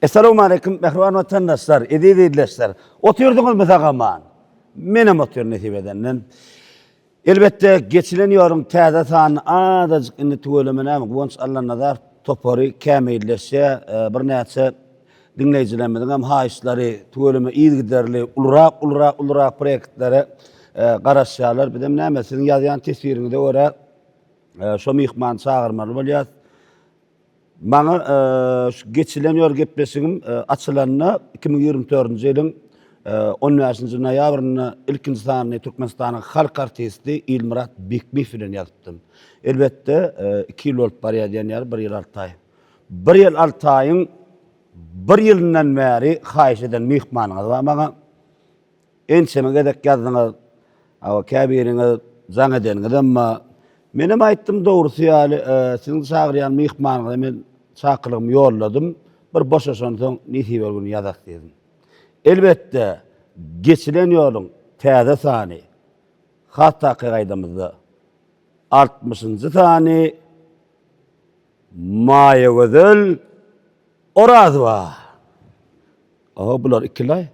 Essalawmaleýkim mähriban watandaşlar, eziz ildeşler. Otyrdyňyzmy sag-aman? Menem otyryn nesip edenden. Elbetde geçilen ýoluň täze sanyny azajyk indi tüweleme näme Guwanç Allanazarow topary kämilleşýär. Birnäçe diňleýjilerimiziň hem haýyşlary tüweleme yzygiderli ulurak ulurak ulurak proýektlere garaşýarlar. Bizem näme siziň ýazýan teswiriňize görä şo myhmany çagyrmaly bolýas. Maňa şu geçilen ýol gepleşigim açylanda 2024-nji ýylyň 15-nji noýabrynda ilkinji sanyny Türkmenistanyň halk artisti Ilmyrat Bekmiýew bilen ýazypdym. Elbetde, iki ýyl bolup barýar diýen ýaly, bir ýyl alty aý. Bir ýyl alty aýyň bir ýylyndan bäri haýyş eden myhmanyňyz bar maňa. Ençeme gezek ýazdyňyz. Hawa, käbiriňiz jaň edeniňizem bar. Menem aýtdym dogrusy ýaly, siziň çagyrýan myhmanyňyza men çakylygymy ýolladym. Bir boşaşansoň nesibeli gün ýazas diýdim. Elbetde, geçilen ýoluň täze sany, has takyk aýdamyzda, altmyşynjy sany Maýagözel Orazowa. Oho, bular ikilaý.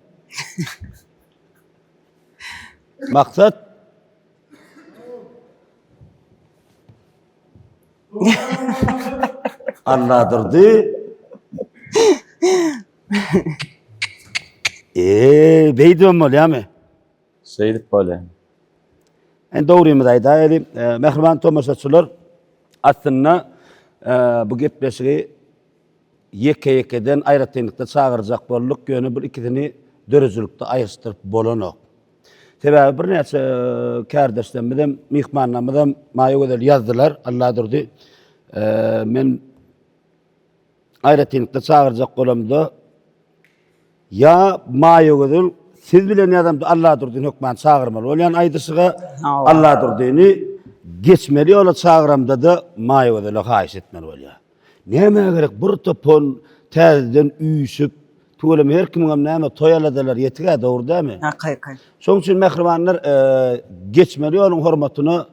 Maksat Alladurdy. Eee, beýdibem bolýamy? Şeýdip bolýar. Indi dogrymyzy aýdaýaly, mähriban tomaşaçylar, aslynda bu gepleşigi ýeke-ýekeden aýratynlykda çagyrjak bolduk, ýöne bu ikisini döredijilikde aýryşdyryp bolanok. Sebäbi birnäçe kärdeşlerimizem, myhmanlarymyzam Maýagözel ýazdylar, Alladurdy. Men aýratynlykda çagyrjak bolamda, Ýa Maýagözel siz bilen ýazamda Alladurdyny hökman çagyrmaly bolýan aýdyşyga Alladurdyny geçmeli ýola çagyramda-da Maýagözele haýyş etmeli bolýar. Nämä gerek bir topon täzeden üýşüp, tüweleme her kimiňem näme toý aladalary ýetik-ä dogry dämi? Hakyky. Şonuň üçin mähribanlar geçmeli ýoluň hormatyna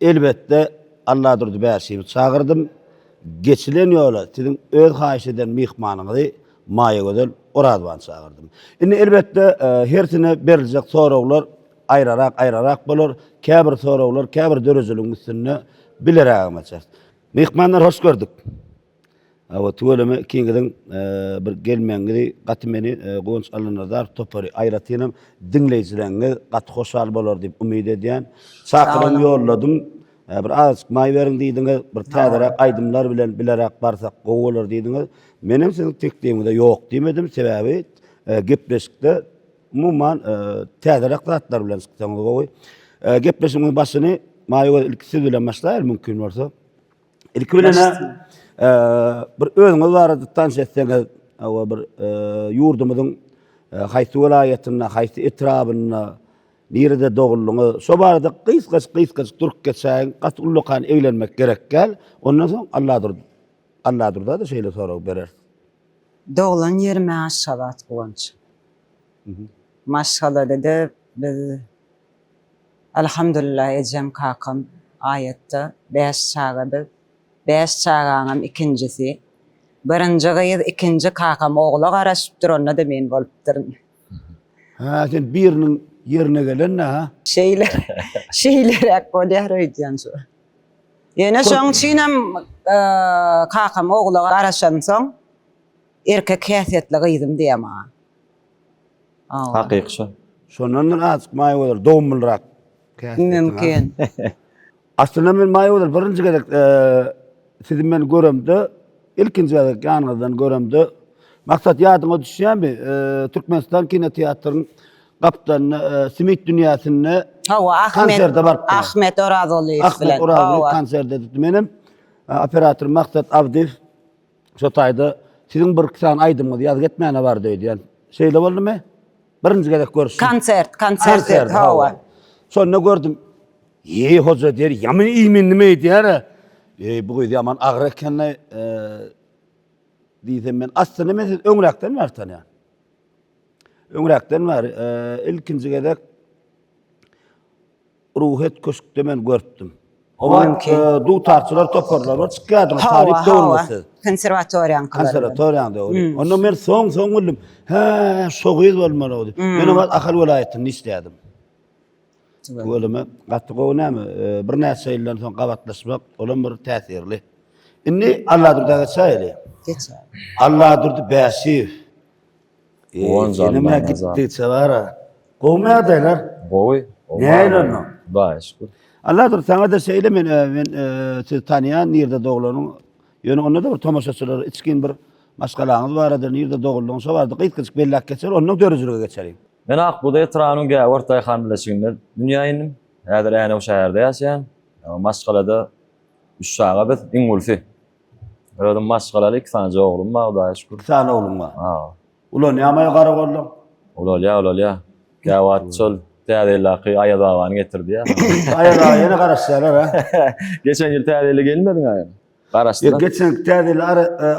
Elbetde, Alladurdy Bäşimi çagyrdym. Geçilen ýola siziň öz haýyş eden myhmanyňyzy Maýagözel Orazowany çagyrdym. Indi elbetde, hersine beriljek soraglar aýrarak-aýrarak bolar. Käbir soraglar käbir dörejiligiň üstünde bilerägem açarys. Myhmanlar hoş gördük. Hawa, tüweleme ikiňiziň bir gelmegiňizi gaty meni Guwanç Allanazarow topary, aýratynam diňleýjileriňiz gaty hoşal bolar diýip umyt edýän. Çakylygymy ýolladym. Bir azajyk maý beriň diýdiňiz, bir täzeräk aýdymlar bilen bileräk barsak gowy bolar diýdiňiz. Menem siziň teklibiňize ýok diýmedim, sebäbi gepleşikde umuman täzeräk zatlar bilen çyksaňyz gowy. Gepleşigimiziň başyny Maýagöz ilki siz bilen başlaýaly mümkin bolsa. Ilki bilen bir özüňiz barada tanyş etseňiz, hawa bir ýurdumyzyň haýsy welaýatynda, haýsy etrabynda, nirede doguldyňyz, şo barada gysgajyk gysgajyk durup geçäýiň, gaty ullakan eglenmek gerek däl. Ondan soň Alladurdy Alladurda-da şeýle sorag bereris. Doglan ýerim Aşgabat Guwanç. Maşgalada-da biz Alhamdulillah ejem kakam aýatda bäş çaga biz bäş çagaňam ikinjisi birinji gyz ikinji kakam ogla garaşyp duranda-da men bolupdyryn. Hä sen biriniň ýerine gelende ha? Şeýle şeýleräk bolýar öýdýän şu. Ýöne şoň üçinem kakam ogla garaşansoň erkek häsiýetli gyzym diýýär maňa. Hakyky şo. Şondandyr azajyk maýa bolar, dogumlyrak. Mümkin. Aslynda men maýa bolar birinji gezek sizi men göremde, ilkinji gezek ýanyňyzdan göremde, Maksat ýadyňa düşýärmi? Türkmenistan kinoteatryň gapdalynda Simit dünýäsinde Hawa, Ahmet konserde barypdyňyz. Ahmet Orazgulyýew bilen. Ahmet Orazgulyýew konsert edipdi. Menem operator Maksat Abdyýew Şo taýda siziň bir iki sany aýdymyňyzy ýazgy etmäne bardy öýdýän. Şeýle boldumy? Birinji gezek görüşüm. Konsert, konsert, Konsert, hawa. Şonda gördüm. Eý, hoja diýer, ýaman iýmindimi öýdýär-ä. Eý, bu gyz ýaman agyr eken-le, diýsem men aslynda men sizi öňräkden bäri tanýan. Öňräkden bäri, ilkinji gezek Ruhyýet köşkde men görüpdim. O wagt dutarçylar toparlary bar, çykýardyňyz, talyp döwrüňiz siz. Konserwatoriýanyňkylar. Konserwatoriýanyň döwri. Onda men soň-soň bildim, hä, şo gyz bolmaly diýip. Men o wagt Ahal welaýatynda işleýärdim. Tüweleme, gaty gowy näme, birnäçe ýyldan soň gabatlaşmak, olam bir täsirli. Indi Alladurda geçäýeli. Geçäýeli. Alladurdy Bäşiýew. Guwanç Senem Allanazar. gitdikçe bar-a. Gowumy ýagdaýlar? Gowy. Nähili onda? Hudaýa şükür. Alladurdy saňa-da şeýle men men sizi tanýan nirde doglanyň. Ýöne onda-da bir tomaşaçylara içgin bir maşgalaňyz barada nirde doguldyň şo barada gysgajyk belläp geçer ondan döredijilige geçeliň. Men Akbugdaý etrabynyň Gäwert daýhan birleşiginde dünýä indim. Häzir Änew şäherde ýaşaýan. Maşgalada üç çaga biz, iň ulusy. Özüm maşgalaly iki sanyja oglum bar Hudaýa şükür. Iki sany ogluň bar. Ha. Ulanýarmy garagolluň? Ulalýar, ulalýar. Käwagt şol Täze ýyldaky Aýaz babany getirdi ýa. Aýaz baba ýene garaşýarlar ha. Geçen ýyl Täze ýyla gelmediň aýa. Garaşdylar. Ýok, geçen Täze ýyl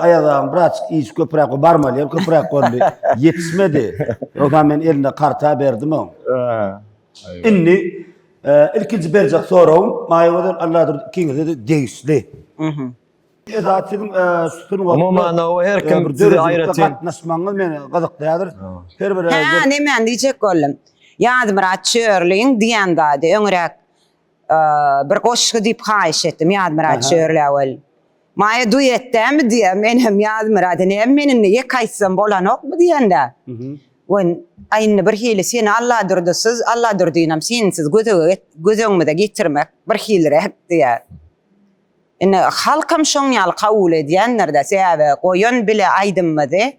Aýaz babaň birazjyk işi köpräk barmaly ýer köpräk boldy. Ýetişmedi. Ýogsa men elinde karta berdim oň. Indi ilkinji berjek soragym Maýagözel Alladurdy ikiňize-de degişli. Esasy siziň şu sungatda Umuman o her kim bir sizi döredijilikde aýratyn gatnaşmagyňyz meni gyzyklaýardyr. Her bir Hä, nemäni diýjek boldum. Ýazmyrat Çörliň diýen zady öňräk bir goşgy diýip haýyş etdim Ýazmyrat Çörlä welin. Maýa duet dämi diýýär, menem Ýazmyrada näme men indi ýeke aýtsam bolanokmy diýende. Wen, aý indi bir hili seni Alladurdysyz, Alladurdynam sensiz gözege göz öňümize getirmek bir hiliräk diýýär. Indi halkam şoň ýaly kabul edýändir-de, sebäbi goýan bile aýdymymyzy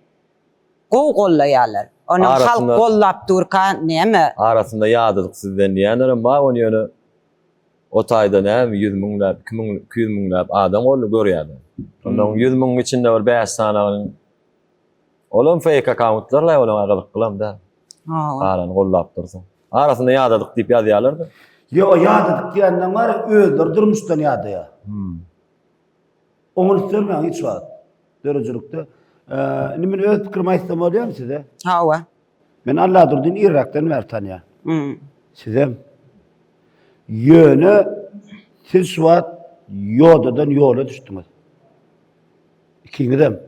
gowy gollaýarlar. Onam halk gollap durka näme? Arasynda ýadadyk sizden diýýänlerem bar, ony ýöne O taýda näme 100 müňläp, 2000, 200 müňläp adam boldy görýärler. Ondan 100 müňüň içinde bir 5 sanagynyň Olam fake akkauntlar-la, olaňa gyzyklyam däl. Galany gollap dursa. Arasynda ýadadyk diýip ýazýarlar-da. Ýok, ýadadyk diýenden bar, özleri durmuşdan ýadaýar. Oňa üns bermäň hiç wagt. Döredijilikde. Indi men öz pikirimi aýtsam bolýarmy size? Hawa. Men Alladurdyny irräkden bäri tanýan. Sizem. Ýöne siz şu wagt ýodadan ýola düşdüňiz. Ikiňizem.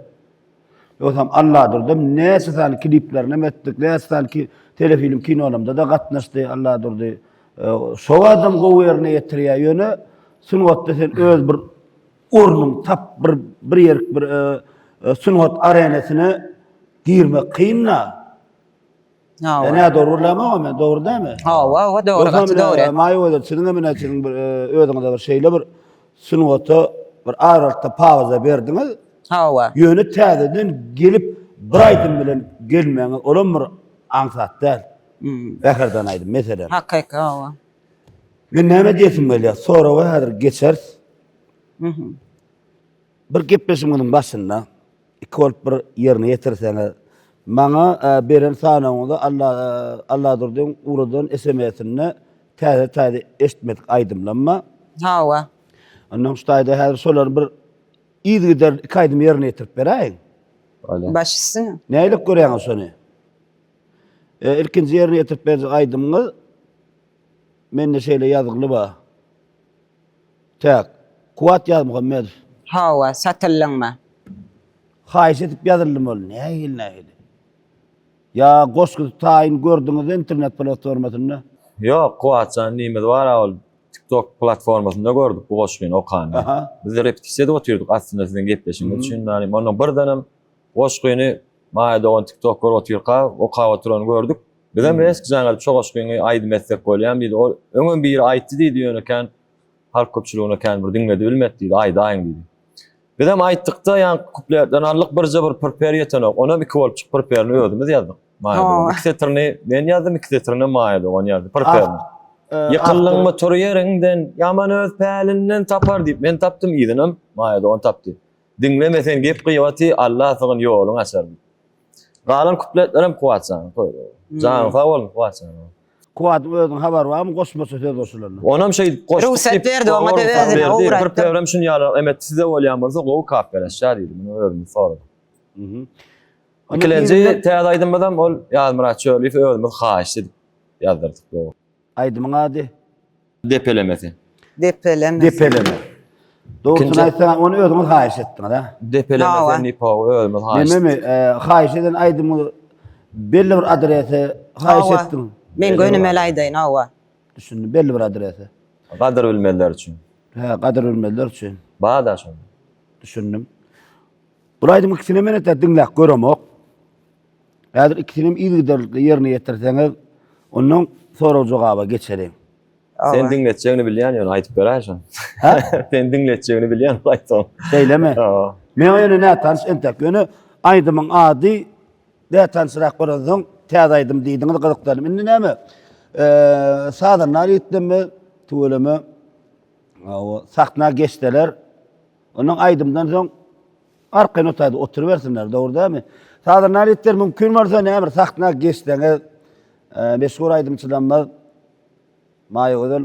Ýogsam Alladurdam näçe sany kliplerinem etdik, näçe sany ki, telefilm kinolarymda-da gatnaşdy Alladurdy. Şo adam gowy ýerine ýetirýär. Ýöne sungatda sen öz bir ornuň tap bir bir ýerik bir sungat arenasyna girmek kyn-da. Hawa. Näme dogry gürlämok men, dogry dälmi? Hawa, hawa, dogry, gaty dogry. Maýa Gözel, siziň hem ine siziň bir özüňize bir şeýle bir sungata bir aralykda pauza berdiňiz. Hawa. Ýöne täzeden gelip bir aýdym bilen gelmegiňiz olam bir aňsat däl. Bäherden aýdym meselem. Hakyky, hawa. Men näme diýesim gelýär? Soraga häzir geçeris. Bir gepleşigimiziň başynda iki bolup bir ýerine ýetirseňiz, maňa beren sanawyňyzda Alla Alladurdyň ugradan SMS-inde täze-täze eşitmedik aýdymlam bar. Hawa. Ondan şu taýda häzir şolary bir yzygiderli iki aýdym ýerine ýetirip beräýiň. Bolýar. Baş üstüne. Nähili görýäňiz şony? Ilkinji ýerine ýetirip berjek aýdymyňyz mende şeýle ýazgyly bar. Täk. Kuwat Ýazmuhammedow. Hawa, satyldyňmy? Haýyş edip ýazyldym ol. Nähili nähili? Ýa goşgusy taýyn gördüňiz internet platformasynda? Ýok, Kuwatjan inimiz bar-a ol TikTok platformasynda gördük bu goşgyny okanyny. Aha. Biz repetisiýa edip otyrdyk aslynda siziň gepleşigiňiz üçin mälum. Ondan birdenem goşgyny Maýa dogan TikTok görüp otyrka okap oturanyny gördük. Bizem reski jaň edip şo goşgyňy aýdym etsek bolýamy diýdi. Ol öňem biri aýtdy diýdi ýöne kän halk köpçüligine kän bir diňledi bilmedi diýdi, aýdaýyň diýdi. Bizem aýtdykda ýaňky kupletden aldyk birje bir prper ýetenok. Onam iki bolup çyk prperini özümiz ýazdyk. Maýa dogan. Iki setirini men ýazdym, iki setirini Maýa dogan ýazdy prperini. Ýykyldyňmy tur ýeriňden, ýaman öz pälinden tapar diýip men tapdym, yzynam Maýa dogan tapdy. Diňleme sen gep gyýbaty, Alla sygyn ýoluň açar diýip. Galan kupletlerem Kuwat janyň toýy. Janyň sag bolsun Kuwat jan. Kuwadyň özüniň habary barmy goşmaça söz goşulanyna? Onam şeýdip goşduk Rugsat diýip, berdi, oňa-da rugsat özüne berdi. ugratdy. Bir pöwrem şuny ýaly emet size bolýan bolsa gowy kapbelaşýar diýdi. Muny özümiz soradyk. Ikilenji täze aýdymymyzam ol Ýazmyrat Çörliýew özümiz haýyşt edip ýazdyrdyk. Aýdymyň ady? Depelemesi. Depeleme. Depeleme. Dogrusyny aýtsaň, ony özüňiz haýyş etdiňiz, ha? Depeleme sen diýip hawa, özümiz haýyş. Nememi, haýyş eden aýdymyňyz belli bir adrese haýyş etdiň. Men gönümel aýdaýyn, hawa. Düşündim, belli bir adrese. Gadyr bilmezler üçin. Hä, gadyr bilmezler üçin. Bar-da şonda. Düşündim. Bu aýdymyň ikisini men entek diňläp göremok. Häzir ikisini hem yzygiderlikde ýerine ýetirseňiz, ondan sorag-jogaba geçeliň. Sen diňletjegini bilýän ýöne aýdyp beräý şony. Hä? Sen diňletjegini bilýän aýtsaň. Şeýlemi? Hawa. Meň ýöne nätanyş entek. Ýöne aýdymyň ady nätanyşrak bolansoň täze aýdym diýdiňiz gyzyklandym. Indi näme? Eee, sazandar ýigitlerimiz tüweleme hawa, sahna geçseler, ondan aýdymdan soň arkaýyn otaýda oturybersinler, dogry dälmi? Sazandar ýigitler mümkin bolsa näme bir sahna geçseňiz, meşhur aýdymçylarymyz Maýagözel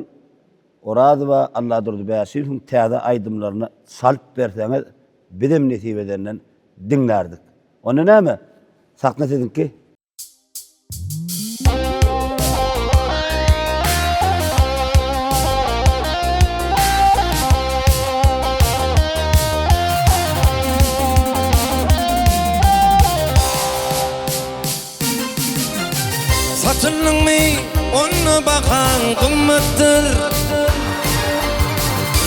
Orazowa Alladurdy Bäşimowyň täze aýdymlaryny çalyp berseňiz bizem nesip edenden diňlärdik. Onda näme? Sahna siziňki. Satyldyňmy, onda bahaň gymmatdyr.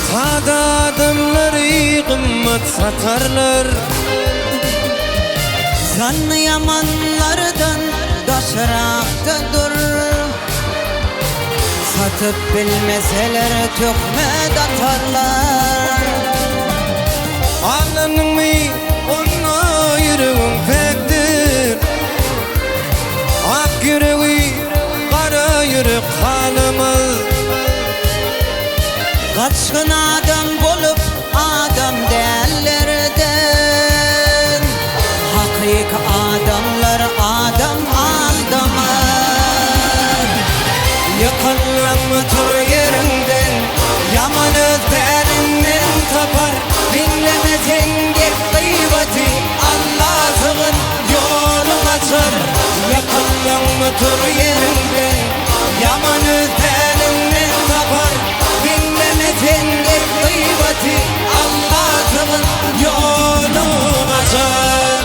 Sada adamlary gymmat satarlar. Zanny ýamanlardan daşrakda dur. Satyp bilmeseler töhmet atarlar. Aldandyňmy, onda ýüregiň päkdir. Ak ýüregi gara ýürek halamaz. Gaçgyn adam bolup adam dällerden, Hakyky adamlar adam aldamaz. Ýykylsaňmy tur ýeriňden, Ýaman öz pälinden tapar. Diňleme sen gep-gyýbaty, Alla sygyn ýoluň açar. Ýykyldyňmy tur ýeriňden, Ýaman öz pälinden tapar. Diňleme sen gep-gyýbaty, Alla sygyn ýoluň açar.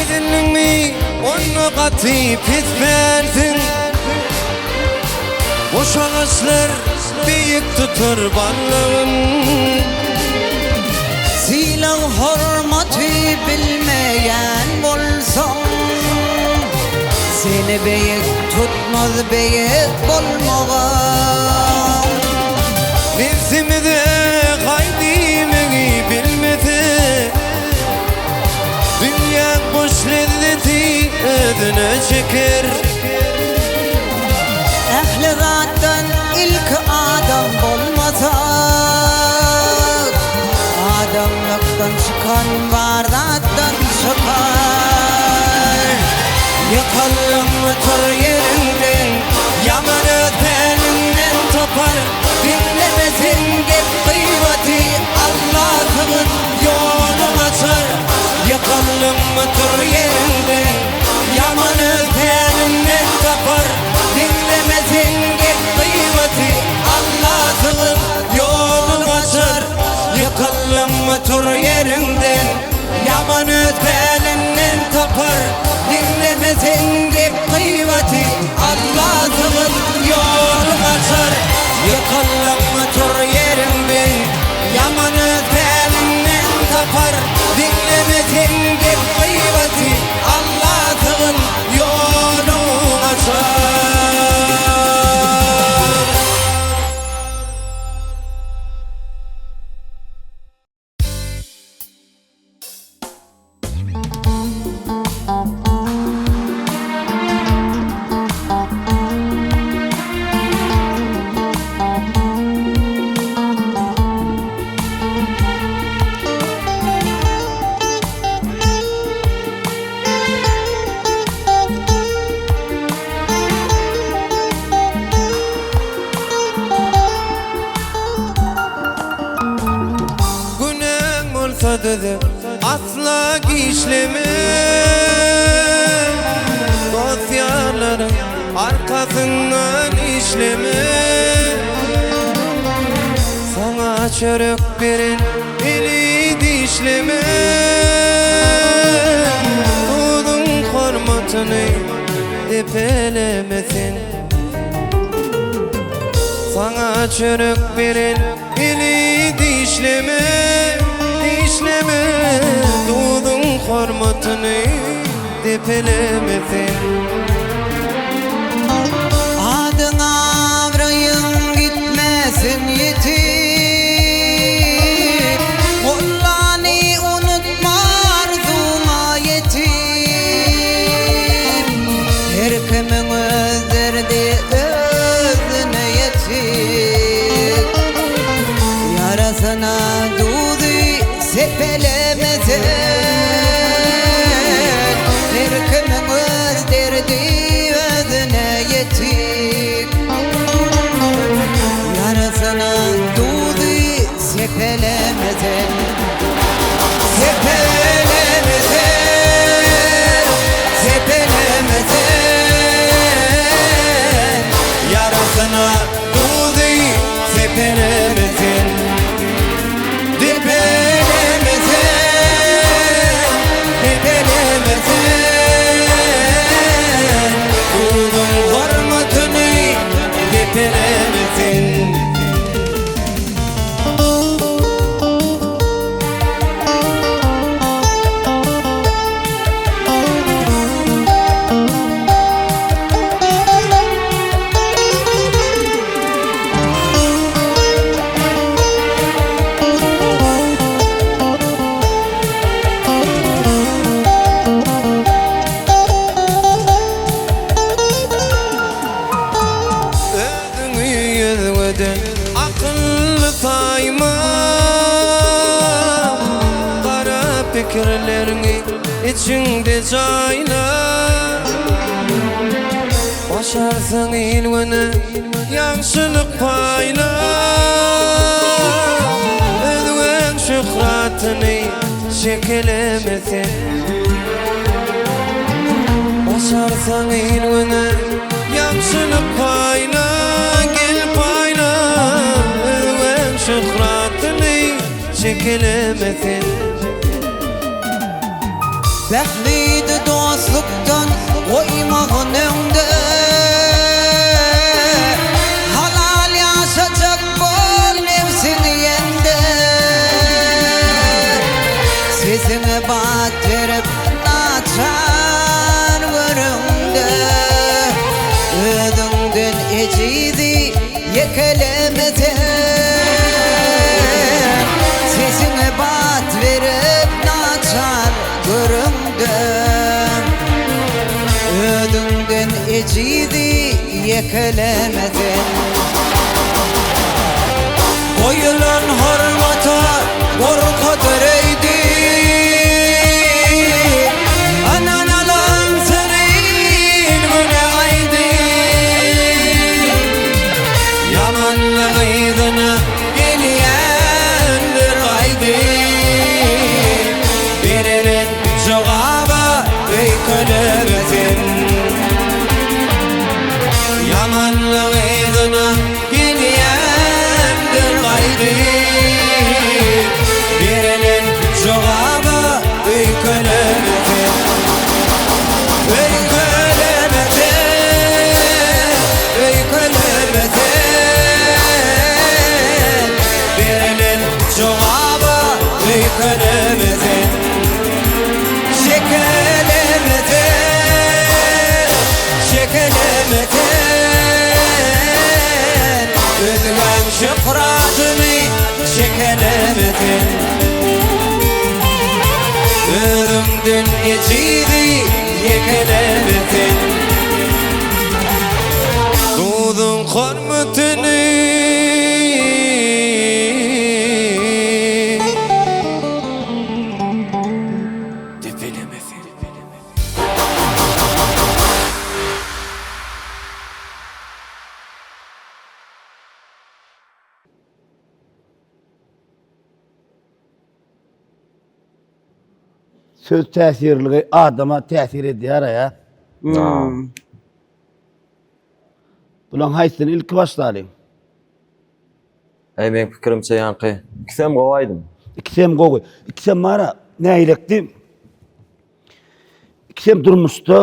Edindiňmi onda gaty pes pälsiň Boş agaçlar beýik tutar barlygyn. Sylag hormaty bilmeýän bolsaň Seni beýik tutmaz beýik bolmagam. Nebsimize haý diýmegi bilmese, Dünýäň boş lezzeti özüne çeker. Ähli zatdan ilki adam bolmasa, Adamlykdan çykan bar zatdan çykar. Ýykyldyňmy tur ýeriňden, Ýaman öz pälinden tapar. Diňleme sen gep-gyýbaty, Alla sygyn ýoluň açar. Ýykyldyňmy tur ýeriňden, Ýaman öz pälinden tapar. Diňleme sen gep-gyýbaty, Alla sygyn ýoluň açar. Ýykyldyňmy tur ýeriňden, Ýaman öz pälinden tapar. Diňleme sen gep-gyýbaty, Alla sygyn ýoluň açar. Ýykyldyňmy tur ýeriňden, Ýaman öz pälinden tapar. Diňleme sen gep-gyýbaty, Alla sygyn ýoluň açar. Bolsa düzüp asla gişleme Dost ýarlaryň arkasyndan işleme Saňa çörek beren eli dişleme Duzuň hormatyny depeleme sen Saňa çörek beren Eli dişleme, dişleme, Duzuň hormatyny depeleme sen. Adyň abraýyň gitmesin ýitip, Mollany unutma arzuňa ýetip. Her kimiň öz derdi özüne ýetik. Ýarasyna duzy sepeleme sen. Her kimiň öz derdi özüne ýetik. Ýarasyna duzy sepeleme sen. Sepeleme sen, sepeleme sen. Ýarasyna duzy sepeleme sen. Depeleme sen, depeleme sen. Duzuň hormatyny depeleme sen. Özüňi ýüzgeden akylly saýma Gara pikirleriňi içiňde jaýla Başarsaň il-güne ýagşylyk paýla Özgäň şöhratyny şekeleme sen Başarsaň il-güne ýagşylyk paýla, gel paýla, Özgäň şöhratyny şekeleme sen. Bähbidi dostlukdan goýmagyn öňde, Halal ýaşajak bol nebsiňi ýeňde. Sesiňe bat berip naçar görüňde, Özüňden ejizi ýekeleme sen. Sesiňe bat berip naçar görüňde, Özüňden ejizi ýekeleme sen. Goýulan hormata gorky döreýdi. Ynanylan syry il-güne aýdy. Ýamanlyk yzyna gelýändir gaýdy. Berelen jogaba öýkeleme sen. Ýamanlyk yzyna gelýändir gaýdy. Berelen jogaba öýkeleme sen. Öýkeleme sen, öýkeleme sen. Berelen jogaba öýkeleme sen. Şekeleme sen, şekeleme sen. Özgäň şöhratyny şekeleme sen. Özüňden ejizi ýekeleme sen. Duzuň hormatyny depeleme sen. Söz täsirligi adama täsir edýär-ä ýa. Hmm. Bulaň haýsysyny ilki başlalyň? Eý meň pikirimçe ýaňky ikisem gowy aýdym. Ikisem gowy. Ikisem bara nägilekdi? Ikisem durmuşda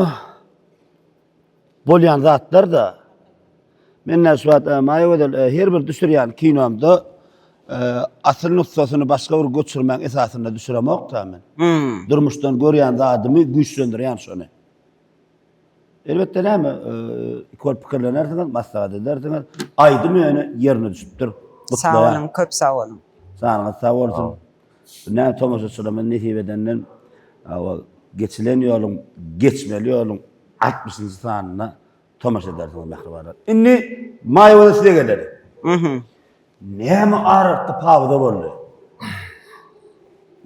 bolýan zatlar-da. Men näme şu wagt e, Maýa Gözel e, her bir düşürýän kinomda e, asyl nusgasyny başga bir göçürmäň esasynda düşüremok-da men. Hmm. Durmuşdan görýän zadymy güýçlendirýän şony. Elbetde näme, iki bolup pikirlenersiňiz, maslahat edersiňiz. Aýdym ýöne ýerine düşüpdir. Sag boluň, köp sag boluň. Janyňyz sag bolsun. Näme tomaşaçylarymyz nesip edenden geçilen ýoluň, geçmeli ýoluň 60-njy sanyna tomaşa edersiňiz mähribanlar. Indi Maýa size geleli. Mhm. Näme aralykda pauza boldy?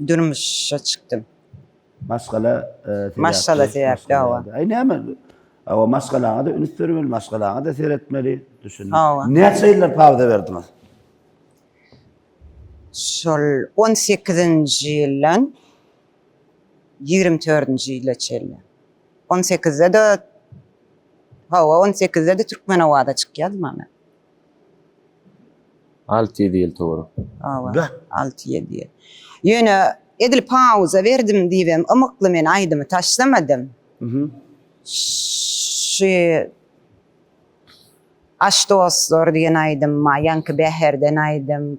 Durmuşa çykdym. Maşgala sebäpli. Maşgala sebäpli, hawa. Aý näme? Hawa, maşgalaňa-da üns bermeli, maşgalaňa-da seretmeli, düşündim. Hawa. Näçe ýyllar pauza berdiňiz? Şol on sekizinji ýyldan ýigrimi dördünji ýyla çenli. On sekizde-de, hawa, on sekizde-de Türkmenowaza çykýardym a men. 6-7 ýyl töwerek. Hawa, 6-7 ýyl. Ýöne edil pauza berdim diýibem ymykly men aýdymy taşlamadym. Şu Aş dostlar diýen aýdym bar, ýaňky Bäherden aýdym,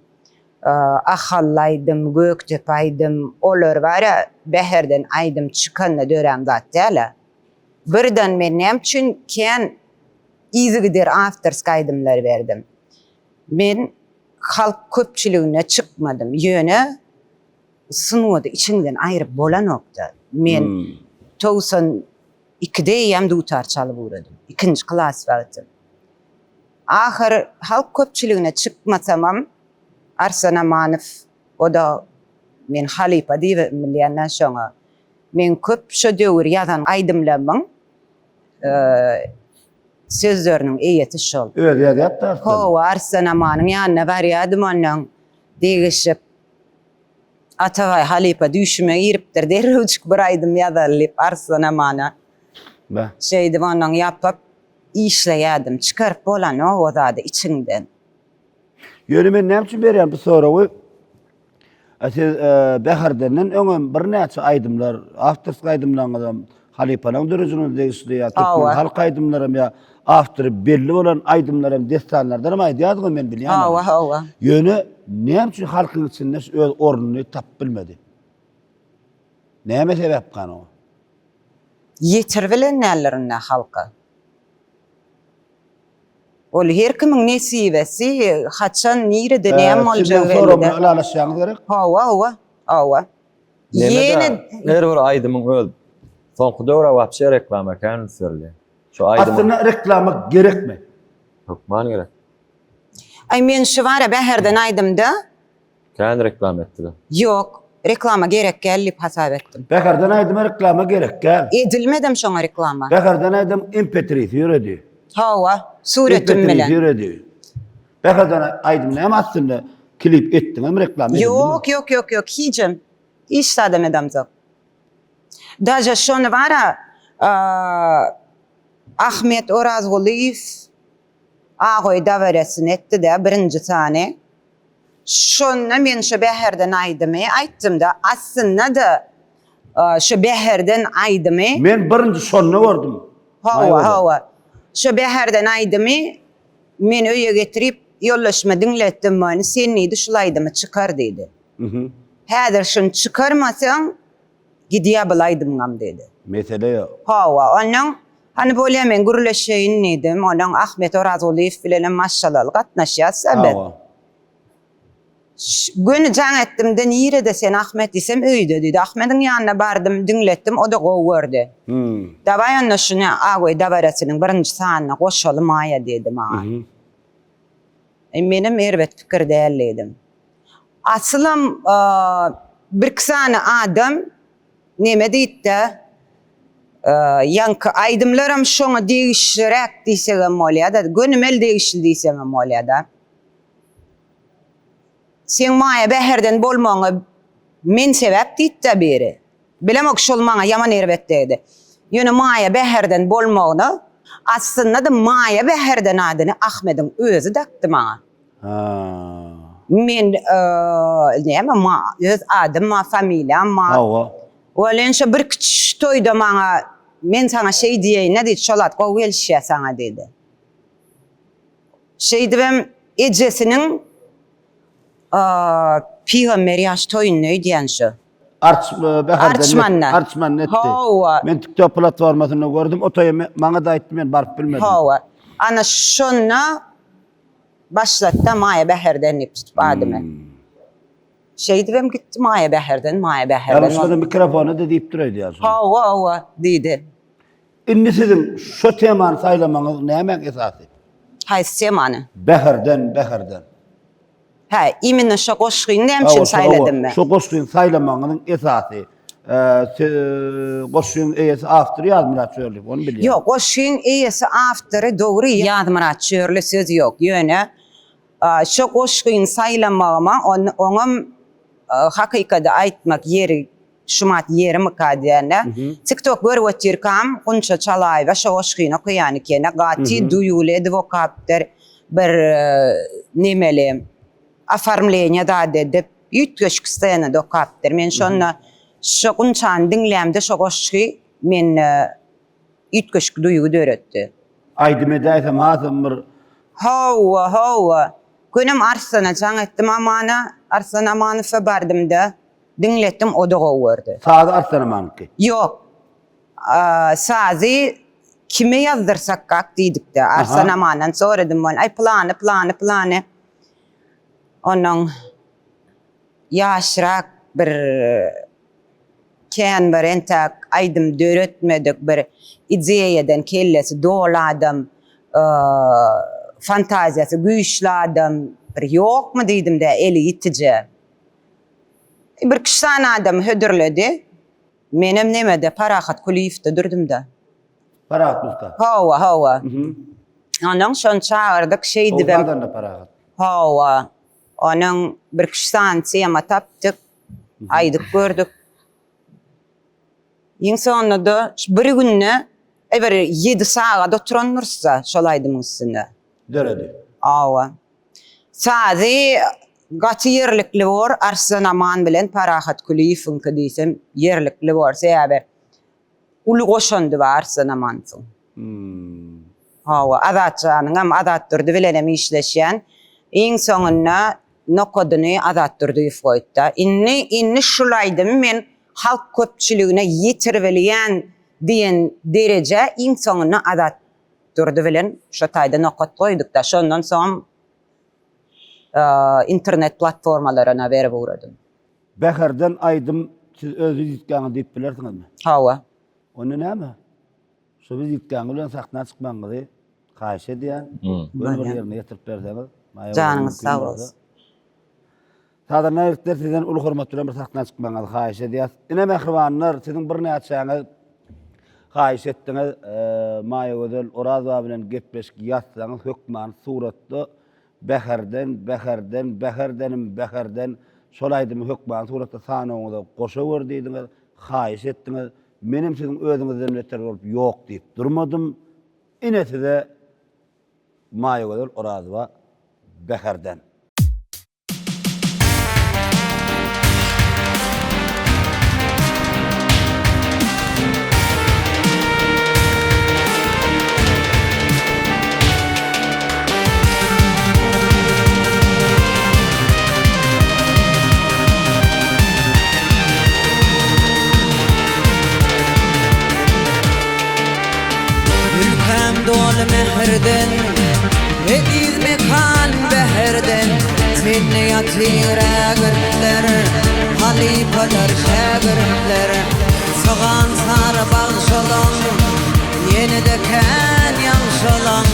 Ahally aýdym, Gökdepe aýdym, olar bar-a Bäherden aýdym çykanda dörän zat däl-ä. Birden men näme üçin kän Yzygider awtorski aýdymlar berdim. Men halk köpçüligine çykmadym. Ýöne sungaty içiňden aýryp bolanokda. Men 92-de eýýäm dutar çalyp ugradym. Ikinji klas wagtym. Ahyr halk köpçüligine çykmasamam Arslan Amanow o-da men halypa diýibem bilýän-dä şoňa. Meň köp şo döwür ýazan aýdymlarymyň sözleriniň eýesi şol. Özi ýazýapdy Arslan. Hawa, Arslan Amanyň ýanyna barýardym onnoň degişip. Atabaý halypa düýşüme giripdir, derrewjik bir aýdym ýazaly diýip Arslan Amana. Beh. Şeýdip onnoň ýapyp işleýärdim. Çykaryp bolanok o zady içiňden. Ýöne men näme üçin berýän bu soragy? Siz Bäherdenden öňem birnäçe aýdymlar, awtorski aýdymlaryňyzam halypalaryň döredijiligine degişli ýa türkmen halk aýdymlaram ýa awtory belli bolan aýdymlaram dessanlardanam aýdýardyňyz men bilýän. Hawa, hawa. Ýöne näme üçin halkyň içinde öz ornuny tapyp bilmedi? Näme sebäpkan oňa? Ýetiribilen däldir indi halka. Ol her kimiň nesibesi, haçan, nirede, näme boljagy belli däl. Siz ylalaşýaňyz gerek? Hawa, hawa, hawa. Ýene her bir aýdymyň öz soňky döwre wapşe reklama kän üns berilýär. Şu aýdym. Aslynda reklama gerekmi? Hökman gerek. Aý men şu bara Bäherden aýdymda Kän reklama etdiler. Ýok, reklama gerek däl diýip hasap etdim. Bäherden aýdyma reklama gerek däl. Edilmedem şoňa reklama. Bäherden aýdym MP3-si ýöredi. Hawa, suratym bilen. MP3-si ýöredi. Bäherden aýdym näme aslynda klip etdiňem reklama edildimi? Ýok, ýok, ýok, ýok, hijem. Hiç zadam edemzok. Daže şony bara Ahmet Orazgulyýew Agoý dabarasyny etdi-de, birinji sany. Şonda men şo Bäherden aýdymy aýtdym-da. Aslynda-da şo Bäherden aýdymy. Men birinji şonda gördüm. Hawa, hawa. Şo Bäherden aýdymy men öýe getirip, ýoldaşyma diňletdim ony. Sen diýdi, şul aýdymy çykar diýdi. Häzir şuny çykarmasaň, Gidýä bul aýdymyňam diýdi. Mesele ýok. Hawa, onnoň, hany bolýa men gürleşeýin diýdim. Onuň Ahmet Orazgulyýew bilenem maşgalaly gatnaşýas-da biz. Hawa. Göni jaň etdim-de, nirede sen Ahmet diýsem, öýde diýdi. Ahmediň ýanyna bardym, diňletdim, o-da gowy gördi. Dawaý onda şuny Agöý dabarasynyň birinji sanyna goşaly Maýa diýdi maňa. Menem erbet pikir däl diýdim. Asylam birki sany adam neme diýipdä, ýaňky aýdymlaram şoňa degişliräk diýsegem bolýa-da, gönümel degişli diýseňem bolýa-da. Seň Maýa Bäherden bolmagyňa men sebäp diýipdä biri. Bilemok şol maňa ýaman erbet degdi. Ýöne Maýa Bäherden bolmagyna, aslynda-da Maýa Bäherden adyny Ahmediň özi dakdy maňa. Ha. Men näme ma öz adym ma familiýam ma. Hawa. Welin şo bir kiçi toýda maňa men saňa şeý diýeýin-dä diýdi, şol at gowy gelişýär saňa diýdi. Şeýdibem ejesiniň pygamber ýaş toýunda öýdýän şo. Arç Bäherden Arçmanda. Arçmanda etdi. Hawa. Men TikTok platformasynda gördüm. O toýa maňa-da aýtdy, men baryp bilmedim. Hawa. Ana şonda başlatda Maýa Bäherden diýip tutup adymy. Şeýdibem gitdi Maýa Bäherden, Maýa Bäherden. Ýalňyşmasa mikrofona-da diýip dur öýdýän şony. Hawa, hawa diýdi. Indi siziň şo temany saýlamagyňyz nämäň esasy? Haýsy temany? Bäherden, Bäherden. Hä, imенно şo goşgyny näme üçin saýladym men? Şo goşgyny saýlamagyňyzyň esasy. Goşgyň eýesi awtory Ýazmyrat Çörliýew, ony bilýän. Ýok, goşgyň eýesi awtory dogry Ýazmyrat Çörli söz ýok. Ýöne şo goşgyny saýlamagyma oňam hakykady aýtmak ýeri şumat ýerimika diýende TikTok görüp otyrkam Gunça Çalaýewa şo goşgyny okaýan ekeni gaty duýguly edip okapdyr bir nemeli oformleniýe zat edip üýtgeşik ssenada okapdyr men şonda şo Gunçany diňlämde şo goşgy mende üýtgeşik duýgy döretdi. Aýdym edäýsem hasam bir. Hawa hawa günem Arslana jaň etdim Amana Arslan Amanowa bardymda Diňletdim o-da gowy gördi. Sazy Arslanamanyňky. Ýok. Sazy kime ýazdyrsakak diýdikde. Arslan Amandan soradym ony. Aý plany, plany, plany. Onuň ýaşrak bir kän bir entäk aýdym döretmedik bir ideýadan kellesi doly adam, fantaziýasy güýçli adam bir ýokmy diýdimde eli ýitije. Bir kişi sany adamy hödürledi. Menem nemede, Parahat Kulyýewde durdum-da. Parahat Muhtar. Hawa, hawa. Onuň şony çagyrdyk, şeýdibem. Gowy sazanda Parahat. Hawa. Onuň bir kişi sany tema tapdyk, aýdyp gördük. Iň soňunda-da bir günde, bir ýedi sagat oturandyrys-da şol aýdymyň üstünde. Döredi. Hawa. Sazy gaty ýerlikli bor Arslan Aman bilen Parahat Kulyýewiňki diýsem ýerlikli bor sebäbi uly goşandy bar Arslan Amanowyň. Hawa Azatjanyňam Azatdurdy bilenem işleşýän iň soňunda nokadyny Azatdurdyýew goýupda. Indi indi şul aýdymy men halk köpçüligine ýetiribilýän diýen derejä iň soňunda Azat Durdy bilen şo taýda nokat goýduk-da, şondan soňam internet platformalaryna berip ugradym. Bäherden aýdym siz öz wizitkaňyz diýip bilersiňizmi? Hawa. Onda näme? Şo wizitkaňyz bilen sahna çykmagyňyzy haýyş edýän. Göni bir ýerine ýetirip berseňiz. Janyňyz sag bolsun. Sazanda ýigitler sizden uly hormat bilen bir sahna çykmagyňyzy haýyş edýäs. Ine mähribanlar siziň birnäçäňiz haýyş etdiňiz Maýagözel Orazowa bilen gepleşik ýazsaňyz hökmany suratda Bäherden Bäherden Bäherdenim Bäherden şol aýdymy hökmany suratda sanawyňyza goşawer diýdiňiz haýyş etdiňiz. Menem siziň özüňizden beter bolup ýok diýip durmadym. Ine size Maýagözel Orazowa Bäherden. Ülkäm doly mähirden, Eziz mekan bäherden, Mende ýatyr ägirtler, Halypalar, şägirtler. Sogan sary bagşylaň, Ýene-de kän ýagşylaň,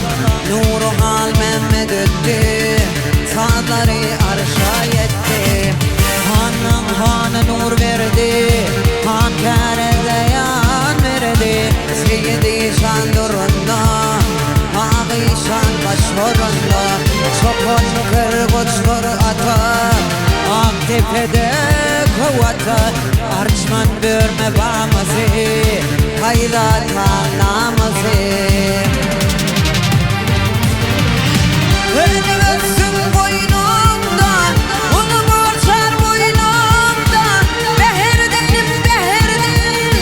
Nury Halmämmet ötdi, Sazlary arşa ýetdi. Hanyň hany Nurberdi, Han kärede ýan berdi, Seýit işan durunda, Ak işan baş orunda, Çopan kir goçgur ata, Ak depede köw ata, Arçman. Duşman börme bamasy, Haýzataň namasy. Önüp ötsün goýnuňda, Uly borçar boýnuňda, Bäherdenim bäherden,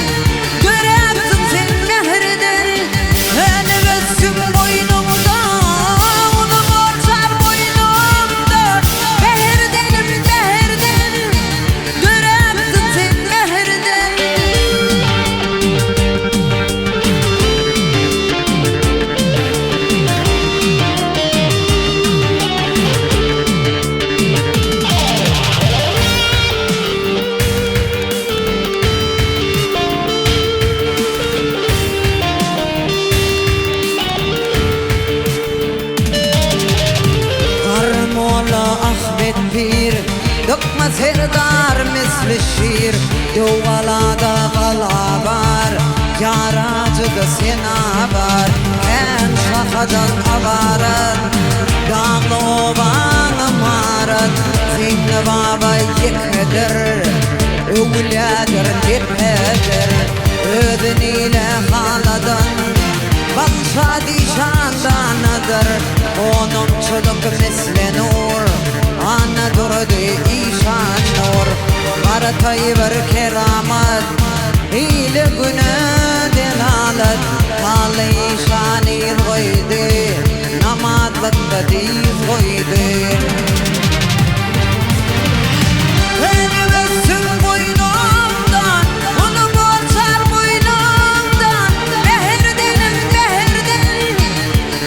Döräpsiň sen mähirden. Önüp ötsün goýnuňda, Uly borçar boýnuňda, Bäherdenim bäherden, Döräpsiň sen mähirden. Garry molla Ahmet pir, Dykma serdar misli şir, Döwgalada gala bar, Ýarajyda sena bar, Kän şahadan ybarat, Dagly obaň ymarat, Zeňňi baba ýekedir, Öwülýädir, depedir, Özün ile haladan, Bagşa dişan danadyr, Gonamçylyk misli nur, Annadurdy işan nur, Garataý bir keramat, Ile-güne delalat, Hally işan yz goýdy, Namazlykda dyz goýdy. Önüp össün goýnumda, Uly borçar boýnumda, Mähirdenim mähirden,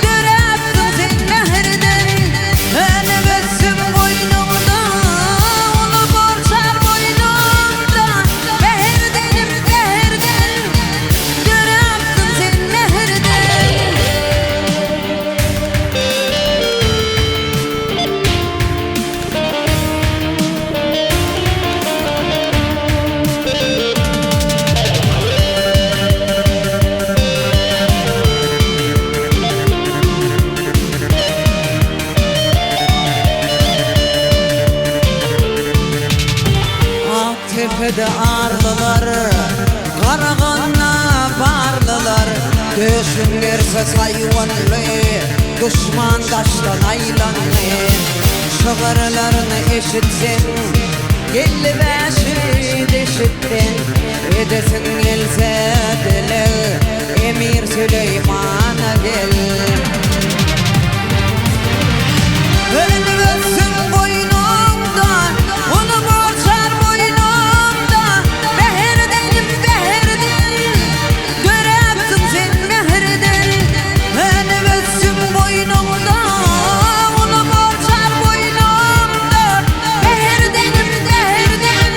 Döräpsiň sen mähirden. Önüp össün goýnumda, Uly borçar boýnumda, Mähirdenim mähirden, Döräpsiň sen mähirden. Ak tepede arlylar, Garaganda barlylar, Döşün gerse saýwanly, Duşman daşdan aýlandy. Şygyrlaryny eşitseň, Geldi bäşi deşikden, Edesiň gelse dileg, Emir Süleýmana gel. Önüp ötsün goýnuňda, Uly borçar boýnuňda, Mähirdenim mähirden, Döräpsiň sen mähirden. Önüp ötsün goýnuňda, Uly borçar boýnuňda, Mähirdenim mähirden,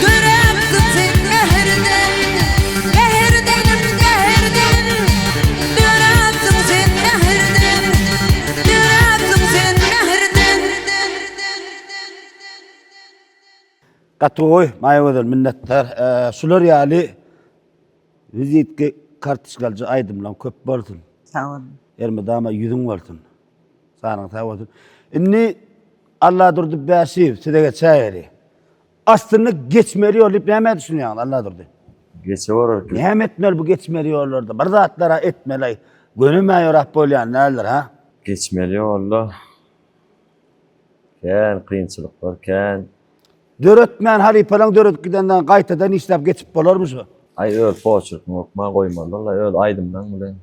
Döräpsiň sen mähirden. Mähirdenim mähirden, Döräpsiň sen mähirden. Döräpsiň sen mähirden. Gaty gowy Maýagözel minnetdar. Şular ýaly wizitki kartoçkalyja aýdymlaň köp bolsun. Sag boluň. Elmydama ýüzüň bolsun. Janyň sag bolsun. Indi Alladurdy Bäşiýew size geçäýeli. Aslynda geçmeli ýol diýip nämä düşünýäňiz Alladurdy? Geçe bolar ki. Näme etmeli bu geçmeli ýollarda? Bir zatlar-a etmeli. Gönümä ýöräp bolýan däldir, ha? Geçmeli ýolda kän kynçylyklar, kän. Döretmän halypalaň döredip gidenden gaýtadan işläp geçip bolarmy şu? Aý öz poçerkiňi hökman goýmalydyr-la, öz aýdymlaň bilen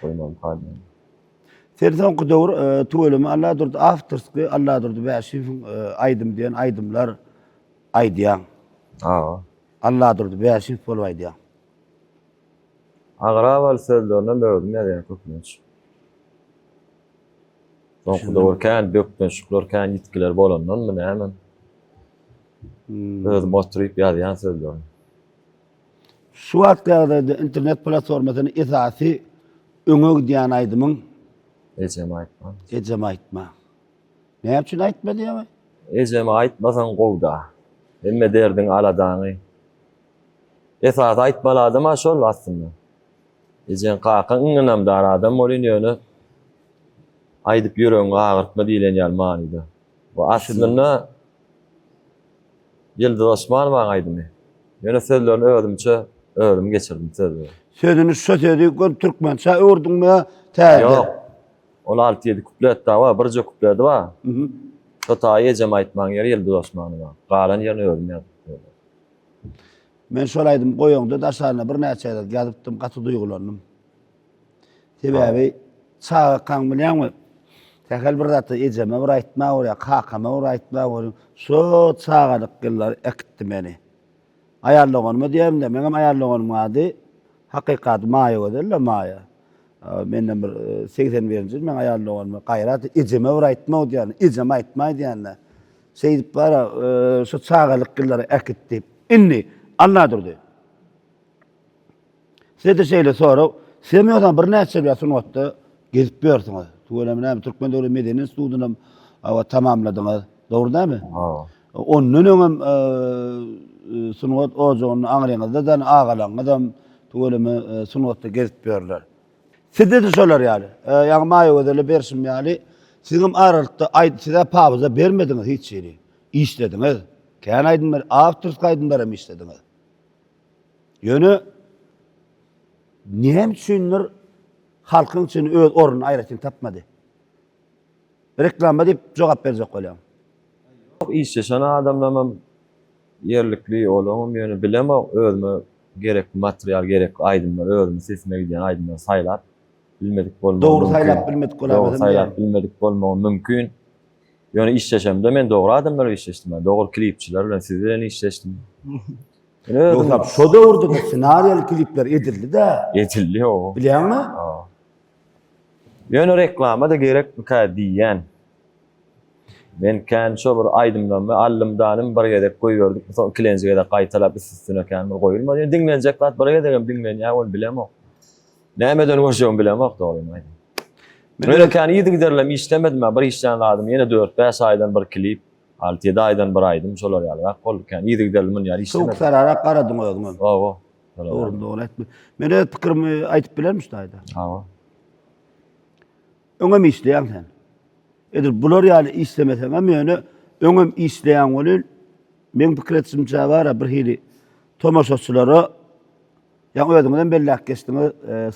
goýmaly halyň. Sen soňky döwür tüweleme Alladurdy awtorskiý Alladurdy Bäşiýewiň aýdym diýen aýdymlar aýdýaň. Hawa. Alladurdy Bäşiýew bolup aýdýaň. Agyr-abaly sözlerinem özüm ýazýan köplenç. Soňky döwür kän bökdençlikler, kän ýitgiler bolandanmy näme? Özüm oturyp ýazýan sözlerini. Şu wagtky ýagdaýda internet platformasynda esasy öňe gidýän aýdymyň? Ejeme aýtma. Ejeme aýtma. Näme üçin aýtma diýýäň? Ejeme aýtmasaň gowy-da. Hemme derdiň, aladaňy. Esasy aýtmaly adam-a şol aslynda. Ejeň, kakaň iň ynamdar adam bolýan ýöne aýdyp ýüregiňi agyrtma diýlen ýaly manyda. Bu aslynda. Ýyldyz Osmanowaň aýdymy. Ýöne sözlerini özümçe özüm geçirdim sözleri. Sözüni şo sözi gör türkmençä öwürdiňmi ýa täze? Ýok. Ol 6-7 kuplet dagy bar, birje kupleti bar. Şo taýy ejem aýtmaň ýeri Ýyldyz Osmanowa. Galan ýerini özüm ýazdym. Men şol aýdymy goýaňda daşaryna birnäçe gezek ýazypdym, gaty duýgulandym. Sebäbi çagakaň bilýäňmi, sähel bir zatda ejeme bir aýtma bolýar, kakama bir aýtma bolýar. Şo çagalyk ýyllary äkitdi meni. Aýal doganyma diýemde, meňem aýal doganym ady hakykaty Maýa Gözel-de Maýa. Menden bir 81-nji ýyl meň aýal doganyma gaýrat ejeme bir aýtma diýýän, ejem aýtma diýende. Şeýdip bara şo çagalyk ýyllary äkitdi. Indi Alladurdy. Size-de şeýle sorag, sizem ýogsam birnäçe ýyl sungatda gezip ýörsüňiz. Tüweleme näme Türkmen döwlet medeni institutynam awa tamamladyňyz. Dogry dälmi? Hawa. Ondan öňem sungat ojagynda aňryňyzda-da agalaryňyzam tüweleme sungatda gezip ýörler. Sizde-de şolar ýaly. Ýaňy Maýagözele berşim ýaly, siziňem aralykda aýt, siz-ä pawyza bermediňiz hiç hili. Işlediňiz. Kän aýdymlar, awtorskiý aýdymlaram işlediňiz. Ýöne näme üçindir halkyň içinde öz ornuny aýratyn tapmady. Reklama diýip jogap berjek bolýaň. Ýok işleşen adamlamam ýerlikli olaňam ýöne bilemok özüme gerekli material gerekli aýdymlar özüme sesime gidýän aýdymlary saýlap bilmedik bolmagym Dogry saýlap bilmedik Dogry saýlap bilmedik bolmagym mümkin. Ýöne işleşemde men dogry adamlar bilen işleşdim. Dogry klipçiler bilen siz bilen işleşdim. Ýogsam şo döwürde-de ssenariýaly klipler edildi-dä. Edildi o. Bilýäňmi? Ýöne reklama-da gerekmikä diýýän. Men kän şo bir aýdymlarymy aldym danym bir gezek goýberdik, soň ikilenji gezek gaýtalap üst-üstüne kän bir goýulmady. Ýöne diňlenjek zat bir gezegem diňlenýär, ony bilemok. Nämeden görjegimi bilemok dogrymy aýdym. Ýöne kän yzygiderlem işlemedim, bir işlän zadym ýene dört-bäş aýdan bir klip. Alty-ýedi aýdan bir aýdym şolar ýalyrak boldy kän. Yzygiderli muny ýaly işlemedim. Sowuk sararak garadyň özüňem. Hawa. Dogry, dogry aýtma. Men öz pikirimi aýdyp bilermi şu taýda? Hawa. Öňem işleýäň sen. Edil bular ýaly işlemeseňem ýöne öňem işleýäň welin meň pikir etişimçe bar-a bir hili tomaşaçylara ýaňy özüňizem belläp geçdiňiz,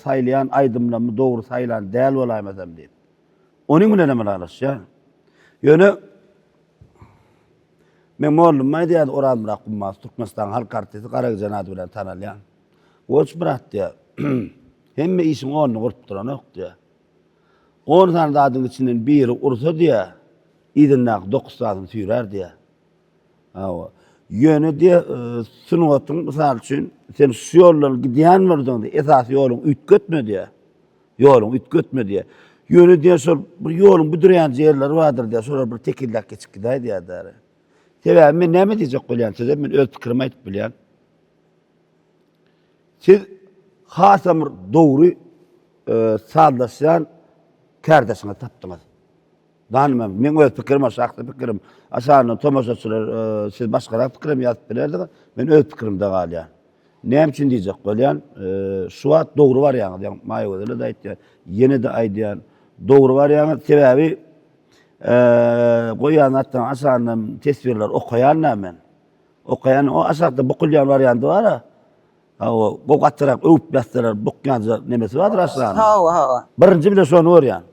saýlaýan aýdymlarymy dogry saýlan däl bolaýmasam diýip. Onuň bilenem ylalaşýan. Ýöne meň mollum aýdýardy, Orazmyrat Gummazow, Türkmenistanyň halk artisti, Garagijen ady bilen tanalýan. Goçmyrat diýýär, hemme işiň onuny gurup duranok diýýär. On sany zadyň içinden biri ursa diýýär, yzyndaky dokuz sanysyny süýrär diýýär. Hawa. Ýöne diýýär, sungatyň mysal üçin, sen şu ýoldan gidýän bolsaň diýýär, esasy ýoluňy üýtgetme diýýär. Ýoluňy üýtgetme diýýär. Ýöne diýýär, şol bir ýoluň büdreýän ýerleri bardyr diýýär, şolar bir tekizläp geçip gidäý diýýär däri. Sebäbi men näme diýjek bolýan size, men öz pikirimi aýdyp bilýän. Siz hasam bir dogry e, sazlaşýan kärdeşiňizi tapdyňyz. Danymam, meň öz pikirim, şahsy pikirim. Aşagyndan tomaşaçylar e, siz başgarak pikirem ýazyp bilerdiňiz. Men öz pikirimde galýan. Näme üçin diýjek bolýan, şu wagt dogry barýaňyz, ýa Maýagözele-de aýtýan, ýene-de aýdýan, dogry barýaňyz, sebäbi goýýan zatlaryň aşagyndan teswirler okaýan-da men. Okaýan, o aşakda bukulýan warianty bar-a. Hawa, gowy gatyrak öwüp ýazsalar, bukýanja nemesi bardyr aşagynda. Hawa, hawa. Birinji bilen şony görýän.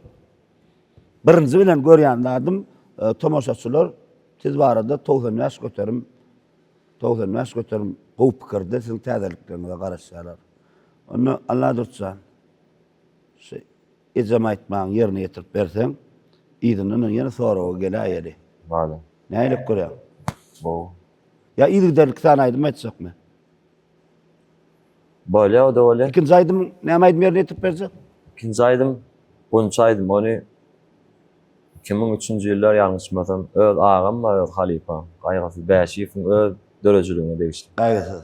Birinji bilen görýän zadym, tomaşaçylar siz barada 95% 95% gowy pikirde siziň täzelikleriňize garaşýarlar. Onda Alladurtjan şu ejem aýtmagyň ýerine ýetirip berseň, yzyndan ýene soraga geläýeli. Bale. Nähili görýäň? Gowy. Ýa yzygiderli iki sany aýdym aýtjakmy? Bolýar, o-da bolýar. Ikinji aýdym näme aýdym ýerine ýetirip berjek? Ikinji aýdym Gunça aýdym. Ony 2003-nji ýyllar ýalňyşmasam öz agam bar, öz halypam Gaýgysyz Bäşiýewiň öz döredijiligine degişli. Gaýgysyz.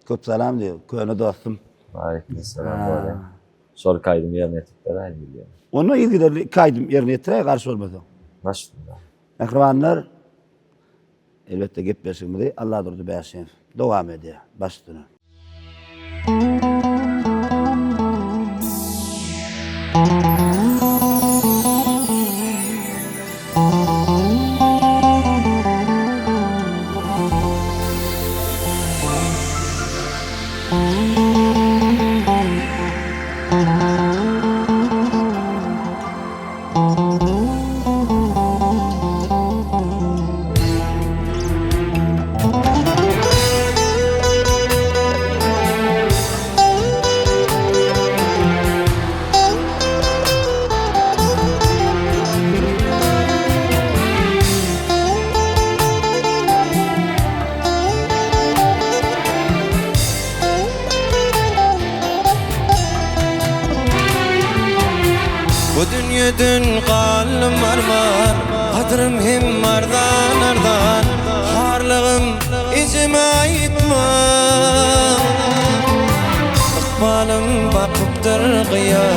Köp salam diýip, köne dostum. Aleykümselam bolýar. Şol iki aýdymy ýerine ýetirip beräýin diýýän. Onda yzygiderli iki aýdym ýerine ýetiräý garşy bolmasaň. Baş üstüne. Mähribanlar, Elbetde gepleşigimizi Alladurdy Bäşimow dowam edýär. Baş üstüne. dünýeden galdym arman, Gadrym hem arzan arzan, Harlygym ejeme aýtma. Ykbalym bakypdyr gyýa,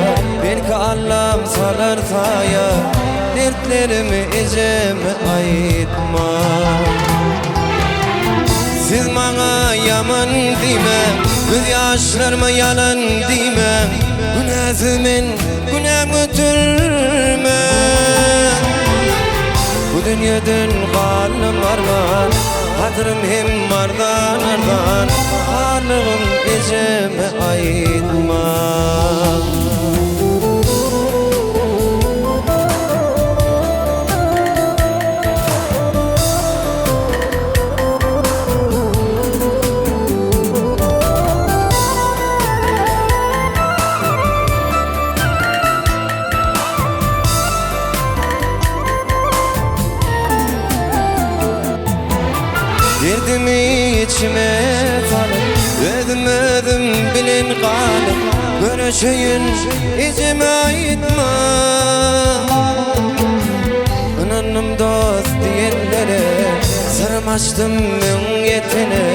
Belki Allam salar saýa, Dertlerimi ejeme aýtma. Siz maňa ýaman diýmäň, Göz ýaşlaryma ýalan diýmäň, Günäsiz men, günäm götermen. Bu dünýeden galdym arman, Gadrym hem arzan arzan, Harlygym ejeme aýtma. Derdimi içime salyp, Özüm özüm bilen galyp, Göreşeýin ejeme aýtma. Ynandym dost diýenlere, Syrym açdym öňýetene,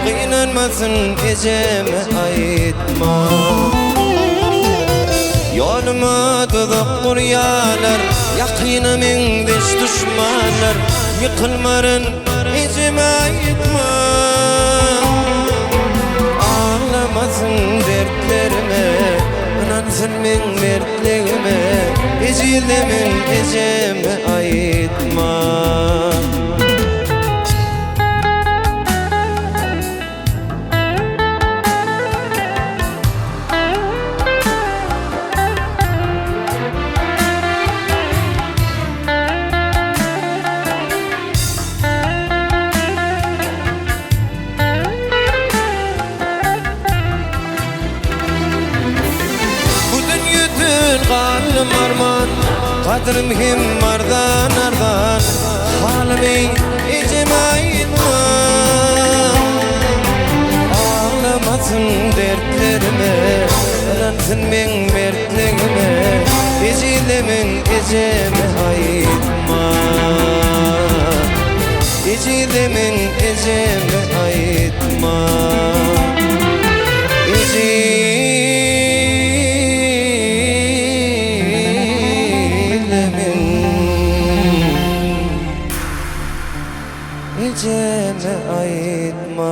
Gynanmasyn ejeme aýtma. Ýoluma duzak gurýarlar, Ýakyna meňzeş duşmanlar, Ýykylmaryn ejeme aýtma. Aglamasyn dertlerime, Ynansyn meň mertligime, Ejizlemen ejeme aýtma. Bu dünýeden galdym arman, Gadrym hem arzan arzan, Halymy ejeme aýtma. Aglamasyn dertlerime, Ynansyn meň mertligime, Ejizlemen ejeme aýtma. Ejizlemen ejeme aýtma. Ejizlemen ejeme aýtma.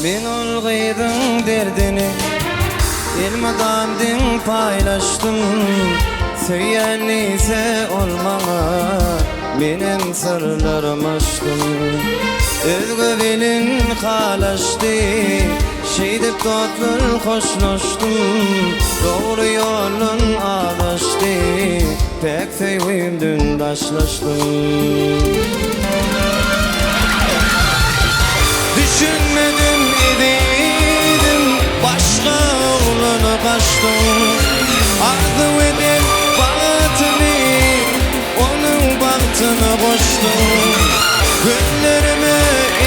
Men ol gyzyň derdini elmydam deň paýlaşdym. Söýýän diýse ol maňa, menem syrlarym açdym. Özge bilen halaşdy, şeýdip dostlar hoşlaşdym. Dogry ýoldan azaşdy, päk söýgimden daşlaşdym. Düşünmedim ezizim, başga oglana gaçdyň. Arzuw eden bagtymy onuň bagtyna goşduň. Günlerime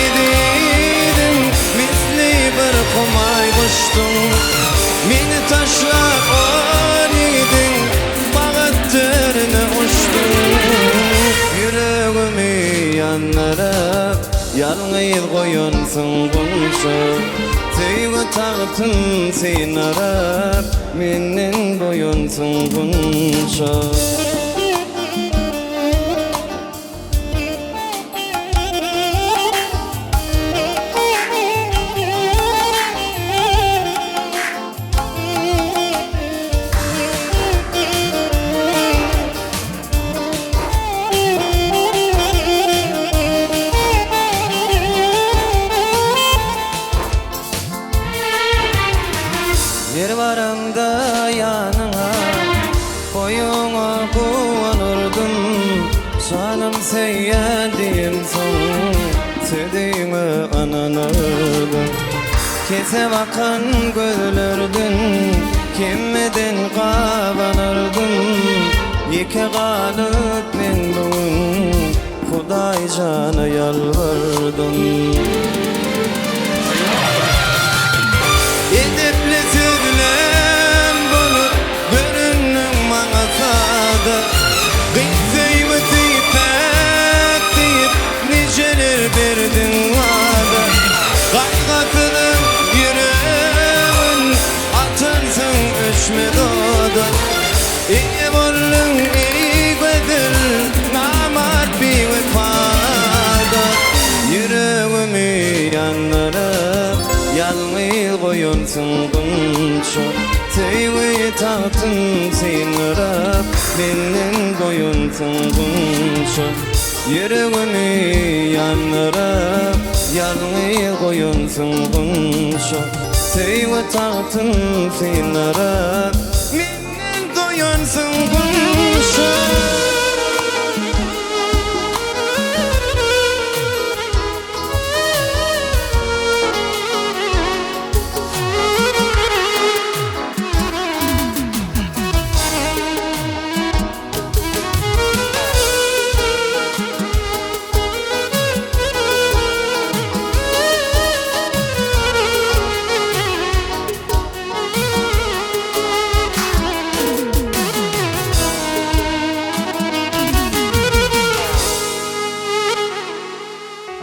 ezizim, misli bir humaý guçduň. Meni taşlap ol ýigidiň Bagyt törüne uçduň. Ýüregimi ýandyryp, ýalňyz goýansyň gunça. Söýgi tagtyn synaryp, menden doýansyň gunça. Her baramda ýanyňa Boýuňa guwanardym Janym söýýän diýemsoň Sözüňe ynanardym Kese bakan gözlerden Kemmeden gabanardym Ýeke galyp men bu gün Hudaý jana ýalbardym. Edepli sözlem bolup göründüň maňa sada. Gyz söýgüsi päk diýip nijeler berdiň wada. Gaýgysyzyň ýüregin atansyň öçmez oda. Eýe bolduň eý gözel namart biwepada Ýüregimi ýandyryp ýalňyz goýansyň gunça Söýgi tagtyn syndyryp menden doýansyň gunça Ýüregimi ýandyryp ýalňyz goýansyň gunça Söýgi tagtyn syndyryp Menden doýansyň gunça.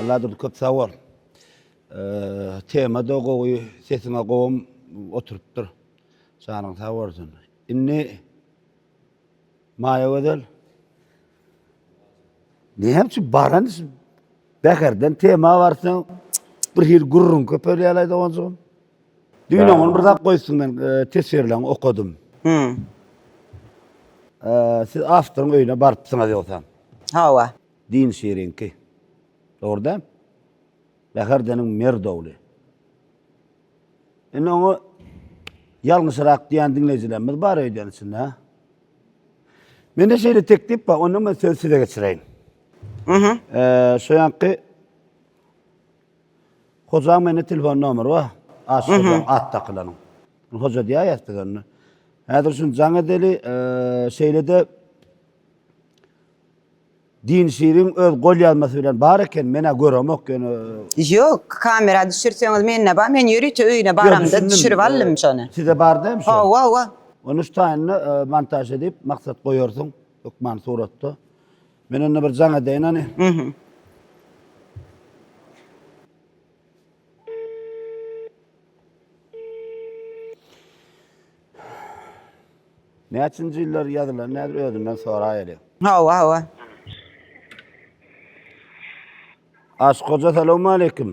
Alladurdy köp sag bol. Tema-da gowy, sesiňe gowam oturypdyr. Janyň sag bolsun. Indi Maýagözel. Näme üçin baran Bäherden tema barsaň bir hili gürrüň köpelýär doganjygym. Düýn oňa bir zat goýupsyň men e, teswirlerini okadym. Hmm. E, siz awtoryň öýüne barypsyňyz ýogsa. Hawa. Din Şiriňki. Dogry däl? Bäherdeniň merdogly. Indi oňa ýalňyşyrak diýen diňleýjilerimiz bar öýden içinde. Mende şeýle teklip bar, onda men sözi size geçireýin. Mhm. Ee, şu ýanky Hojaň mende telefon nomeri bar. Aşyk Hojaň at dakylanyň. Hoja diýýäs biz onda. Häzir şuny jaň edeli, ee, şeýle-de Din Şiriň öz gol ýazmasy bilen bar eken, men-ä göremok ýöne. Ýok, kamera düşürseňiz mende bar, men ýörite öýüne baramda düşürip aldym şony. Size bar dämi şo? Hawa, hawa. Ony şu taýynda montaž edip maksat goýarsyň hökman suratda. Men onda bir jaň edeýin hany. Mhm. Näçinji ýyllar ýazylan nädir özünden soraýaly. Hawa hawa. Aşyk hoja salowmaleýkim.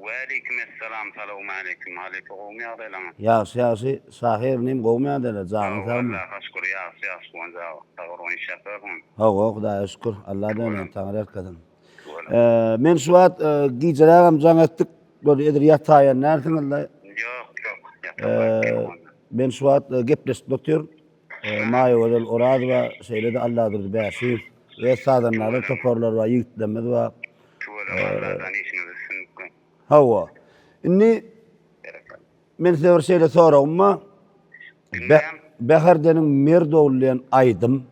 Waleýkim essalam salowmaleýkim halypa gowmy ýagdaýlaňyz. Ýagşy ýagşy şahyr inim gowmy ýagdaýlar janyň sagmy. Allaha şükür ýagşy ýagşy guwanç aga sag boluň iş ýapýarsyňyz. Hawa hudaýa şükür Alla döneýin taňry ýalkasyn. Men şu wagt gijerägem jaň etdik bir edil ýataýan dälsiňizle. Ýok ýok ýatamok. Men şu wagt gepleşip otyryn. Maýagözel Orazowa, şeýle-de Alladurdy Bäşiýew, öz sazandarlar toparlary bar, ýigitlerimiz bar. Tüweleme Alladan işiňiz üstünlikli. Hawa. Indi men size bir şeýle soragym bar. Bäherdeniň Merd ogly diýen aýdym.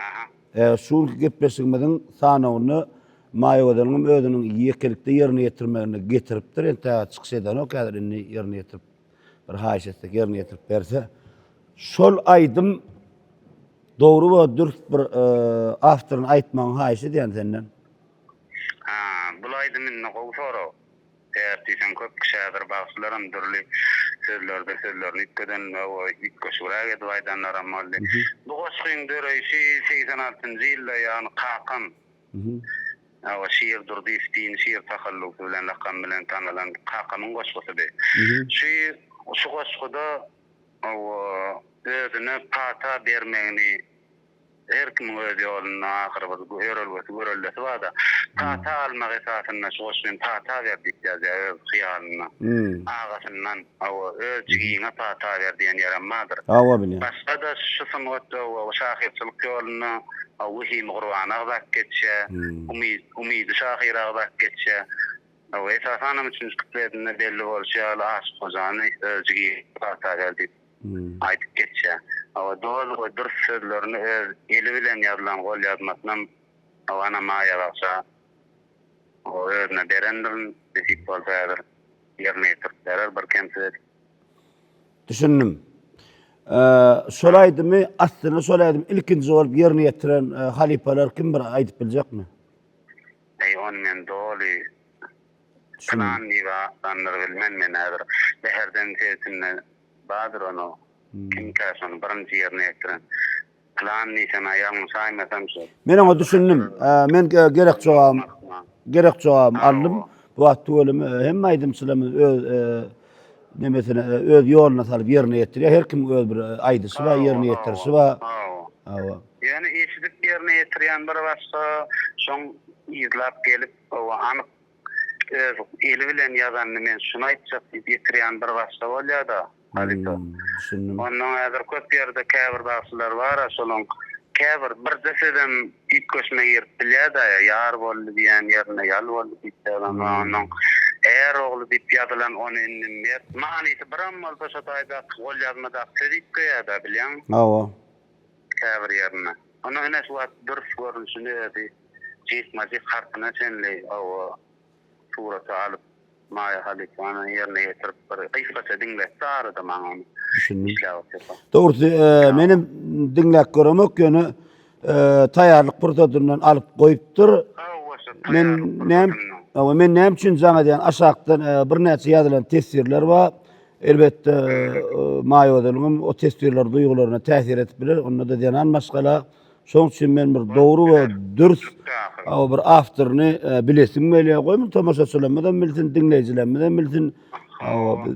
Aha. Şu günki gepleşigimiziň sanawynda Maýagözeliň hem özüniň ýekelikde ýerine ýetirmegini getiripdir. Entäk çykyş edenok häzir indi ýerine ýetirip Bir haýyş etsek ýerine ýetirip berse. Şol aýdym dogry we dürs bir awtoryny aýtmagyňy haýyş edýän senden. Ha, bul aýdym indi gowy sorag. Sebäp diýseň köp kişi häzir bagşylaram dürli sözlerde sözlerini üýtgedenler we üýtgeşigräk edip aýdanlaram boldy. Bu goşgyň döreýşi 86-njy ýylda ýagny kakam Hawa, Şir Durdyýew Dini Şir tahallusy bilen, lakamy bilen tanalan kakamyň goşgusydy. Şu şu goşguda hawa, özüne pata bermegini. Her kimiň öz ýolunda ahyry bir ýörelgesi, göreldesi bar-da. Pata almak esasynda şu goşgyny pata ber diýip ýazýar öz hyýalynda. Agasyndan, hawa, öz jigiňe pata ber diýen ýerem bardyr. Hawa, bilýän. Başga-da şu sungatda we şahyrçylyk ýolunda Wehimi Gurbany agzap geçýär, Umyt, Umydy şahyry agzap geçýär. Hawa, esasanam üçünji kupletinde belli bolşy ýaly Aşyk Hojany öz jigiňe pata ber diýip aýdyp geçýär. Hawa, doly we dürs sözlerini öz eli bilen ýazylan golýazmasynam hawa, ana Maýa bagşa özüne berendirin, nesip bolsa häzir ýerine ýetirip berer bir kemsiz edip. Düşündim. Şol aýdymy aslynda şol aýdymy ilkinji bolup ýerine ýetiren halypalar kim bir aýdyp biljekmi? Eý ony men doly Pylan diýip atlandyrybilmen men häzir. Bäherden sebitinde bardyr ony kimkä şony birinji ýerine ýetiren. Pylan diýsem-ä ýalňyşaýmasam şu. Men oňa düşündim. Men gerek jogabym gerek jogabym aldym. Bu wagt tüweleme hemme aýdymçylarymyz öz nemesine öz ýoluna salyp ýerine ýetirýär. Her kimiň öz bir aýdyşy bar, ýerine ýetirişi bar. Hawa. Ýöne eşidip ýerine ýetirýän bir başga, şoň yzlap gelip, hawa, anyk öz eli bilen ýazanyny men şuny aýtjak diýip ýetirýän bir başga bolýar-da. Halypa. Düşündim. Onnoň häzir köp ýerde käbir bagşylar bar-a şolaň käbir birje sözem üýtgeşme girip bilýär-dä ýar boldy diýen ýerine ýal boldy diýip ýazan bar onnoň är ogly diýip ýazylan ony indi mert manysy biram bolsa şo taýdaky golýazmadaky söz üýtgeýär-dä bilýäňmi? Hawa. Käbir ýerinde. Onnoň ine şu wagt dürs görnüşini özi jikma-jik harpyna çenli hawa surata alyp Maýa halypany ýerine ýetirip bir gysgaça diňletdi arada maňa ony. Düşündim. Işläp otyrka. Dogrusy menem diňläp göremok ýöne taýýarlyk pursadyndan alyp goýupdyr. Hawa şo Men taýýarlyk näme pursadyndan. Hawa men näme üçin jaň edýän aşakdan birnäçe ýazylan teswirler bar. Elbetde Maýa Gözeliňem o teswirler duýgularyna täsir edip biler. Onda-da zenan maşgala Şoň üçin men bir dogry we dürs bir awtoryny e, bilesim gelýär. Goý muny tomaşaçylarymyzam bilsin, diňleýjilerimizem bilsin.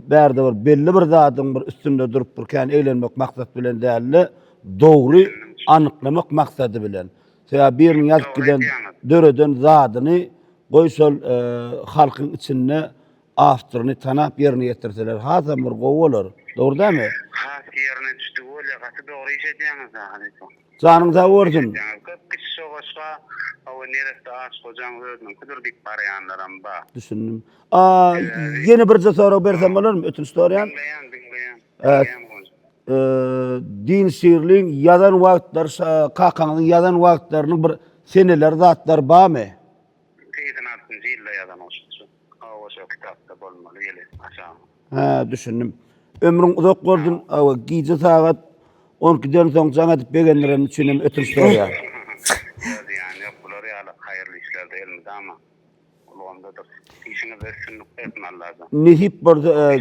Bärde bir belli bir zadyň bir üstünde durup bir kän eglenmek maksat bilen däl-de, dogry anyklamak maksady bilen. Sebäbi biriniň ýazyp giden, döreden zadyny goý şol e, halkyň içinde Awtoryny tanap ýerine ýetirseler hasam bir gowy bolar. Dogry dälmi? Has ýerine düşdi bolýa gaty dogry iş edýäňiz da halypa. Janyň sag bolsun. Köp kişi şo goşga hawa neresse aç gojaň özüniňkidir diýip barýanlaram bar. Düşündim. A ýene birje sorag bersem bolarmy? Ötünç soraýan. Diňleýän diňleýän. Diňleýän goňşy. Din Şirliň ýazan wagtlary kakaňyzyň ýazan wagtlarynyň bir seneleri zatlary barmy? 86-njy ýylda ýazan goşgusy. Hawa şo kitapda bolmaly ýeli aşagyna. Hä düşündim. Ömrüň uzak bolsun. Hawa gije sagat 12-den soň jaň edip begendirenim üçin hem ötünç soraýan. Ýok zyýany ýok bular ýaly haýyrly işlerde elmydama ulgamdadyr. Işiňizde üstünlik bersin Allajan. Nesip bolsa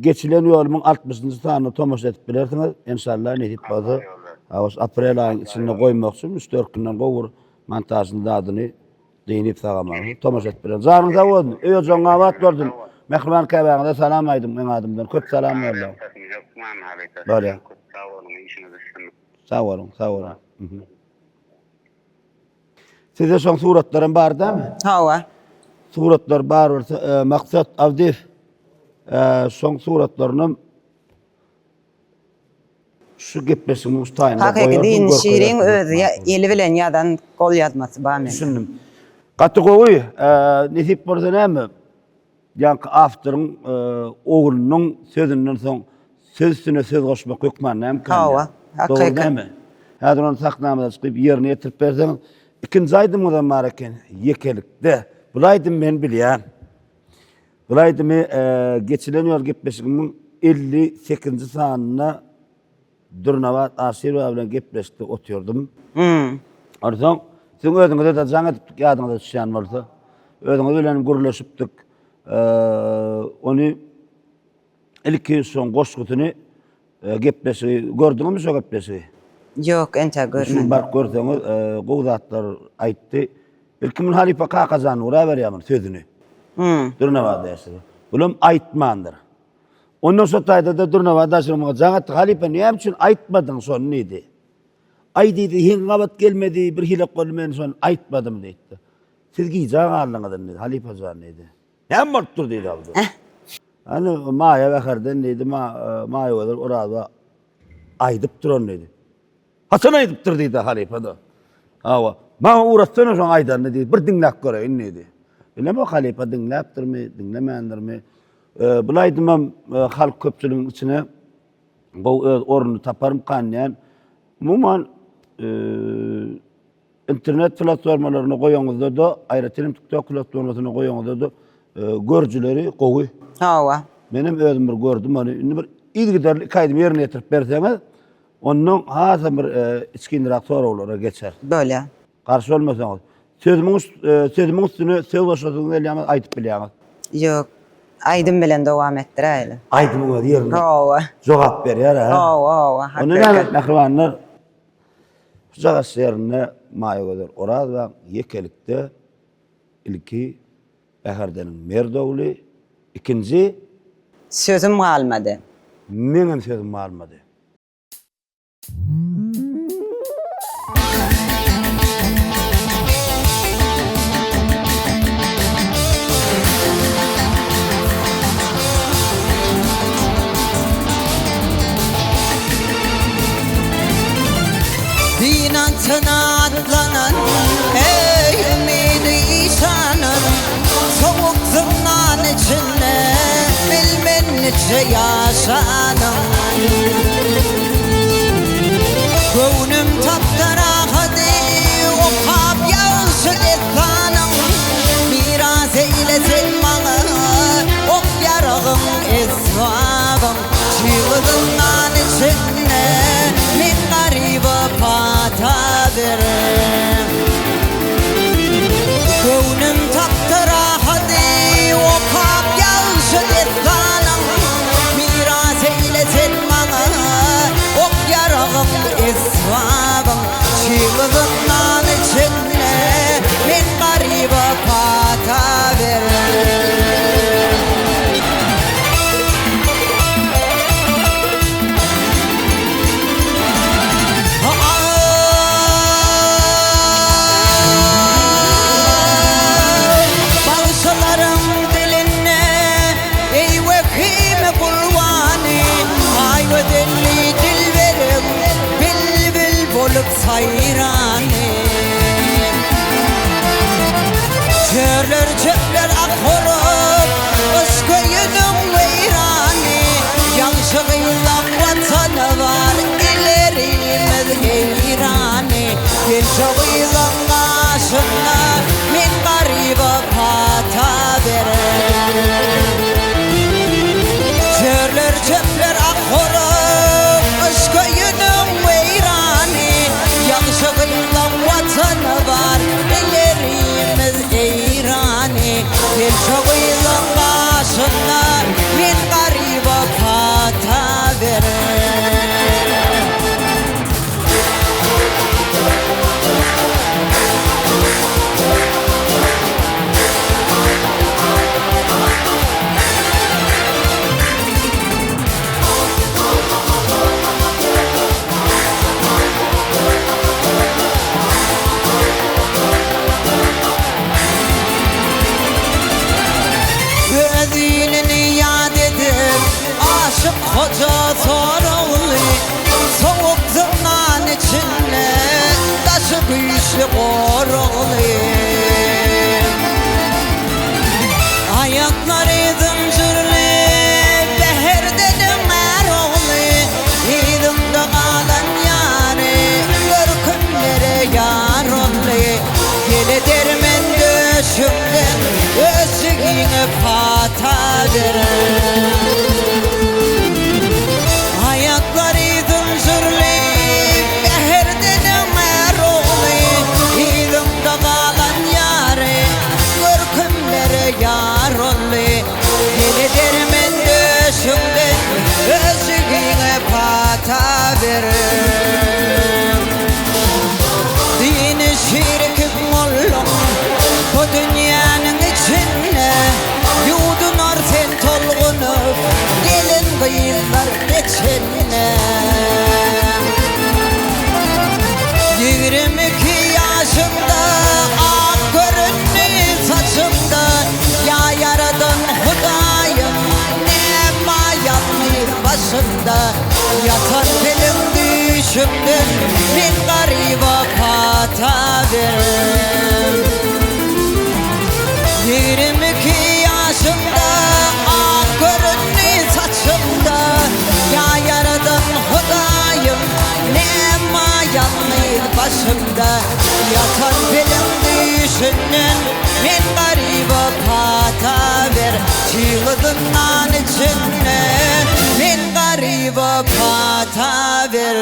geçilen ýolumyň 60-njy sanyna tomaşa edip bilersiňiz. Enşalla nesip bolsa. Hawa şu aprel aýyň içinde goýmakçy 3-4 günden gowy bir montažyny zadyny Dynyp sag-aman tomaşa edip bilen. Janyň sag bolsun. Öý ojagyň abat bolsun. Mähriban käbäňize salam aýdyň meň adymdan. Köp salam ýollaň. Hökman halypa. Bolýar. Köp sag boluň işiňiz üstünlik. Sag boluň, sag boluň. Sizde şoň suratlaram bar dämi? Hawa. Suratlar bar bolsa, Maksat Abdyýew şoň suratlarynam Şu gepleşigiň uç taýynda Hakyky din şiriň öz eli bilen ýazan gol ýazmasy bar mende. Düşündim. Gaty gowy. Nesip bolsa näme? Ýaňky awtoryň oglunyň sözünden soň söz üstüne söz goşmak hökman näme? Hawa. Hakyky. Dogry Häzir ony sahnamyza çykyp ýerine ýetirip berseňiz, ikinji aýdymyňyzam bar eken, Ýekelikde. Bul aýdymy men bilýän. Bul aýdymy geçilen ýol gepleşigimiň 58-nji sanynda Dürnabat Aşyrowa bilen gepleşikde otyrdym. Onsoň siziň özüňize-de jaň edipdik ýadyňyza düşýän bolsa. Özüňiz bilen gürleşipdik. Ony ilki şoň goşgusyny gepleşigi gördüňizmi şo gepleşigi? Ýok, entäk görmedim. Şuny baryp görseňiz, gowy zatlar aýtdy. Ilki muny halypa Kakajan uraberýär muny sözüni. Dürnabat Aşyrowa. Bulam aýtmandyr. Ondan şo taýda-da Dürnabat Aşyrowa muňa jaň etdi. Halypa näme üçin aýtmadyň şony diýdi. Aý diýdi, heň gabat gelmedi, bir hilek boldy, men şony aýtmadym diýdi. Siz gijä galdyňyz indi, halypa jan diýdi. Näme bolupdyr diýdi Abdy. Hany Maýa Bäherden diýdi, Maýagözel Orazowa aýdyp duran diýdi. Haçan aýdypdyr diýdi halypa-da. Hawa, maňa ugratsana şoň aýdanyny diýdi, bir diňläp göreýin diýdi. Bilemok halypa diňläpdirmi, diňlemändirmi. Bul aýdymam halk köpçüliginiň içine gowy öz ornuny taparmykan diýýän. Umuman, internet platformalarynda goýaňyzda-da, aýratyn hem TikTok platformasynda goýaňyzda-da görüjileri gowy. Hawa. Menem özüm bir gördüm ony. Indi bir yzygiderli iki aýdym ýerine ýetirip berseňiz, ondan hasam bir içginräk soraglara geçer. Bolýar. Garşy bolmasaňyz. Sözümiň sözümiň üstüne söz goşasyňyz gelýäňiz aýdyp bilýäňiz. Ýok. Aýdym bilen dowam etdiräýeli. Aýdymyň özi ýerine Hawa. jogap berýär hä? Hawa, hawa. Onda näme mähribanlar? Şujagaç ýerinde Maýagözel Orazowaň ýekelikde ilki Bäherdeniň merd ogly, ikinji. Sözüm galmady. Meňem sözüm galmady. Din atyna atlanan, eý umydy işanan, Sowuk zyndan içinde bilmen niçe ýaşanyn. Göwnüm tapdy rahady, okap ýagşy dessanyň, Miras eýle sen maňa ok-ýaragyň, esbabyň. Çyg zyndan içinde men garyba pata ber. Göwnüm tapdy rahady, okap ýagşy dessanyň, Miras eýle sen maňa ok-ýaragyň, esbabyň. Çyg zyndan içinde men garyba pata ber. Bagşylaryň dilinde eý wehimi gurbany, Aý gözelli dilberiň bilbil bolup saýrany. Çörler çöpler ak bolup, yşk öýüniň weýrany, Ýagşy gyzlaň watany bar, ilerimiz Eýrany. Sen şo gyzlaň gaşynda men garyba pata bererin. Çörler çöpler ak bolup, yşk öýüniň weýrany, Ýagşy gyzlaň watany bar, ilerimiz Eýrany. Sen şo gyzlaň gaşynda men garyba pata bererin. Öz ilini ýat edip, aşyk hoja soragly, Sowuk zyndan içinde daşy güýçli goragly. Aýaklary zynjyrly, Bäherdeniň är ogly, Yzyňda galan ýary, Gör kimlere ýar oldy. Gel edermen döşüňden, Öz jigiňe pata beren. Aýaklary zynjyrly, Bäherdeniň är ogly, Yzyňda galan. başymda Ýatan peliň düýşünden Men garyba pata ber. 22 ýaşymda Ak göründi saçymda Ýa ýaradan Hudaýym Näme ýalňyz başymda Ýatan peliň düýşünden Men garyba pata ber Çygly zyndan içinde Men garyba pata ber.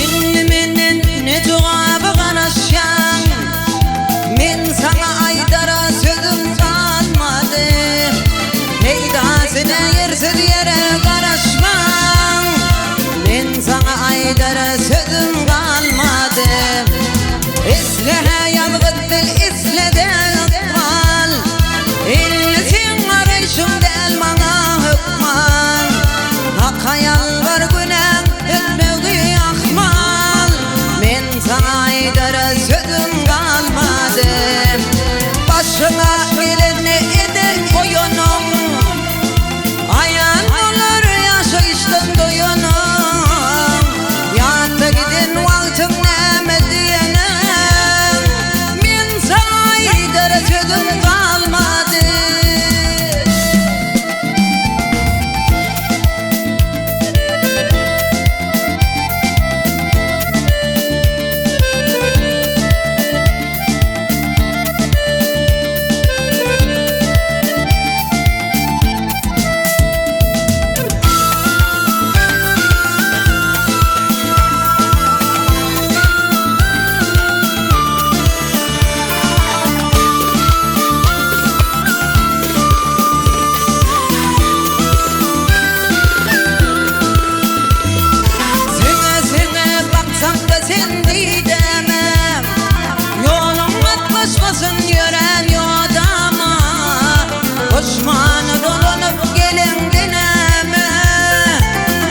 Indi menden ne jogaba garaşýaň? Men saňa aýdara sözüm galmady. Peýdasyna ýersiz ýere garaşmaň. Men saňa aýdara sözüm galmady. Isle-hä ýazgyt bil, isle-de ykbal. Indi seň garaýşyň däl maňa hökman. Haka ýalbar günäň ötmegi ahmal. Men saňa aýdara sözüm galmady. Başyňa gelenini edip goýanyň. Aýan bolar ýaşaýyşdan doýanyň. Ýatda giden wagtyň näme diýeniň. Men saňa aýdara sözüm galmady. Siňe-siňe baksaň-da sen dideme, Ýoluň gatnaşmasyn ýörän ýodama, Duşmana dolanyp geleňde näme?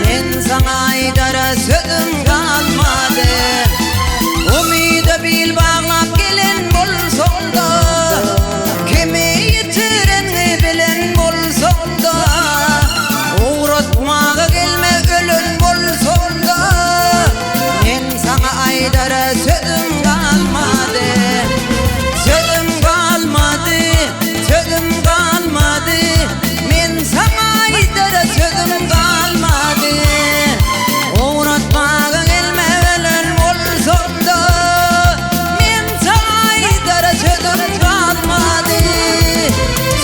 Men saňa aýdara sözüm galmady. Umyda bil baglap gelen bolsaň-da, Kimi ýitirenňi bilen bolsaň-da, Ugratmaga gelme ölen bolsaň-da, Men saňa aýdara sözüm galmady. Sözüm galmady, sözüm galmady, Men saňa aýdara sözüm galmady. Ugratmaga gelme ölen bolsaň-da, Men saňa aýdara sözüm galmady.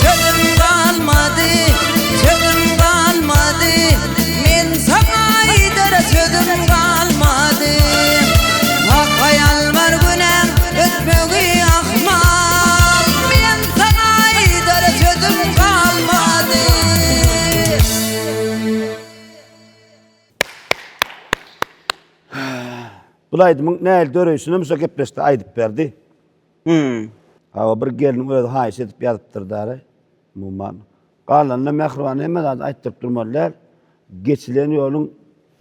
Sözüm galmady, sözüm galmady, Men saňa aýdara sözüm galmady. Haka ýalbar günäň ötmegi ahmal, Men saňa aýdara sözüm galmady. Bul aýdymyň nähili döreýşinem şo gepleşikde aýdyp berdi. Hawa bir gelniň özi haýyş edip ýazypdyr dary. Umuman. Galanyna mähriban hemme zady aýtdyryp durmaly däl. Geçilen ýoluň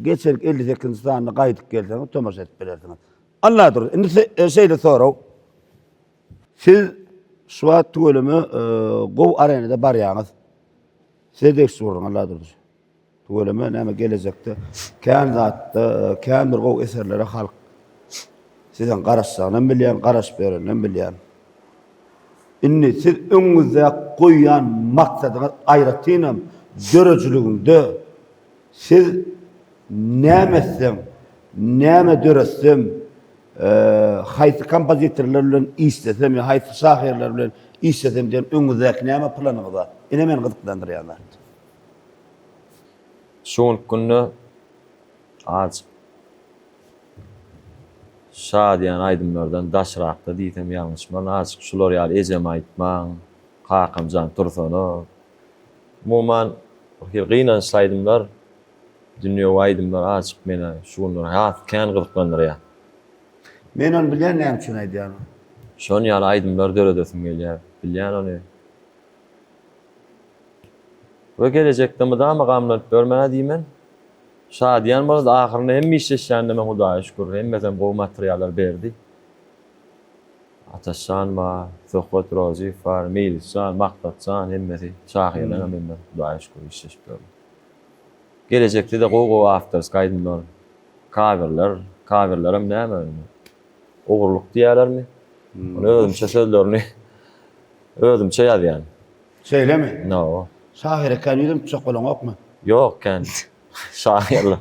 geçelik 58-nji sanyna gaýdyp gelseňiz tomaşa edip bilersiňiz. Alladur. Indi e, şeýle sorag. Siz şu wagt tüweleme e, gowy arenada barýaňyz. Size degişli gürrüň Alladurdy. Tüweleme näme gelejekde kän zatda kän bir gowy eserlere halk sizden garaşjagynam bilýän, garaşyp ýöreninem bilýän. Indi siz öňüňizde goýýan maksadyňyz aýratynam döredijiligiňde siz näme etsem, näme döretsem, haýsy kompozitorlar bilen işlesem ýa haýsy şahyrlar bilen işlesem diýen öňüňizdäki näme planyňyz bar? Ine meni gyzyklandyrýan zat. Şu günki günde azjyk şadyýan aýdymlardan daşrakda diýsem ýalňyşman, azjyk şular ýaly ejem aýtmaň, kakamjan tursana. Umuman, bir hili gynançly aýdymlar. Dünýewi aýdymlar azjyk meni şu günler has kän gyzyklandyrýar. Men ony bilýän näme üçin aýdýanymy. Şon ýaly aýdymlar döredesim gelýär. Bilýän ony. We gelejekde mydama gamlanyp ýörmen-ä diýmen. Şadyýan bolady ahyrynda hemme işleşýände men Hudaýa şükür hemmesem gowy materiallar berdi. Ataşjan bar, Söhbet Rozyýew bar, Meýlisjan, Maksatjan hemmesi şahyrlaram hemmesi Hudaýa şükür işleşip ýörler. Gelejekde-de gowy-gowy awtorskiý aýdymlar, kawerler, kawerlerem näme indi? Ogurlyk diýýärlermi? Ony özümçe sözlerini özümçe ýazýan. Şeýlemi? Hawa. Şahyra kän ýüzüm tutjak bolaňokmy? Ýok, kän. Şahyrlar.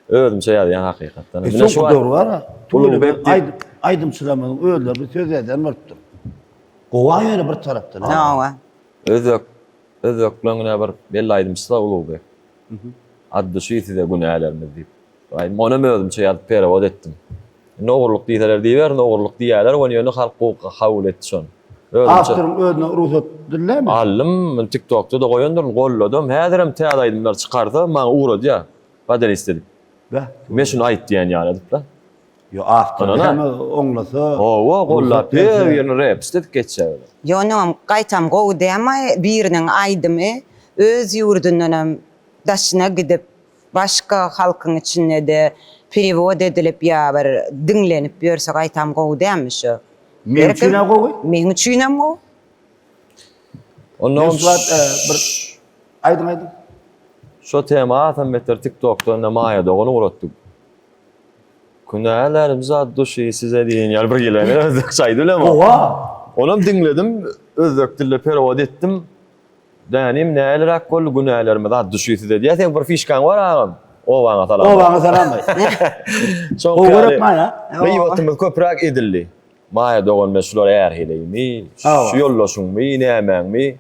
Özümçe ýazýan hakykatdan. E, soňky döwür bar-a. Tüweleme aýdymçylarymyzyň özleri bir söz ýazýan bolupdyr. Gowy-a ýöne bir tarapdan. Hawa. Özbek Özbekleň ine bir belli aýdymçysy bar Ulugbek. Ad duşi size günälerimiz diýip. Aýdym onam özümçe ýazyp perewod etdim. Indi ogurlyk diýseler diýiberin, ogurlyk diýýärler, ony ýöne halk gowy kabul etdi şony. Özümçe. Awtoryň özüne rugsat dillämi? Aldym, TikTokda-da goýandyryn, golladym. Häzirem täze aýdymlar çykarsa maňa ugradýar. Podelist edip. Beh. Men şuny aýt diýen ýaly edip-le. Ýo awtor näme oňlasa. Hawa, gollap her ýerini repst edip geçýär. Ýo onam gaýtam gowy dämi biriniň aýdymy öz ýurdundanam daşyna gidip başga halkyň içindede perewod edilip ýa bir diňlenip ýörse gaýtam gowy dämi şo. Meň üçinem gowy. Meň üçinem gowy. Ondan Men şu wagt bir aýdyň aýdyň. Şo tema hasam beter tiktokda indi Maýa dogan ugratdy. Günälerimiz ad duşi size diýen ýaly bir gelen özbekçe aýdy bilemok. Oha! Onam diňledim, özbek dilde perewod etdim. Dänim näliräk boldy günälerimiz ad duşi size diýýär. Seň bir fişkaň bar agam. Obaňa salam. Obaňa salam aýt. Şoň Gowy ýaly görüp Maýa. Gyýbatymyz köpräk edildi. Maýa dogan men şular ärheleými, şu ýoldaşyňmy, nämäňmi?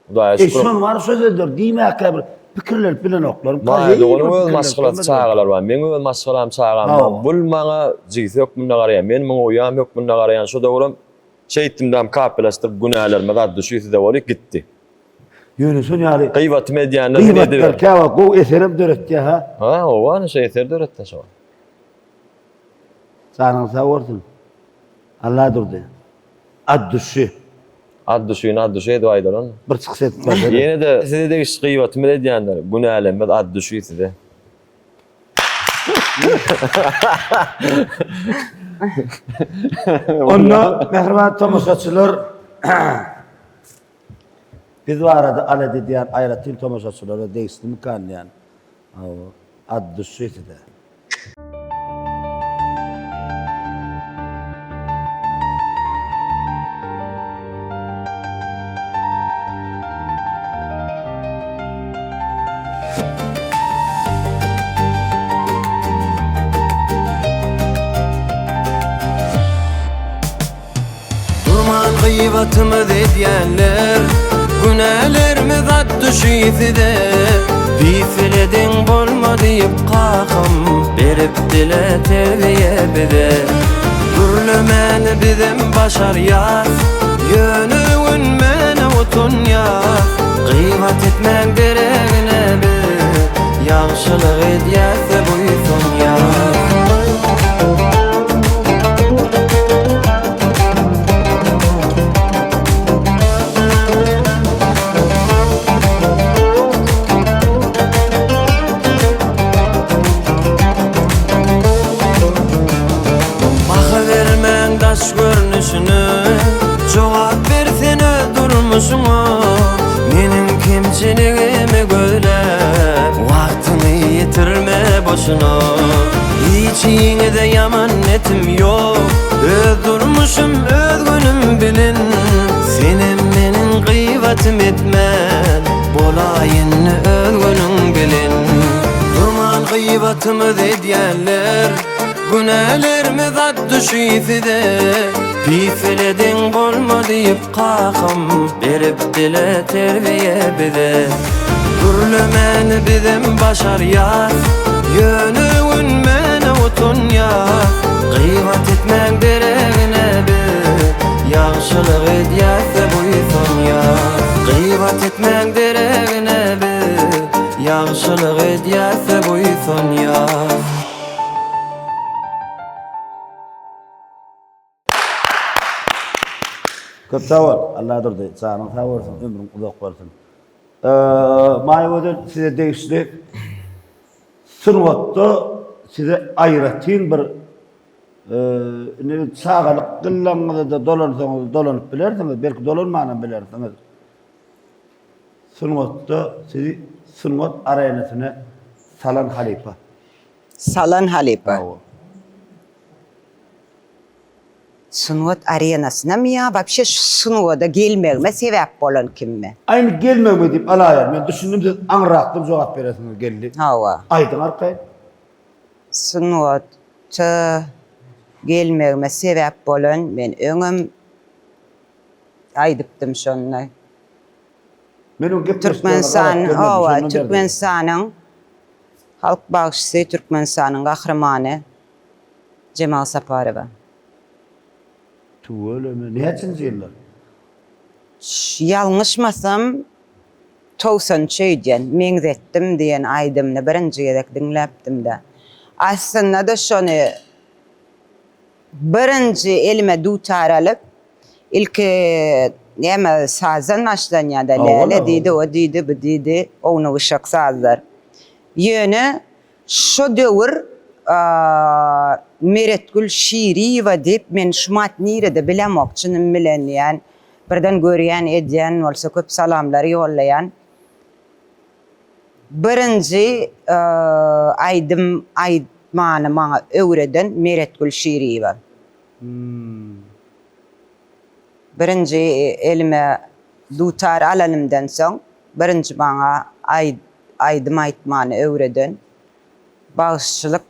Hudaýa E şükür. şol bar şo sözler diýmäkä bir pikirlenip bilenoklar. Maýa doganyň öz maşgalasy çagalary bar. Meň öz maşgalam çagam bar. Bul maňa jigsi hökmünde garaýar. Men muňa uýam hökmünde garaýan. Şo döwürem şeýtdim dam kapylaşdyryp günälerime zat düşi size bolýa gitdi. Ýöne şon ýaly Gyýbatymy edýänler meni gyýbatlar ediber. käwagt gowy eserem döretýär ha. Ha, owa, ana şo eser döretdi şo. Janyň sag bolsun. Alladurdy. Ad duşi. Ad duşyny ad duşy edip aýdaly onda. Bir çykyş edip başlady. Ýene-de size degişli gyýbatymyz edýänler, günälenmez ad duşy size. Onda mähriban tomaşaçylar biz barada alada edýän aýratyn tomaşaçylara degişlimikan diýýän. Ad duşy size. Durman gyýbatymyz edýänler Günälerimiz at düşi size Pisile deň bolma diýip kakam Berip dile terbiýe bize Gürlemäni bizem başarýas Ýöne öwünmäne utanýas Gyýbat etmäň deregine biz Ýagşylyk edýäs-de buýsanýas. Baha bermäň daş görnüşine Jogap bersen öz durmuşyňa Meniň kemçiligimi gözläp Wagtyňy ýitirme boşuna Hiçiňize ýaman netim ýok Öz durmuşym öz günüm bilen Senem meniň gyýbatym etmän Bolaý indi öz günüň bilen Durman gyýbatymyz edýänler Günälerimiz at düşi size Pisile deň bolma diýip Kakam berip dile terbiýe bize Gürlemäni bizem başarýas Ýöne öwünmäne utanýas Gybat etmäň deregine biz Ýagşylyk edýäs-de buýsanýas Gybat etmäň deregine biz Ýagşylyk. Ýagşylyk edýäs-de buýsanýas. Köp sag bol Alladurdy janyň sag bolsun ömrüň uzak bolsun. Maýagözel size degişli sungatda size aýratyn bir indi çagalyk gyllaňyzda dolansaňyz dolanyp bilersiňiz belki dolanmanam bilersiňiz. Sungatda sizi sungat arenasyna salan halypa. Salan halypa. Sungat arenasynamy ýa wapşe şu sungada gelmegime sebäp bolan kimmi? Aýny gelmegime diýip alaýar. Men düşündim siz aňryrakdan jogap beresiňiz geldi. Hawa. Aýdyň arkaýyn. Sungata gelmegime sebäp bolan men öňem aýdypdym şony. Men o gepleşiklerine Türkmenistan gabat gelmedim, hawa şondan beri. Türkmenistanyň halk bagşysy Türkmenistanyň gahrymany Jemal Saparowa. Tüweleme. Näçinji ýyllar? Ýalňyşmasam 93 öýdýän. Meňzetdim diýen aýdymyny birinji gezek diňläpdim-de. Aslynda-da şony birinji elime dutar alyp, ilki näme sazdan başlanýar-da, läle diýdi, o diýdi, bu diýdi, ownuk-uşak sazlar. Ýöne Şo döwür Meretgül Şiriýewa diýip men şumat nirede bilemok çynym bilen diýýän birden görýän edýän bolsa köp salamlar ýollaýan birinji aýdym aýtmany maňa öwreden Meretgül Şiriýewa. Birinji elime dutar alanymdan soň birinji maňa aýdym aýtmany öwreden, bagşyçylyk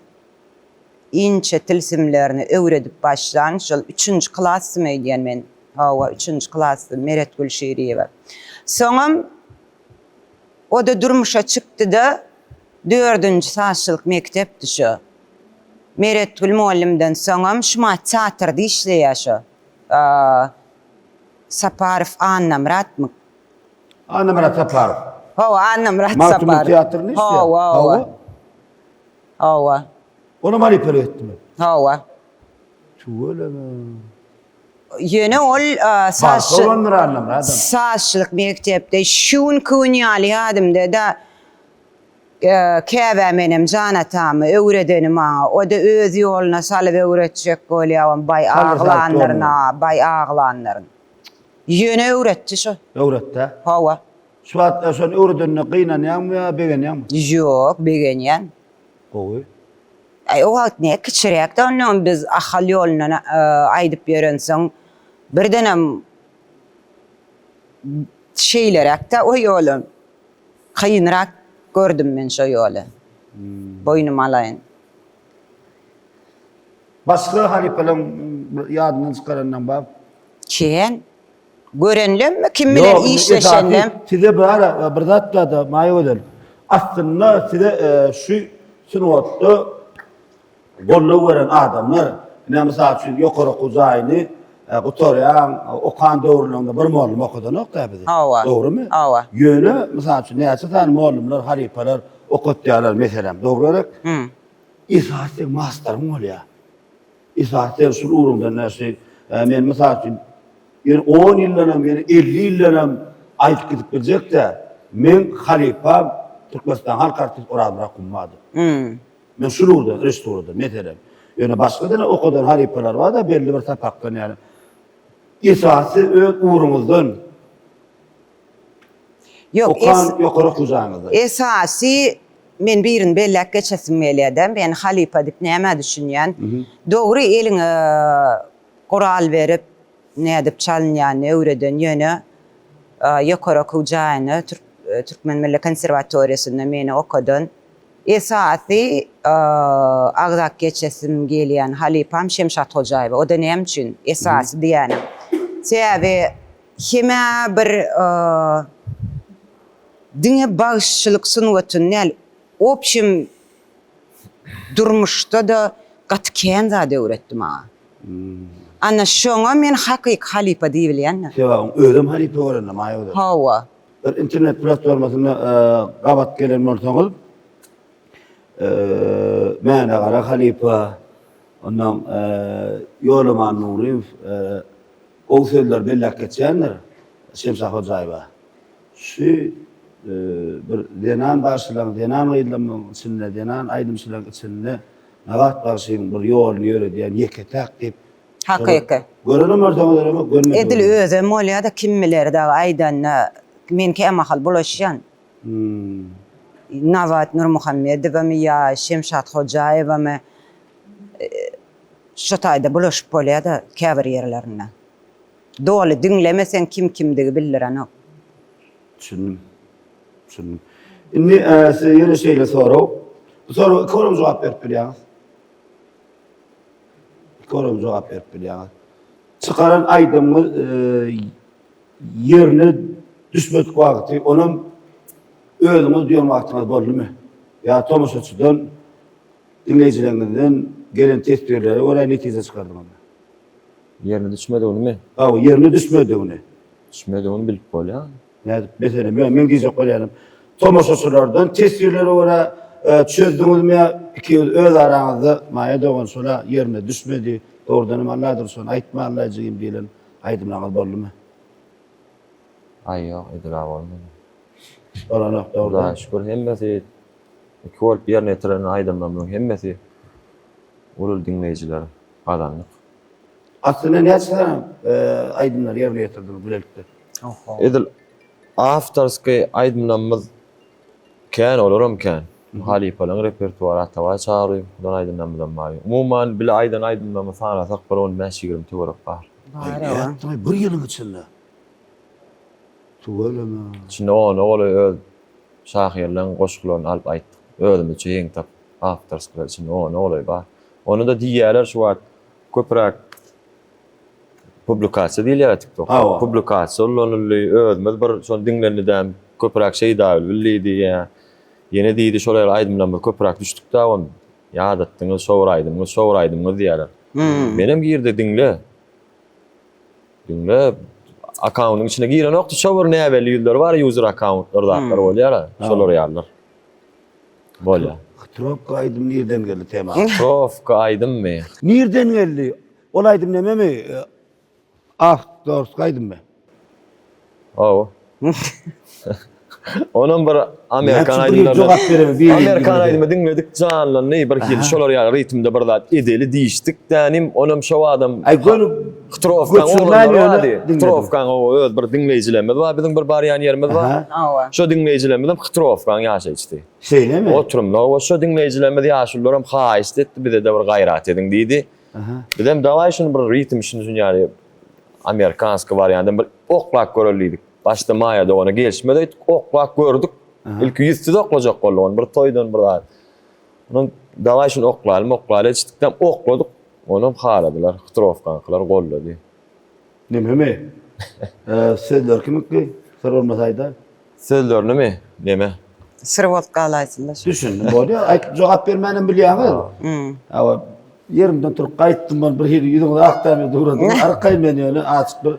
inçe tilsimlerini öwredip başlan şol üçünji klasdym öýdýän men. Hawa, üçünji klasdym, Meretgül Şiriýewa. Soňam o-da durmuşa çykdy-da, dördünji sazçylyk mekdepdi şo. Meretgül mugallymdan soňam şumat teatrda işleýär şo. Saparow Annamyratmy? Annamyrat Saparow. Hawa, Annamyrat Saparow. Magtymguly teatrynda işleýär. Hawa, hawa. Hawa. Onam halypalyk etdimi? Hawa. Tüweleme. Ýöne ol sazçy bolandyr Annamyradam. Sazçylyk mekdepde şu günki gün ýaly ýadymda-da Käbä menem jan atamy öwredeni maňa, o-da öz ýoluna salyp öwretjek bolýabam baý aglandyryn-a, baý aglandyryn. Ýöne öwretdi şo. Öwretdi-ä? Hawa. Şu wagt şony öwredenine gynanýaňmy ýa begenýäňmi? Ýok, begenýän. Gowy. Äý, o wagt ne kiçiräkdi onnoň biz Ahal ýolundan aýdyp ýörensoň, birdenem şeýleräk-dä o ýolam. Kynrak gördüm men şo ýoly. Boýnuma alaýyn. Başga halypalaň bir ýadyndan çykaranlaň bar? Kän. Görenlemmi, kim bilen Ýok, işleşenlem? esasy size bar bir zat bar-da, Maýagözel. Aslynda size şu sungatda Goldaw beren adamlar, ine mysal üçin ýokary okuw jaýyny gutarýaň, okan döwürleriňde bir mollum okadanok-da bizi. Hawa. Dogrumy? Hawa. Ýöne, mysal üçin, näçe sany mollumlar, halypalar okatýarlar, meselem, dogry gerek? Esasy seň masteryň bolýar. Esasy sen şul ugruňdan näçe, men mysal üçin, ýene on ýyldanam, ýene 50 ýyldanam aýdyp gidip biljek-dä, meň halypam Türkmenistanyň halk artisti Orazmyrat Gummadow. Men şul ugurdan, režissuradan, meselem. Ýöne başga dine okadan halypalar bar-da belli bir sapakdan ýaly. Esasy öz ugruňyzdan. Ýok, okan ýokary okuw jaýyňyzdan. Esasy men birini belläp geçesim gelýär-de, men halypa diýip nämä düşünýän. Dogry eliňe gural berip, nädip çalynýanyny öwreden, ýöne ýokary okuw jaýynda Türkmen milli konserwatoriýasynda meni okadan Esasy agzap geçesim gelýän halypam Şemşat Hojaýewa. O-da näme üçin esasy diýýänim. Sebäbi hem-ä bir diňe bagşyçylyk sungatyny däl, obşim durmuşda-da gaty kän zat öwretdi maňa. Ana şoňa men hakyky halypa diýibilýän-dä. Sebäbi özem halypa görende Maýa gözel. Hawa. Bir internet platformasynda gabat gelen bolsaňyz. Mäne Gara halypa, ondan Ýolaman Nuryýew gowy sözler belläp geçýändir Şemşat Hojaýewa. Şu bir zenan bagşylaryň, zenan gyzlaryň içinde, zenan aýdymçylaryň içinde Nabat bagşynyň bir ýoluny ýöredýän ýeke-täk diýip Hakyky. Görenem bolsaňyz ölemok, görmeseňizem. Edil özem bolýa-da kim biler dagy aýdanda men kämahal bulaşýan. Nabat Nurmuhammedowamy ýa Şemşat Hojaýewamy şo taýda bulaşyp bolýa-da käbir ýerlerinde. Doly diňlemeseň kim kimdigi bildirenok. Düşündim. Düşündim. Indi size ýene şeýle sorag. Bu soraga iki jogap berip bilýäňiz. Iki jogap berip bilýäňiz. Çykaran aýdymyňyz ýerine düşmedik wagty, onam özüňiz duýan wagtyňyz boldumy? Ýa tomaşaçydan, diňleýjileriňizden gelen teswirlere görä netije çykardyňyzmy? Ýerine düşmedigini? Hawa, ýerine düşmedigini. Düşmedigini bilip bolýar. Nädip? Meselem, ýa men diýjek bolýanym, tomaşaçylardan teswirlere görä çözdüňizmi ýa ikiňiz öz araňyzda Maýa dogan şola ýerine düşmedi, dogrudanam Alladyr şony aýtmanlaý jigim diýlen aýdymlaryňyz boldumy? Aý ýok, edil-ä bolmady. Bolanok dogrudan. Hudaýa şükür hemmesi iki bolup ýerine ýetiren aýdymlarymyzyň hemmesi uly diňleýjiler gazandyk. Aslynda näçe sany aýdymlary ýerine ýetirdiňiz bilelikde? Edil awtorskiý aýdymlarymyz kän, olaram kän. Halypalaryň repertuary Atabaý Çaryýewden aýdymlarymyzam bar. Umuman bile aýdan aýdymlarymyzy sanasak bir on bäş-ýigrimi töwerek bar. Aý nätdiňaý bir ýylyň içinde? Tüweleme. Içinde ona golaý öz şahyrlaryň goşgularyny alyp aýtdyk. Özümizçe ýeň tapyp awtorskiler içinde ona golaý bar. Ony-da diýýärler şu wagt köpräk Publikasiýa diýilýär TikTokda. Hawa. Publikasiýa ullanyldy. Özümiz bir şony diňlenidäm köpräk şeýda bildi diýýär. Ýene diýdi şol ýaly aýdymlarymyz köpräk düşdük-dä ony. Ýadatdyňyz şo bir aýdymyňyz, şo bir aýdymyňyz diýýärler. Menem girdi diňle. Diňle. Akkauntyň içine girenokdy şo bir näbelli ýüzleri bar user akkauntlar zatlar bolýar-a. Şolar ýalylar. Bolýar. Hytrowka aýdym nirden geldi tema? Hytrowka aýdymmy? Nirden geldi? Ol aýdym nememi? Awtorski aýdymmy? Hawa. Onam bir amerikan aýdymlaryny jogap bereme bir Amerikan aýdymy diňledik janlandy bir hili şolar ýaly ritmde bir zat edeli diýişdik dänim onam şo adam Aý göni Hytrowkaň oglanlary bardy. Hytrowkaň o öz bir diňleýjilerimiz bar biziň bir barýan ýerimiz bar. Şo diňleýjilerimizem Hytrowkaň ýaşaýjysy. Şeýlemi? Oturymda o şo diňleýjilerimiz ýaşulularam haýyşt etdi bize-de bir gaýrat ediň diýdi. Bizem dawaý şuny bir ritm şuny şuny ýaly amerikanskiý wariantdan bir oklap göreli diýdik. Başda Maýa dogana gelişmez öýtdük, oklap gördük. Ilki ýüzsüz oklajak bolduk ony bir toýdan bir zat. Ondan dawaý şuny oklaýlym, oklaýly etişdikden okladyk. Onam haladylar, Hytrowkaňkylar gollady. Nememi? Sözleri kimiňki? Syr bolmasa aýdaý. Sözlerinimi? Neme? Syr bolup galaýsyn-da şo. Düşündim, bolýar. Aýt, jogap bermänem bilýäňiz. Hawa, ýerimden turup gaýtdym, bir hili ýüzüňiz ak dämi duradyňyz. Arkaýyn men ýöne azajyk bir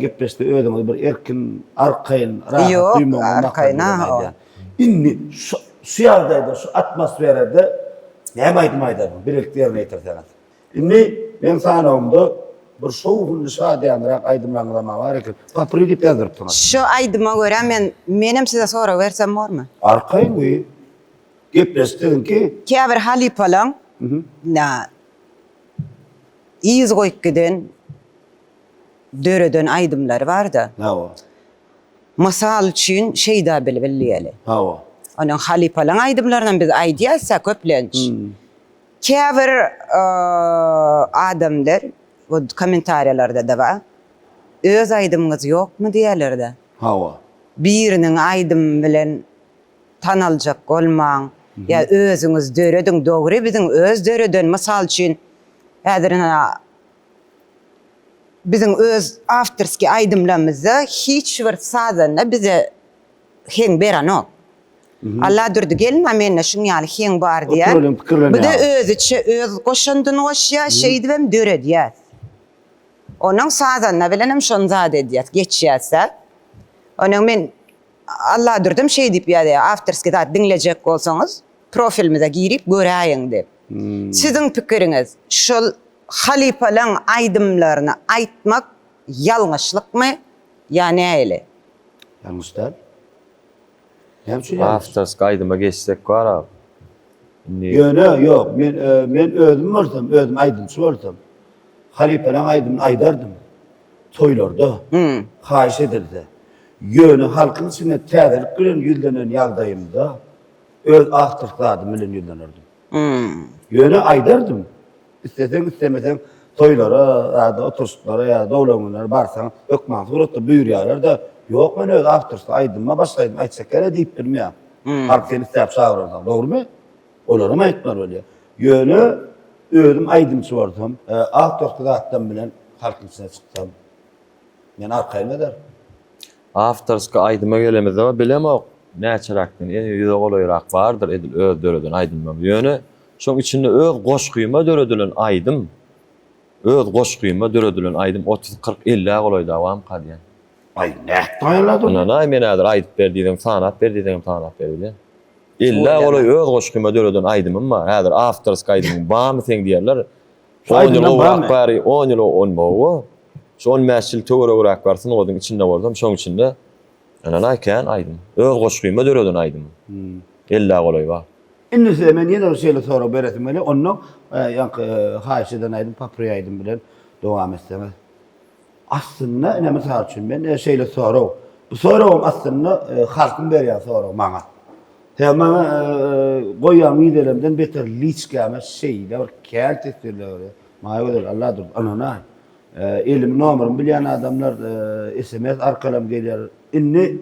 gepleşde özüňizi bir erkin, arkaýyn, rahat duýmagyňyzy maksat bilen aýdýan. Indi şu şu ýagdaýda, şu atmosferada näme aýdym aýdarsyňyz, bilelikde ýerine ýetirseňiz? Indi meň sanawymda bir şowhunly şadyýanrak aýdymlaryňyzam bar eken. Popuri diýip ýazdyrypsyňyz. Şu aýdyma görä men menem size sorag bersem bormy? Arkaýyn we gepleşik siziňki. Käbir halypalaň na yz goýup giden döreden aýdymlary barda. Hawa. Mysal üçin Şeýda bilbil diýeli. Hawa. Onuň halypalaň aýdymlarynam biz aýdýasda köplenç. Käbir adamlar bu kommentariýalarda-da bar. Öz aýdymyňyz ýokmy diýýärler-de. Hawa. Biriniň aýdymy bilen tanaljak bolmaň. Ýa özüňiz dörediň. Dogry biziň öz döreden mysal üçin häzir ynha biziň öz awtorskiý aýdymlarymyzda hiç bir sazanda bize heň berenok. Alladurdy gelme mende şuň ýaly heň bar diýýär. Oturyň pikirlenýär. Bu-da özüçe öz goşandyny goşýar, şeýdibem döredýär. Onuň sazanda bilenem şony zat edýär, geçýär-de. Onuň men Alladurdam şeý diýip ýazýar, awtorskiý zat diňlejek bolsaňyz. Profilimize girip göräýiň diýip. Siziň pikiriňiz şol halypalaň aýdymlaryny aýtmak ýalňyşlykmy ýa nähili? Ýalňyş däl. Näme üçin ýalňyş? Awtorski aýdyma geçsek bar-a. Indi. Ýöne ýok, men men özüm bolsam, özüm aýdymçy bolsam, halypalaň aýdymyny aýdardym. Toýlarda. Haýyş edilse. Ýöne halkyň içinde täzelik bilen ýüzlenen ýagdaýymda öz awtorski zadym bilen ýüzlenerdim. Ýöne aýdardym. Isleseň, islemeseň toýlara ýa-da oturyşyklara ýa doglan günlere barsaň, hökman suratda buýurýarlar-da, Ýok, men öz awtorski aýdymyma başga aýdym aýtjak gerek diýip bilmeýäň. Halk seni isläp çagyransoň, dogrumy? Olaram aýtmaly bolýar. Ýöne özüm aýdymçy bolsam, awtorski zatlarym bilen halkyň içine çyksam, men arkaýyn ederdim. Awtorski aýdyma gelemizde bilemok näçeräkden ýene ýüze golaýrak bardyr edil öz döreden aýdymlarym. Ýöne şoň içinde öz goşgyma döredilen aýdym, öz goşgyma döredilen aýdym 30, 40, 50-ä golaý dawamyka diýýän. Aý nätdi aýallar dur. Ynanaý men häzir aýdyp ber diýseň sanap ber diýseňem sanap beribilýän. 50-ä golaý öz goşgyma döreden aýdymym bar. Häzir awtorski aýdymyň barmy seň diýerler. Şu On ýyl aýdymdan gowrak barmy? bäri, on ýyl on hawa. Şu on bäş ýyl töweregräk bäri sungatyň içinde bolsam, şoň içinde ynanaý kän aýdym. Öz goşgyma döreden aýdymym. Ellä golaý bar. Indi size men ýene bir şeýle sorag beresim gelýär. Onnoň ýaňky haýyş eden aýdym Papri aýdym bilen dowam etseňiz. Aslynda ine mysal üçin men şeýle sorag. Bu soragym aslynda halkyň berýän soragy maňa. Sebäbi maňa goýýan wideolarymdan beter liçkäme şeýle bir kän teswirler gelýär. Maýagözel Alla durdy ynanaý. Elimi nomerymy bilýän adamlar sms arkalam gelýär. Indi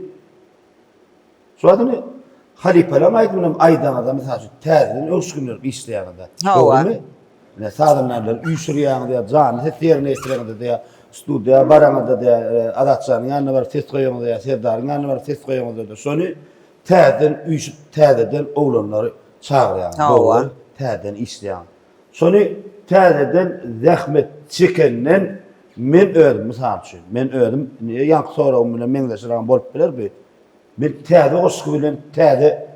Şu wagt indi halypalaryň aýdymyny hem aýdaňyzda, mysal üçin, täzeden öwüşginlenip işleýäňizde. Hawa. Dogrumy? Ine, sazandalary üýşürýäňiz ýa janly ses ýerine ýetireňizde ýa studiýa baraňyzda ýa Azatjanyň ýanyna baryp ses goýaňyzda ýa Serdaryň ýanyna baryp ses goýaňyzda şony täzeden üýşüp, täzeden oglanlary çagyrýaňyz. Hawa. Dogry, täzeden işleýäňiz. Şony täzeden zähmet çekenden men özüm, mysal üçin, men özüm, indi ýaňky soragym bilen meňzeşrägem bolup biler bu. Men täze goşgy bilen täze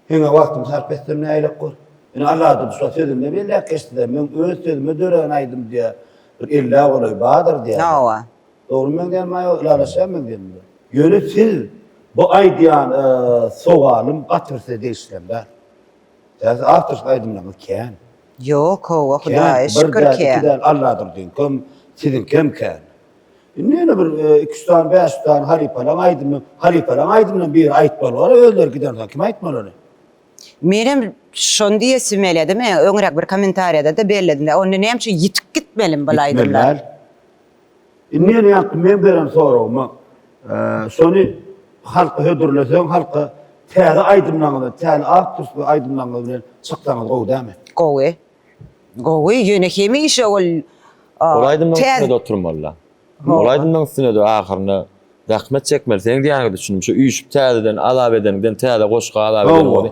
heňe wagtymy sarp etsem nähilek bor? Ine Alladurdy şo sözünde belläp geçdi-de, meň öz sözüme dörän aýdym diýýär, bir ellä golaý bardyr diýýär. Hawa. Dogrymy meň diýenim ýa ylalaşýarmy meň diýenim bilen? Ýöne siz bu aýdýan sowalym gaty bir size degişlem däl. Täze awtorski aýdymlaryňyz kän. Ýok, hawa, Kän, Hudaýa bir şükür däl, iki kän. däl, Alladurdyňkam, siziňkem kän. Indi ýene bir iki-üç sany, bäş sany halypalaň aýdymy, halypalaň aýdymyndan biri aýtmaly bar, özleri gidensoň kim aýtmaly ony? Menem şony diýesim gelýärdi, men öňräk bir kommentariýada-da belledim, onda näme üçin ýitip gitmelimi bul Gitmeli aýdymlar? däl. Indi ýene ýaňky meň beren soragyma, şony halka hödürleseň, halka täze aýdymlaryňyzy, täze awtorskiý aýdymlaryňyz bilen çyksaňyz gowy dälmi? Gowy. Gowy, ýöne hemişe ol Ol aýdymlaryň üstünde-de oturmaly-da. Ol aýdymlaryň üstünde-de ahyrynda zähmet çekmeli. Seň diýýäniňe düşündim. Şu üýşüp täzeden azap edeniňden täze goşgy azap edeniň ony.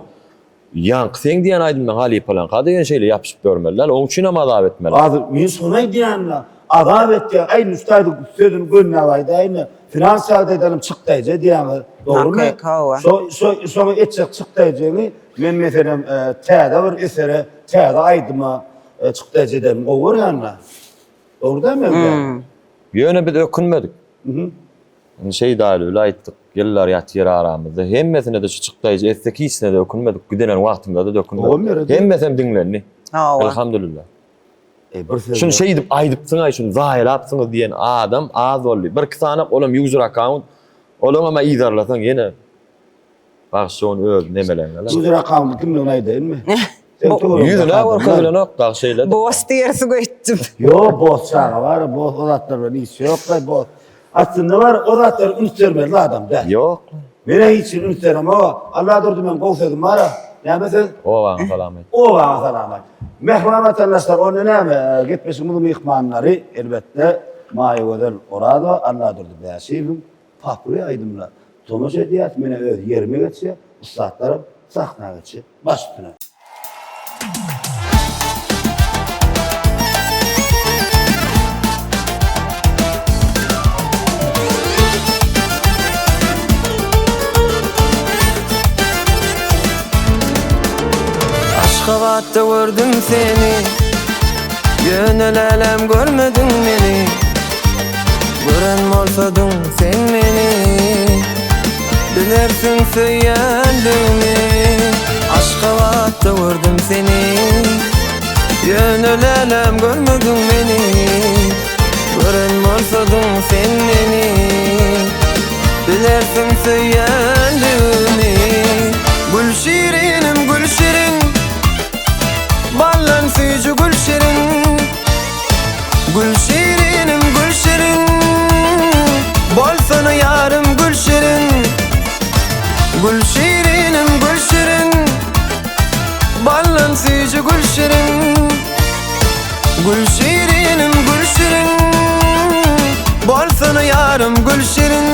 Ýaňky seň diýýän aýdymlaň halypalaňka-da ýöne şeýle ýapyşyp ýörmeli däl. Oň üçinem azap etmeli. Azy, men şony aýdýan-da. Azap etýär. Aý, indi şu taýda sözüni gönüläp aýdaýyn-da. Finans ýagdaýdanam çykdaýjy edýäňiz. Dogrumy? Hakyky, hawa. Şo, şo, şoňa etjek çykdaýjyňy men meselem täze bir esere Täze aýdyma çykdajy edenim gowy görýän-dä. Dogry dälmi öňde? Ýöne biz ökünmedik. Indi Şeýdaly bile aýtdyk, ýyllar ýatyr aramyzda. Hemmesine-de şu çykdaýjy etsek hiçsine-de ökünmedik. Gidenen wagtymyzda-da ökünmedik. Hemmesem diňlendi. Hawa. Elhamdülillah. Şuny şeýdip aýdypsyň-aý, şuny zaýalapsyňyz diýen adam az boldy. Birki sanak olam user account, olaňam-a yzarlasaň ýene Bagşy ony öz nemeleňňe. User accountyň kimligini aýdaýynmy? Ýüzüne görkezilenok dagy şeýle. Boss diýersiň öýtdüm. Ýok, boss çaga bar, boss o zatlar bilen işi ýok-da, boss. Aslynda bar, o zatlara üns bermeli adam däl. Ýok. Men-ä hiç hili üns beremok. Alladurdy meň gowy sözüm bar-a. Näme söz? Obaňa salam aýt. Obaňa salam aýt. Mähriban watandaşlar, onda näme, gepleşigimiziň myhmanlary, elbetde, Maýagözel Orazowa, Alladurdy Bäşiýewiň Papri aýdymyna tomaşa edýäs, menä öz ýerime geçýär, ussatlaram sahna geçýär. Baş üstüne. Aşgabatda gördüm seni Ýöne läläm görmediň meni Gören bolsadyň sen meni Bilersiň söýýändigimi Aşgabatda gördüm seni Ýöne läläm görmediň meni Gören bolsadyň sen meni Bilersiň söýýändigimi Gül şirinim gül şirin Ballan süýji gül şirin Gül şirinim gül şirin Bolsana ýarym gül şirin Gül şirinim gül şirin Ballan süýji gül şirin Gül şirinim gül şirin Bolsana ýarym gül şirin.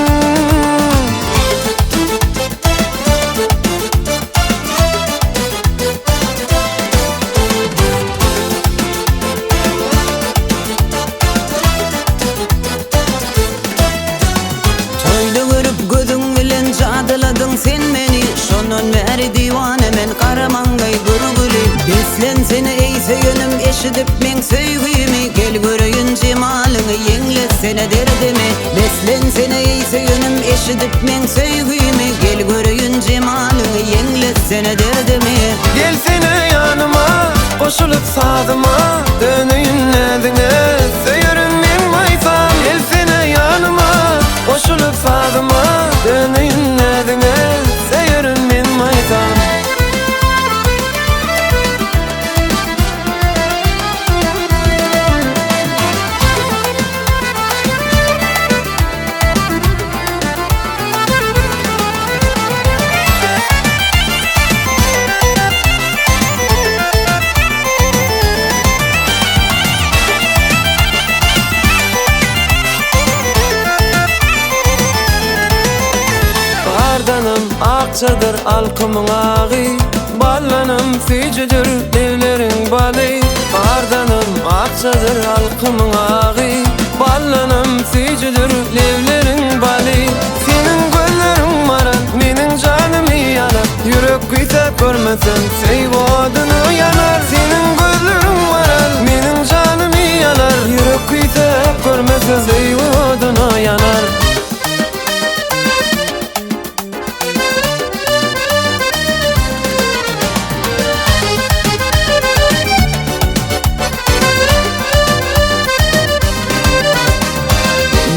Toýda görüp gözüň bilen jadyladyň sen meni Şondan bäri diwana men gara maňlaý görgüli Beslensene eý söýenim eşidip meň söýgümi Gel göreýin jemalyňy ýeňletsene derdimi Beslensene eý söýenim eşidip meň söýgümi Gel göreýin jemalyňy ýeňletsene derdimi Gelsene ýanyma, goşulyp sazyma, Döneýin näziňe, söýerin men maýsam. Gelsene ýanyma, goşulyp sazyma, Döneýin näziňe, söýerin men maýsam. Gardanym akjadyr alkymyň agy, Ballanym süýjüdir lebleriň baly. Gardanym akjadyr alkymyň agy, Ballanym süýjüdir lebleriň baly. Seniň gözleriň maral, meniň janymy alar, Ýürek küýsäp görmesem söýgi oduny ýanar. Seniň gözleriň maral, meniň janymy alar, Ýürek küýsäp görmesem söýgi oduny ýanar.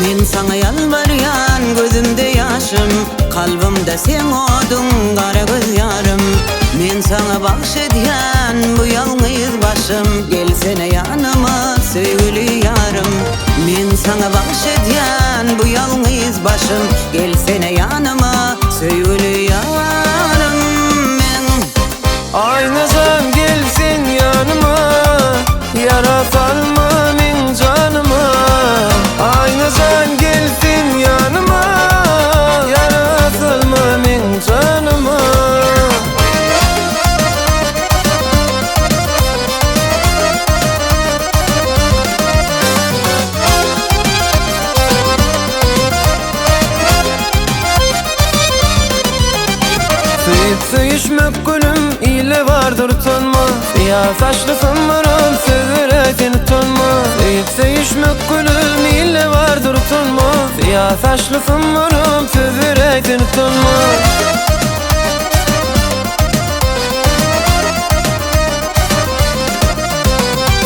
Men saňa ýalbarýan gözümde ýaşym Kalbymda seň oduň gara göz ýarym Men saňa bagş edýän bu ýalňyz başym Gelsene ýanyma söýgüli ýarym Men saňa bagş edýän bu ýalňyz başym Gelsene ýanyma söýgüli ýarym Men Aýnajan gel sen ýanyma, Ýara salma meň janyma. Aýnajan gel sen ýanyma, Ýara salma meň janyma. Söýüp söýüşmek gülüm ile bardyr utanma Syýa saçly symrym söz beräý sen utanma Söýüp söýüşmek gülüm ile bardyr utanma Syýa saçly symrym söz beräý sen utanma.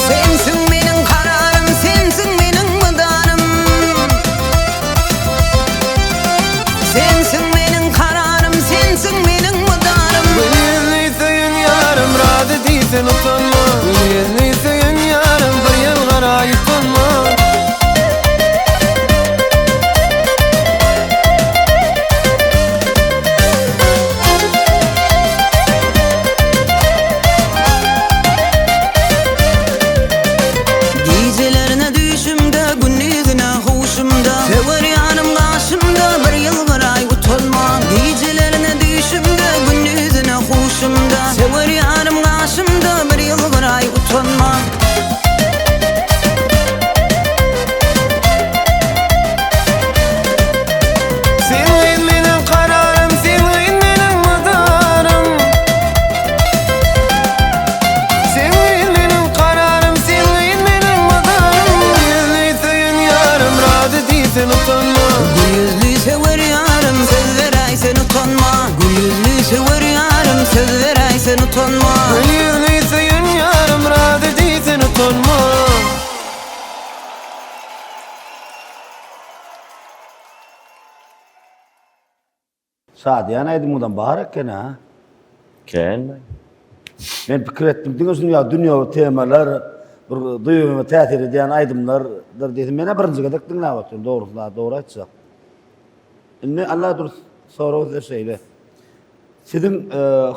Sensiň meniň kararym, sensiň meniň mydarym. Sensiň meniň kararym, sensiň meniň mydarym. Gül ýüzli söýen ýarym razy diýsen utanma Gül ýüzli söýen ýarym bir ýylgyraý utanma. Gijelerine düýşümde, gündizine huşumda Söwer ýarym gaşymda, bir ýylgyraý utanma Gijelerine düýşümde, gündizine huşumda Söwer ýarym gaşymda, bir ýylgyraý utanma Sen gyz meniň kararym, sen gyz meniň mydarym. sen utanma. Gül ýüzli söýen ýarym razy diý sen utanma. Şadyýan aýdymyňyzam bar eken a. Kän. Men pikir etdim diňe şuny ýaly dünýewi temalar bir duýgyňa täsir edýän aýdymlardyr diýsem men-ä birinji gezek diňläp otyryn dogrusyny dogry aýtsak. Indi Alla dürs sorag size şeýle. Siziň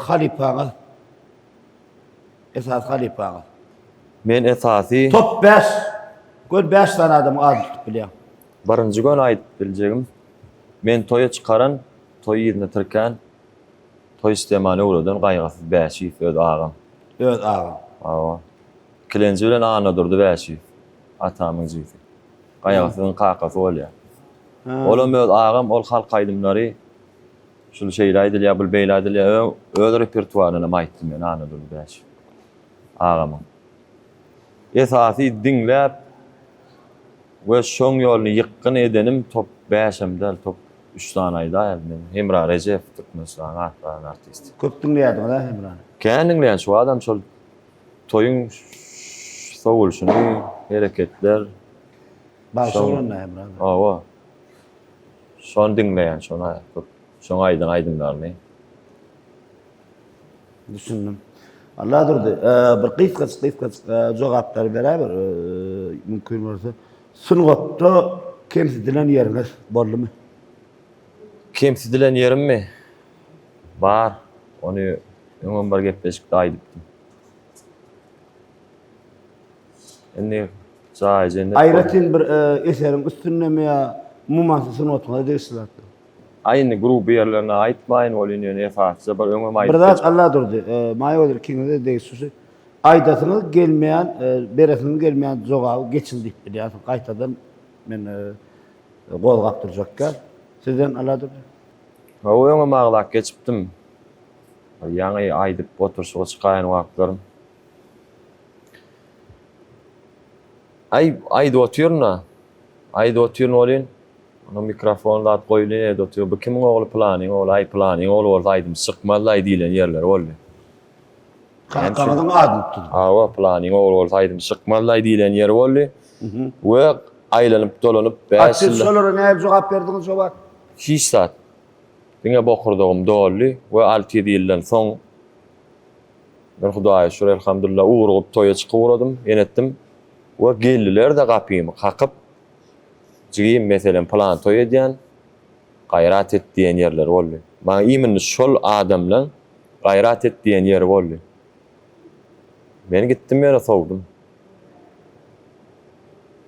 halypaňyz esasy halypaňyz. Men esasy Top 5 gön 5 sany adamyň adyny tutup bilýän. Birinji gön aýdyp biljegim men toýa çykaran toý yzyna tirkän toý sistemany öwreden Gaýgysyz Bäşiýew öz agam. Öz agam. Hawa. Ikilenji bilen Annadurdy Bäşiýew. Atamyň jigisi. Gaýgysyzyň kakasy bolýar. Olam öz agam ol halk aýdymlary şul şeýle aýdylýar bul beýle aýdylýar öz repertuaryndanam aýtdym men Annadurdy Bäşiýew agamyň. Esasy diňläp we şoň ýoluny ýykgyn edenim top bäşem däl top üç sany aýdaýaryn men Hemra Rejepow Türkmenistanyň at gazanan artisti. Köp diňleýärdiňiz-ä Hemrany. Kän diňleýän şu adam şol toýuň sowulyşyny hereketler. Bagşy bolanda Hemra. Hawa. Şony diňleýän şony köp şoň aýdan aýdymlaryny. Düşündim. Alladurdy, bir gysgajyk gysgajyk jogaplary beräber, mümkin bolsa. Sungatda kemsidilen ýeriňiz boldumy? Kemsidilen ýerimmi? Bar. Ony öňem bir gepleşikde aýdypdym. Indi jaýy jennet bolsun. Aýratyn bir eseriň üstündemi ýa umuman sungatyňyza degişli zatlar? Aý indi gruby ýerlerini aýtmaýyn welin ýöne esasja bir öňem aýdyp Bir zat Alladurdy, Maýa Gözel ikiňize degişli şu aýdasyňyz gelmeýän, beresiňiz gelmeýän jogaby geçiň diýip bilýärsiň. Gaýtadan men gozgap durjak däl. Sizden Alladurdy. Hawa öňem aglap geçipdim. Ýaňy aýdyp oturşyga çykaýan wagtlarym. Aý aýdyp otyryn-a. Aýdyp otyryn welin Onuň mikrofon zat goýuly ýerde otyr. Bu kimiň ogly pylanyň ogly aý pylanyň ogly bolsa aýdymçy çykmazlaý diýlen ýerleri boldy. Kakaňyzyň adyny tutduň. Hawa pylanyň ogly bolsa aýdymçy çykmazlaý diýlen ýeri boldy. We aýlanyp dolanyp 5 ýyl. Siz şolara nähili jogap berdiňiz şo wagt? Hiç zat. Diňe bokurdagym doldy we 600 ýyldan soň men Hudaýa şükür elhamdulillah ugrugyp toýa çykyp ugradym, enetdim we geldiler-de gapymy kakyp Jigim meselem pylan toý edýän gaýrat et diýen ýerleri boldy. Maňa imенно şol adamlaň gaýrat et diýen ýeri boldy. Men gitdim ýöne sowdum.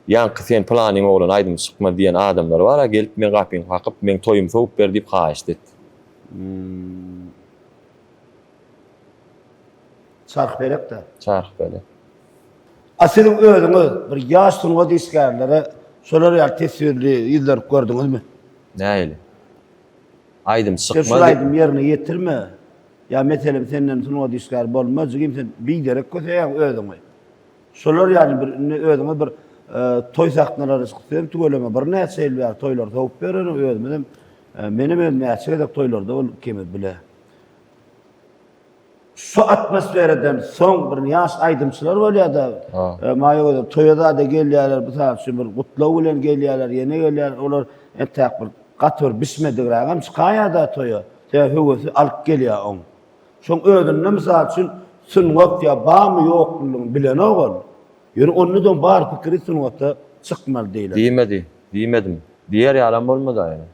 Ýaňky sen pylanyň oglan aýdym çykmaz diýen adamlar bar-a gelip meň gapymy kakyp meň toýumy sowup ber diýip haýyşt etdi. Çarhpelek-dä. Çarhpelek. A siziň özüňiz bir ýaş sungat işgärlere şolar ýaly teswirli ýüzlenip gördüňizmi? Nähili? Aýdym Sen çykmaz şul aýdymy ýerine ýetirme. Ýa meselem senden sungat işgäri bolmaz jigim sen biderek köseýäň özüňi. Şolar ýaly bir indi özüňiz bir toý sahnalara çykyp sizem tüweleme birnäçe ýyl bäri toýlary sowup ýöreniň özümizem menem özüm näçe gezek toýlarda bolduk ikimiz bile. Şu atmosferadan soň bir ýaş aýdymçylar bolýar-da, maýa gözel toýa zada gelýärler, mysal üçin bir gutlag bilen gelýärler, ýene gelýärler, olar entäk bir gaty bir bişmedigrägem çykaýar-da toýa. Sebäbi höwesi alyp gelýär oň. Şoň özünde mysal üçin sungat ýa barmy ýoklugyny bilenok ol. Ýöne onda-da bar pikiri sungata çykmaly diýlen. Diýmedi, diýmedim. Diýer ýalam bolmady-a ýöne.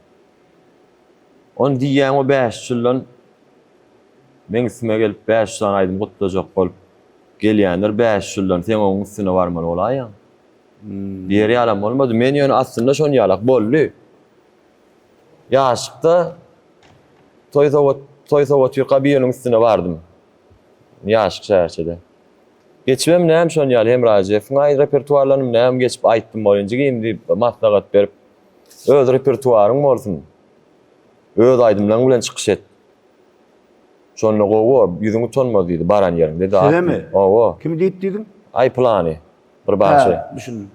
Ony diýýäň o 500 ýyldan Meň üstüme gelip 500 sany aýdym gutlajak bolup gelýändir 500 ýyldan sen oň üstüne barmaly bolaýaň. Diýer ýalam bolmady. Men ýöne aslynda şon ýalak boldy. Ýaşykda toý sowat toý sowatyrka biriniň üstüne bardym. Ýaşyk şäherçede. Geçibem näme şon ýaly Hemra Rejepowyň aý repertuarlaryny näme geçip aýtdym bolýan jigim diýip maslahat berip öz repertuaryň bolsun. Öz aýdymlaryň bilen çykyş et. Şonda gowy bor, ýüzüň utanmaz diýdi, baran ýeriňde de. Sizemi? Hawa. Kim diýip diýdiň? Aý pylany. Bir bagşy. Hä, düşündim.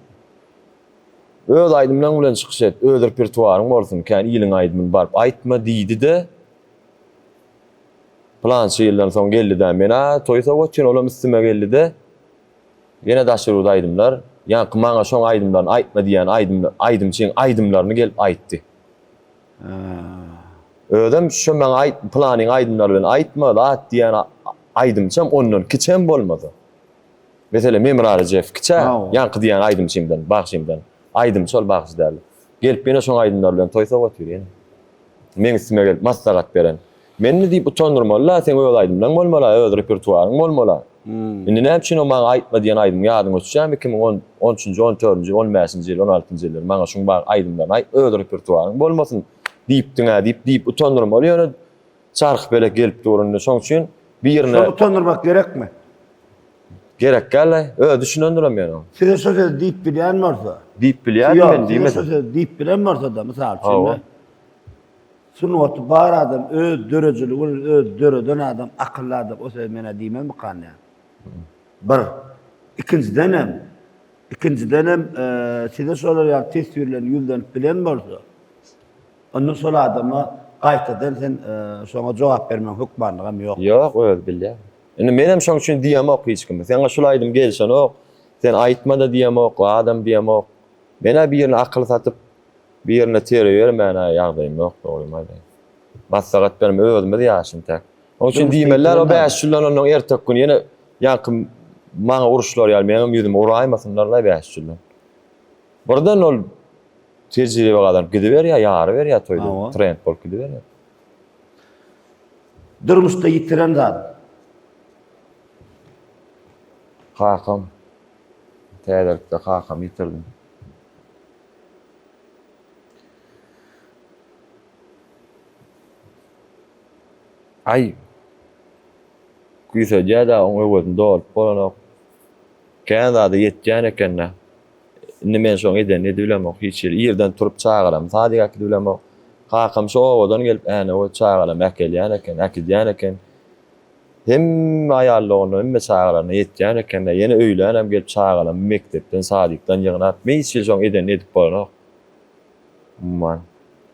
Öz aýdymlaryň bilen çykyş et, öz repertuaryň bolsun, kän iliň aýdymyny baryp aýtma diýdi-de. Pylança ýyldan soň geldi-de, men-ä toý sowup otyryn, olam üstüme geldi-de, ýene daşary ýurt aýdymlar, ýaňky maňa şoň aýdymlaryny aýtma diýýän aýdym, aýdymçyň aýdymlaryny gelip aýtdy. Özem şo maňa aýt, pylanyň aýdymlary bilen aýtma, zat diýýän aýdymçam ondan kiçem bolmasa. Meselem, Hemra Rejepow kiçä, ýaňky diýýän aýdymçymdan, bagşymdan. Aýdymçy ol, bagşy däl. Gelip ýene şoň aýdymlary bilen toý sowup otyr ýene. Meň üstüme gelip maslahat beren. Meni diýip utandyrmaly-la, seň öz aýdymlaň bolmaly-a, öz repertuaryň bolmaly-a. Indi näme üçin o maňa aýtma diýen aýdymyň ýadyňa düşýärmi 2010, on üçünji, on dördünji, on bäşinji ýyl, on altynjy ýyllar maňa şuň bar aýdymlaryny aýt, öz repertuaryň bolmasyn diýipdiň-ä diýip, diýip utandyrmaly ýöne çarhypelek gelip dur indi şoň üçin birine. Şony utandyrmak gerekmi? Gerek däl-aý. Özi düşünendirem ýöne ol. Size şo sözi diýip bilýän bolsa. Diýip bilýärdi men diýmedim. Size şo sözi diýip bilen bolsa-da, mysal üçin, sungaty bar adam, öz döredijiligi bilen öz döreden adam, akylly adam o sözi men-ä diýmezmikan diýýän. Bir. Ikinjidenem, ikinjidenem size şolar ýaly teswir bilen ýüzlenip bilen bolsa, onda şol adama gaýtadan sen şoňa jogap bermegiň hökmanlygam ýok. Ýok, özi bilýär. Indi menem şoň üçin diýemok hiç kime. Saňa şul aýdym gelişenok, sen aýtma-da diýemok, zadam diýemok. Men-ä birine akyl satyp, birine terbiýe bermäne ýagdaýym ýok, dogrymy aýdaýyn. Maslahat berme, özümiz ýaş intäk. Oň üçin diýmeliler, o 5 ýyldan ondan ertek gün ýene ýaňky maňa uruşlar ýaly meňem ýüzüme uraýmasynlar-la 5 ýyldan. Birden ol tejribe gazanyp gidiberýär, ýaryberýär toýda, trend bolup gidiberýär. Durmuşda ýitiren zadym. Kakam. Täzelikde kakamy ýitirdim. Aý. Küýsedýär-dä, oň öwezini dolup bolanok. Kän zada ýetýän eken-dä. Indi men şoň edenini edibilemok hiç hili. Irden turup çagalamy sadyk äkidibilemok. Kakam şu obadan gelip Änewe çagalamy äkelýän eken, äkidýän eken. Hemme aýal doganlar, hemme çagalaryna ýetýän eken-dä. Ýene öýlänem gelip çagalamy mekdepden, sadikden ýygnap, men hiç hili şoň edenini edip bolanok. Umuman.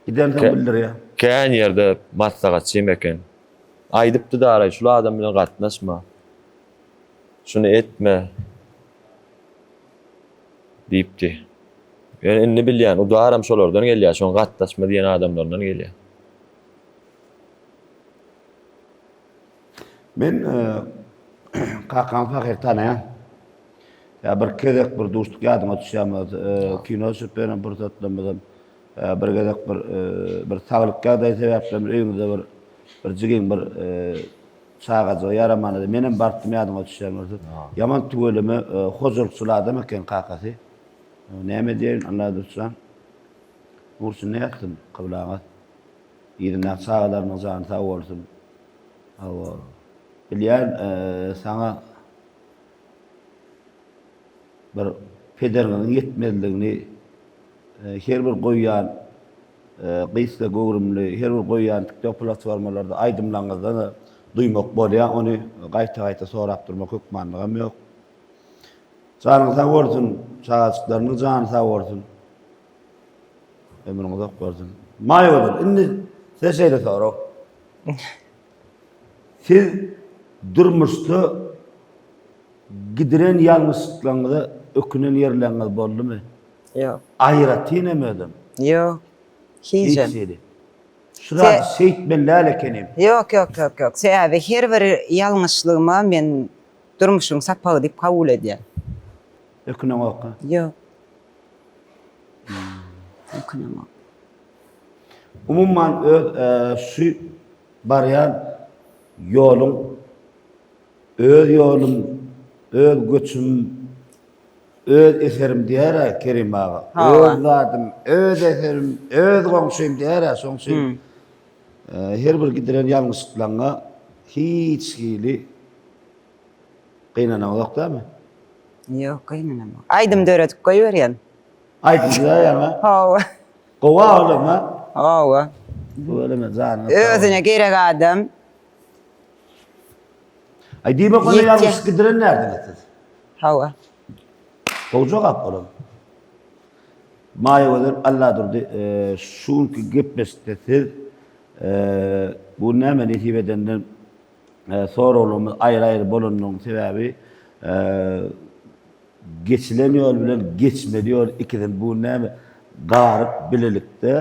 Gidensoň bildirýär. Kän ýerde maslahatçym eken. Aýdypdy daraý, şul adam bilen gatnaşma. Şuny etme. Diýipdi. Ýöne indi bilýän, udaram şolardan gelýär, şoň gatnaşma diýen adamlaryndan gelýär. Men kakamy pahyr tanaýan. Ýa bir gezek bir duşduk ýadyma düşýär, kino düşüp beren pursatlarymyzam bir gezek bir bir saglyk ýagdaýy sebäpli bir öýüňizde bir bir jigiň bir Çagajygy ýaramanady. Menem barypdym ýadyňa düşýän bolsa. Ýaman tüweleme hojalykçyl adam eken kakasy. Näme diýeýin Alladurdy jan. Nur içinde ýatsyn kyblaňyz. Yzyndaky çagalarynyň jany sag bolsun. Hawa. Bilýän saňa bir pederiňiziň ýetmezligini her bir goýýan Gysga göwrümli her bir goýýan TikTok platformalarda aýdymlaryňyzda-da duýmak bolýar. Ony gaýta-gaýta sorap durmak hökmanlygam ýok. Janyň sag bolsun, çagajyklarynyň jany sag bolsun. Ömrüň uzak bolsun. Maýa gözel, indi size şeýle sorag. Siz durmuşda gidiren ýalňyşlyklaryňyza ökünen ýerleriňiz boldumy? Ýok. Aýratyn hem özem. Ýok. Hijem. Hiç hili. Şu zady şeýtmeli däl ekenim. Ýok, ýok, ýok, ýok. Sebäbi her bir ýalňyşlygyma men durmuşyň sapagy diýip kabul edýän. Öküneňok-a? Ýok. Ökünemok. Umuman öz şu barýan ýoluň öz ýolum, öz göçüm, Öz eserim diýer-ä Kerim aga. Öz zadym, öz eserim, öz goňşym diýer-ä, şoň üçin her bir gidiren ýalňyşlyklaňa hiç hili gynanaňzok dämi? Ýok, gynanamok. Aýdym döredip goýberýän. Aýdym döredýäňmi? Hawa. Gowy-a olam-a? Hawa. Tüweleme, janyňyz sag bolsun. Özüne gerek adam. Aý, diýmek onda ýalňyşlyk gidiren däldiňiz siz? Hawa. Gowy jogap olam. Maýagözel Alladurdy şu günki gepleşikde siz bu näme nesip edenden. Soraglarymyz aýry-aýry bolanynyň sebäbi geçilen ýol bilen geçmeli ýol ikisini bu gün näme garyp bilelikde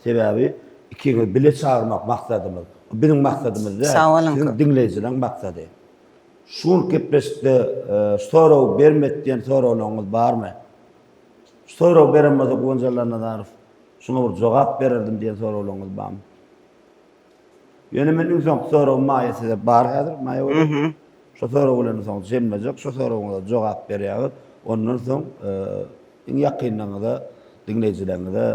sebäbi ikiňizi bile çagyrmak maksadymyz. Bu biziň maksadymyz däl. Sag boluň. Siziň diňleýjileriň maksady. Şu günki gepleşikde şu soragy bermedi diýen soraglaryňyz barmy? Şu soragy beren bolsa Guwanç Allanazarow şuňa bir jogap bererdim diýen soraglaryňyz barmy? Ýöne men iň soňky soragym Maýa size bar häzir, Maýa bolýar. Şo sorag bilen soň jemlejek, şo soragyňyza jogap berýäňiz. Ondan soň iň ýakynlaryňyza, diňleýjileriňize,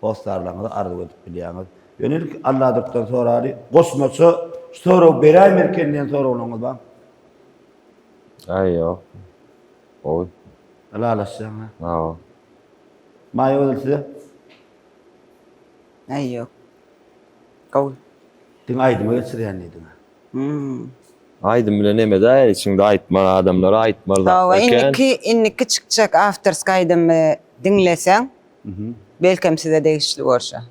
hossarlaryňyza arzuw edip bilýäňiz. Ýöne ilki Alladurtdan soraly, goşmaça şu soragy beräýmerken diýen soraglaryňyz barmy? Aý ýok. Gowy. Ylalaşýaň ha? Hawa. Maýa gözel size? Aý ýok. Gowy. Diňe aýdyma geçirýän diýdiň. Hmm. Aýdym bilen neme däl, içiňde aýtmaly adamlara aýtmaly Hawa, zatlar kän. indiki indiki çykjak awtorski aýdymy diňleseň, belkem size degişli bolsa.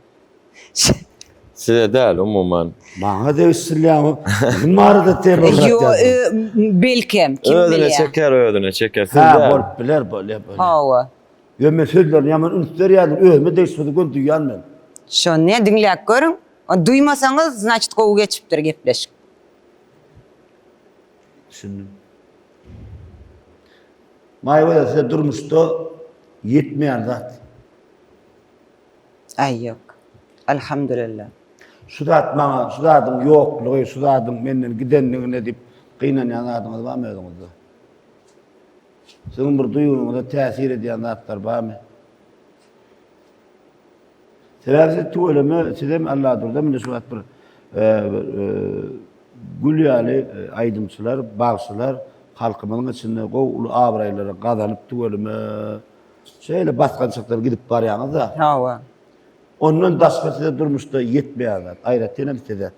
Size däl, umuman. Maňa degişilýämi? Kim barada tema Ýo, bırakýarsyň? belkem, kim Özüne bilýär. çeker, özüne çeker. Siz Ha, däl. bolup biler, bolýar, bolýar. Hawa. Ýöne men sözlerini ýaman üns berýärdim, özüme degişli bolsa göni duýýan men. Şony diňläp görüň. Duýmasaňyz, znaçit gowy geçipdir gepleşik. Düşündim. Maýa size durmuşda ýetmeýän zat. Aý ýok. Alhamdulillah. Şu zat maňa, şu zadyň ýoklugy, şu zadyň menden gidenligine diýip gynanýan zadyňyz barmy özüňizde? Siziň bir duýgyňyza täsir edýän zatlar barmy? Sebäbi siz tüweleme, sizem Alladurdam indi şu wagt bir gül ýaly aýdymçylar, bagşylar halkymyzyň içinde gowy uly abraýlary gazanyp tüweleme şeýle basgançakdan gidip barýaňyz-da. Hawa. Ondan daşga size durmuşda ýetmeýän zat, aýratyn hem size.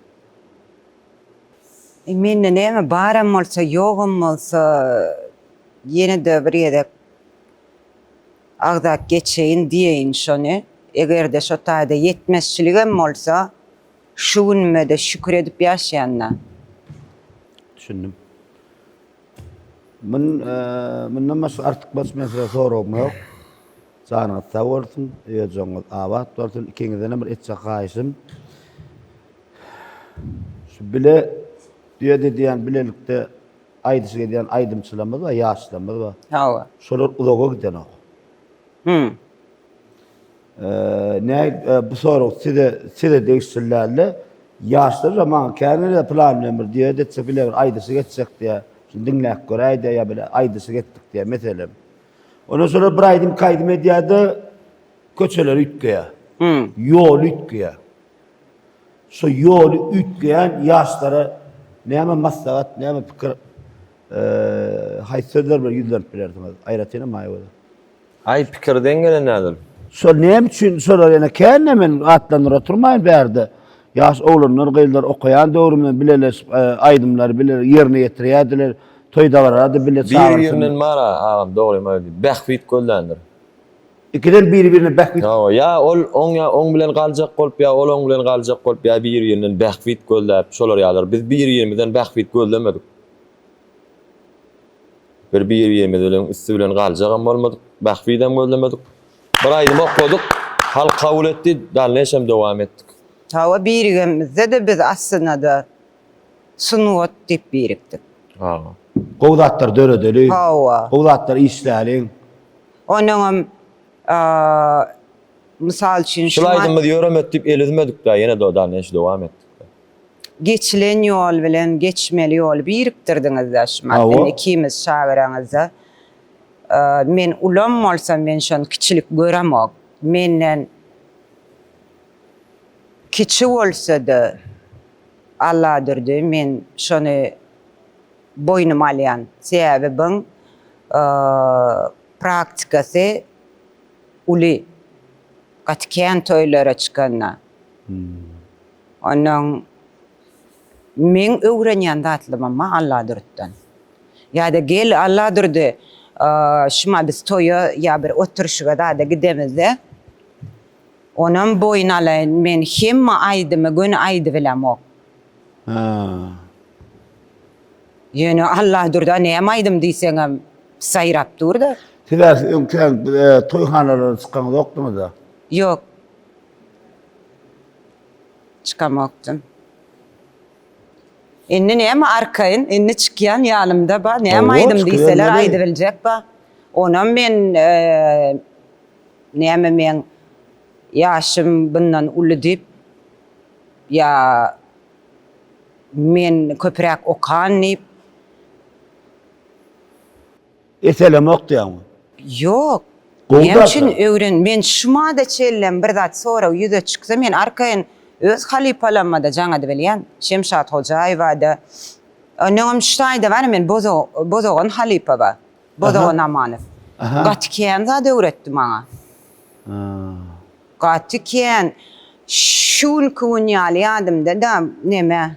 E, mende näme baram bolsa, ýogam bolsa, ýene-de bir gezek agzap geçeýin diýeýin şony. Eger-de şo taýda ýetmezçiligem bolsa, şu günüme-de şükür edip ýaşaýan-da. Düşündim. Mun, mundan başga artykmaç men size soragym ýok. Janyňyz sag bolsun, öý-ojagyňyz abat bolsun. Ikiňizdenem bir etjek haýyşym, Şu bile düýe diýýän bilelikde aýdyşyk edýän aýdymçylarymyz bar, ýaşlarymyz bar. Hawa. Şolar uzaga gidenok. Hum. Ne bu sorag size size degişli dälde. Ýaşlar maňa kän gelýär pylan bilen bir düýe etsek bile bir aýdyşyk etsek diýýär. Şuny diňläp göräý diýýär ýa bile aýdyşyk etdik diýýär meselem. Ondan sonra bir aýdym iki aýdym edýär-de köçeleri üýtgeýär. Hum. Ýoly üýtgeýär. Şu ýoly üýtgeýän ýaşlara näme maslahat, näme pikir, haýsy sözler bilen ýüzlenip bilersiňiz? Aýratynam Maýa gözel. Aý pikir deň gelen häzir. Şol näme üçin şolar ýene kände men atlandyryp oturmaýyn bärde. Ýaş oglanlar, gyzlar okaýan döwrümizde bileleşip aýdymlary bile ýerine ýetirýärdiler. Toý dabarada bile çagyryşyp. Bir-birinden bar-a agam dogrymy aýdayyn. Bähbit gözländir. Ikiden biri-birine bähbit. Hawa, ýa ol oň ýa oň bilen galjak bolup, ýa ol oň bilen galjak bolup, ýa bir-birinden bähbit gözläp, şolar ýalylar. Biz bir-birimizden bähbit gözlemedik. Bir bir-birimiz bilen üsti bilen galjagam bolmadyk, bähbidem gözlemedik. Bir aýdym okladyk, halk kabul etdi, dalneşem dowam etdik. Hawa, birigemizde-de biz aslynda-da sungat diýip birikdik. Hawa. Gowy zatlar döredeli. Hawa. Gowy zatlar işläliň. Onuňam mysal üçin Şul aýdymymyz ýöremedi diýip el üzmedik-dä, ýene-de o dalneşi dowam etdik-dä. Geçilen ýol bilen geçmeli ýoly birikdirdiňiz-dä şumat. Hawa. Indi ikimiz şagyraňyzda. Men ulam bolsam men şony kiçilik göremok. Menden kiçi bolsa-da Alladurdy men şony boýnuma alýan. Sebäbi byň praktikasy uly. Gaty kän toýlara çykanda. Onnoň meň öwrenýän zatlymam bar Alladurdydan. Ýa-da gel Alladurdy şuma biz toýa ýa bir oturyşyga zada gidemizde onam boýun alaýyn men hemme aýdymy göni aýdybilemok. Ha. Ýöne Alladurda näme aýdym diýseňem saýrap dur-da. Siz-ä siz öň kän toýhanalara çykaňyzokdyňyz-a? Ýok. Çykamokdym. Indi näme arkaýyn, indi çykýan ýanymda bar, näme aýdym diýseler aýdybiljek bar. Onam men näme meň ýaşym bundan uly diýip ýa men köpräk okan diýip. Eselemok diýýäňmi? Ýok. Näme üçin öwren, men şu mada çenlem bir zat sorag ýüze çyksa men arkaýyn öz halypalamma-da jaň edibilýän. Şemşat Hojaýewa-da. Onnoňam şu taýda bar men Bozagan halypa bar. Bozagan Amanow. Gaty kän zat öwretdi maňa. Gaty kän. Şu günki gün ýaly ýadymda-da neme.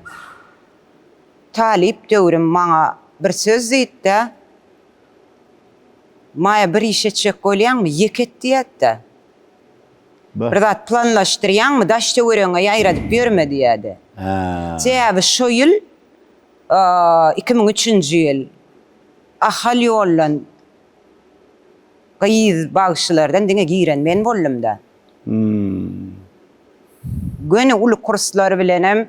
Talyp döwrüm maňa bir söz diýdi-de, Maýa bir iş etjek bolýaňmy, ýeke et diýýärdi-de. Bir zat planlaşdyrýaňmy, daş-töweregiňe ýaýradyp ýörme diýýärdi. Sebäbi şo ýyl, 2003-nji ýyl, Ahal ýoldan gyz bagşylardan diňe giren men boldum-da. Göni uly kurslar bilenem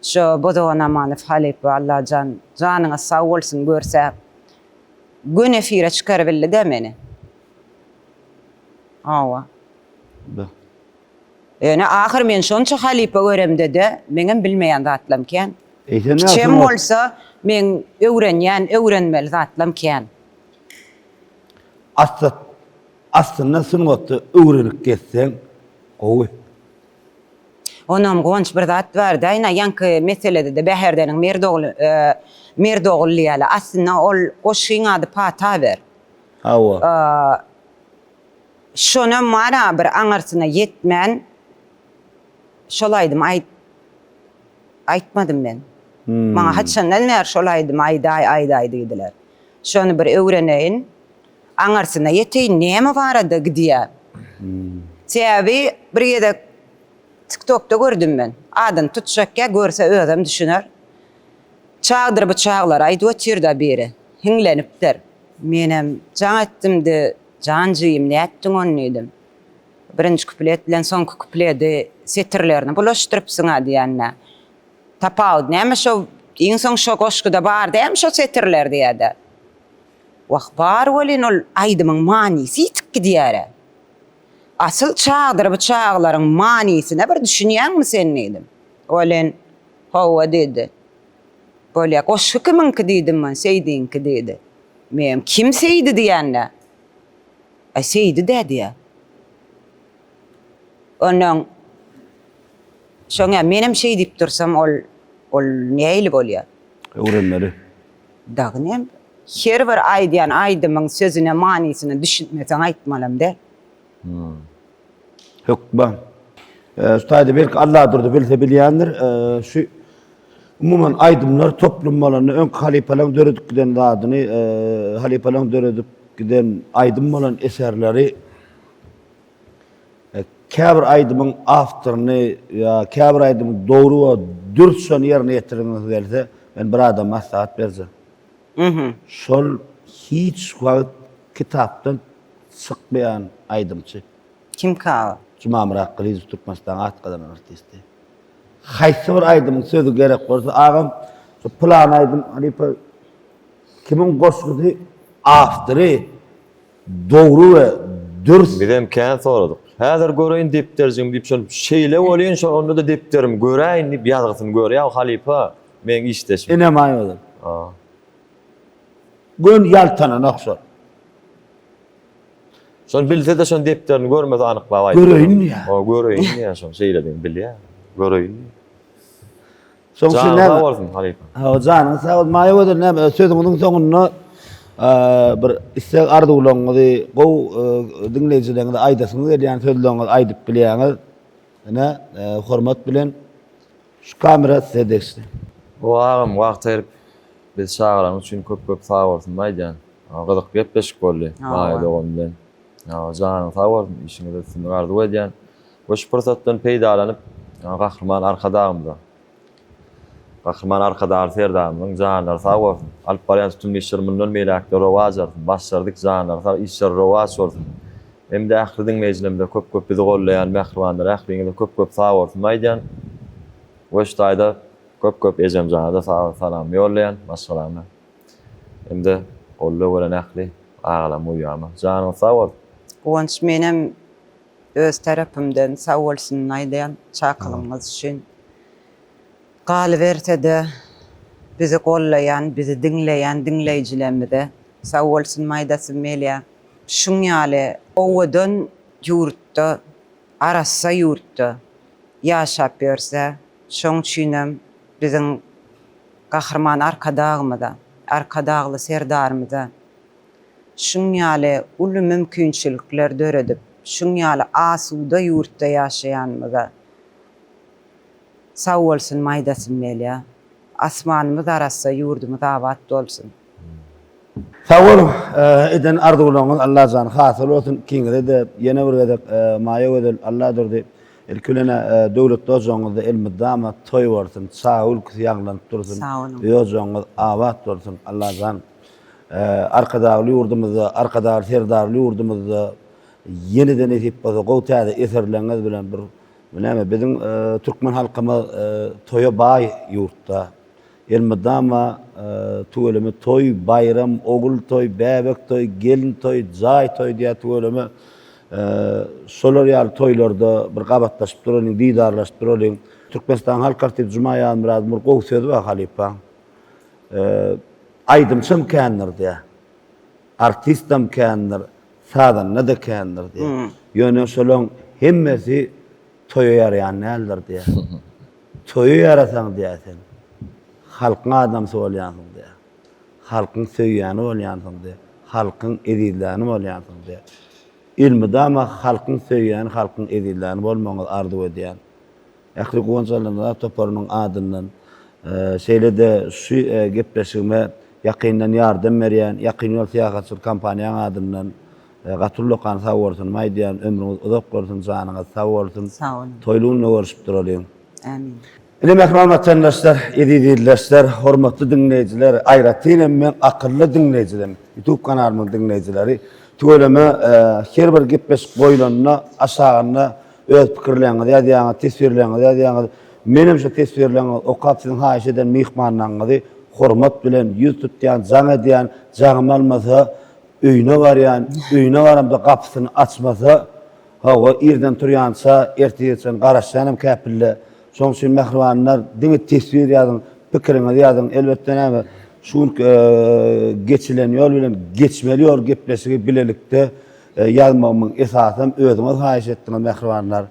Şo Bozagan Amanow halypa Allajan janyňyz sag bolsun görse göni efire çykarybildi-dä meni. Hawa. Ýöne ahyr men şonça halypa göremde-de meňem bilmeýän zatlam kän. Kiçem bolsa meň öwrenýän, öwrenmeli zatlam kän. Asla aslynda sungatda öwrenip gezseň gowy. Onam Guwanç bir zat barda ina ýaňky meselede-de Bäherdeniň Merd ogly Merd ogul diýýärler. Aslynda ol goşgyň ady Pata ber. Hawa. Şonam bar-a bir aňyrsyna ýetmän şol aýdymy aýt aýtmadym men. Maňa haçandan bäri şol aýdymy aýdaý aýdaý diýdiler. Şony bir öwreneýin. Aňyrsyna ýeteýin näme barada gidýär. Sebäbi bir gezek TikTokda gördüm men. Adyny tutjak ýa görse özem düşüner. Çagdyr bu çaglar aýdyp otyrda biri. Hiňlenipdir. Menem jaň etdimde jan jigim nätdiň ony diýdim. Birinji kuplet bilen soňky kupledi setirlerini bulaşdyrypsyňa diýende. Tapawudy näme şo iň soň şo goşguda bar dämi şo setirler diýýärde. Wah, bar welin ol aýdymyň manysy ýitip gidýär-ä. Asyl çagdyr bu çaglaryň manysyna bir düşünýäňmi sen diýdim. Welin, Hawa diýdi. Bolýa, goşgy kimiňki diýdim men, Seýdiňki diýdi. Menem, Kim Seýdi diýende? Aý, Seýdi-dä diýýär. Onnoň, şoňa menem şeý diýip dursam ol, ol nähili bolýar? Öwrenmeli. Dagy näme? Her bir aýdýan aýdymyň sözüne manysyna düşünmeseň aýtmalam däl. Hökman. Şu taýda belki Alladurdy bilse bilýändir. Şu umuman aýdymlar toplum bolanda öňki halypalaryň döredip giden zadyny, halypalaryň döredip giden aýdym bolan eserleri Käbir aýdymyň awtoryny ýa käbir aýdymyň dogry we dürs şony ýerine ýetireniňiz gelse, men bir adama maslahat berjek. Şol hiç wagt kitapdan çykmaýan aýdymçy. Kimka o? Jumamyrat Gylyjow Türkmenistanyň at gazanan artisti. Haýsy bir aýdymyň sözi gerek bolsa, agam şu pylan aýdym halypa kimiň goşgusy awtory Dogry we dürs. Bizem kän soradyk. Häzir göreýin depderjigimi diýip şol şeýle welin şol onda-da depderimi göräýin diýip ýazgysyny görýär halypa meň işdeşim. Ine maýa Gön ýaltananok şol. Şony bilse-de şony depderini görmese anyklap aýdyp. Göreýin diýýär. Hawa göreýin diýýär şony şeýledigini bilýär. Göreýin diýýär. Soň şu Janyň näme? sag bolsun halypa. Hawa janyň sag bolsun. Maýa gözel näme sözüňiziň soňunda bir isleg arzuwlaryňyzy gowy diňleýjileriňize aýdasyňyz gelýän sözleriňizi aýdyp bilýäňiz. Ine hormat bilen şu kamera size degişli. Gowy agam wagt aýryp bizi çagyranyň üçin köp köp sag bolsun aýdýan. Gyzykly gepleşik boldy Maýa dogan bilen. Janyň sag bolsun işiňizde üstünlik arzuw edýän. We şu pursatdan peýdalanyp Gahryman Arkadagymyza. Gahryman Arkadagly Serdarymyzyň janlary sag bolsun. Alyp barýan tutumly işleri mundan beýläk-de rowaç alsyn. Başlary dik, janlary sag, işleri rowaç bolsun. Hem-de ähli diňleýjilerimize köp-köp bizi gollaýan mähribanlara ähliňize köp-köp sag bolsun aýdýan. We şu taýda köp-köp ejemjana-da sag salamymy ýollaýan, maşgalama. Hem-de goldaw beren ähli agalama, uýama. Janyňyz sag bolsun. Guwanç menem öz tarapymdan sag bolsun aýdýan çakylygyňyz üçin. Galyberse-de, bizi gollaýan, bizi diňleýän diňleýjilerimize sag bolsun aýdasym gelýär. Şuň ýaly owadan ýurtda, arassa ýurtda ýaşap ýörse, şoň üçinem biziň Gahryman Arkadagymyza, Arkadagly Serdarymyza şuň ýaly uly mümkinçilikler döredip, şuň ýaly asuda ýurtda ýaşaýanymyza Sag bolsun aýdasym gelýär. Asmanymyz arassa ýurdumyz abat bolsun. Sag boluň eden arzuwlaryňyz Allajan hasyl bolsun ikiňizede ýene bir gezek Maýa Gözel Alladurdy ilki bilenä döwletli ojagyňyzda elmydama toý bolsun çaga gülküsi ýaňlanyp dursun öý ojagyňyz abat bolsun Allajan Arkadagly ýurdumyzda Arkadagly Serdarly ýurdumyzda ýenede nesip bolsa gowy täze eserleriňiz bilen bir Bu näme, biziň türkmen halkymyz toýa baý ýurtda. Elmydama tüweleme toý, baýram, ogul toý, bäbek toý, gelin toý, jaý toý diýýär tüweleme. Şolar ýaly toýlarda bir gabatlaşyp duralyň, didarlaşyp duralyň. Türkmenistanyň halk artisti Juma Ýazmyradowyň bir gowy sözi bar halypa. Aýdymçam kändir diýýär. Artistam kändir, Sazanda-da kändir diýýär. Ýöne şolaň hemmesi toýa ýaraýan däldir diýýär. Toýa ýarasaň diýýär sen, halkyň adamsy bolýansyň diýýär. Halkyň söýýäni bolýansyň diýýär. Halkyň ezizläni bolýansyň diýýär. Elmydama halkyň söýýäni, halkyň ezizläni bolmagyňyzy arzuw edýän. Ähli Guwanç Allanazar toparynyň adyndan, şeýle-de şu gepleşigime ýakyndan ýardam berýän Ýakyn ýol syýahatçylyk kompaniýaň adyndan gaty ullakan sag bolsunymy aýdýan. Ömrüňiz uzak bolsun, janyňyz sag bolsun. Sag boluň. Toýly günde görüşip duralyň. Ämin. Ine mähriban watandaşlar, eziz ildeşler, hormatly diňleýjiler, aýratyn hem meň akylly diňleýjilerim, YouTube kanalymyň diňleýjileri, tüweleme her bir gepleşik goýlanda aşagynda Öz pikirleriňizi ýazýaňyz, teswirleriňizi ýazýaňyz. Menem şo teswirleriňizi okap siziň haýyş eden myhmanlaryňyzy hormat bilen ýüz tutýan, jaň edýän, jaňymy almasa öýüne barýan, öýüne baramda gapysyny açmasa, hawa irden turýança ertire çenli garaşýanam käpille. Şonuň üçin mähribanlar diňe teswir ýazyň, pikiriňizi ýazyň. Elbetde näme şu günki geçilen ýol bilen geçmeli ýol gepleşigi bilelikde Ýazmagymyň esasam özüňiz haýyş etdiňiz mähribanlar.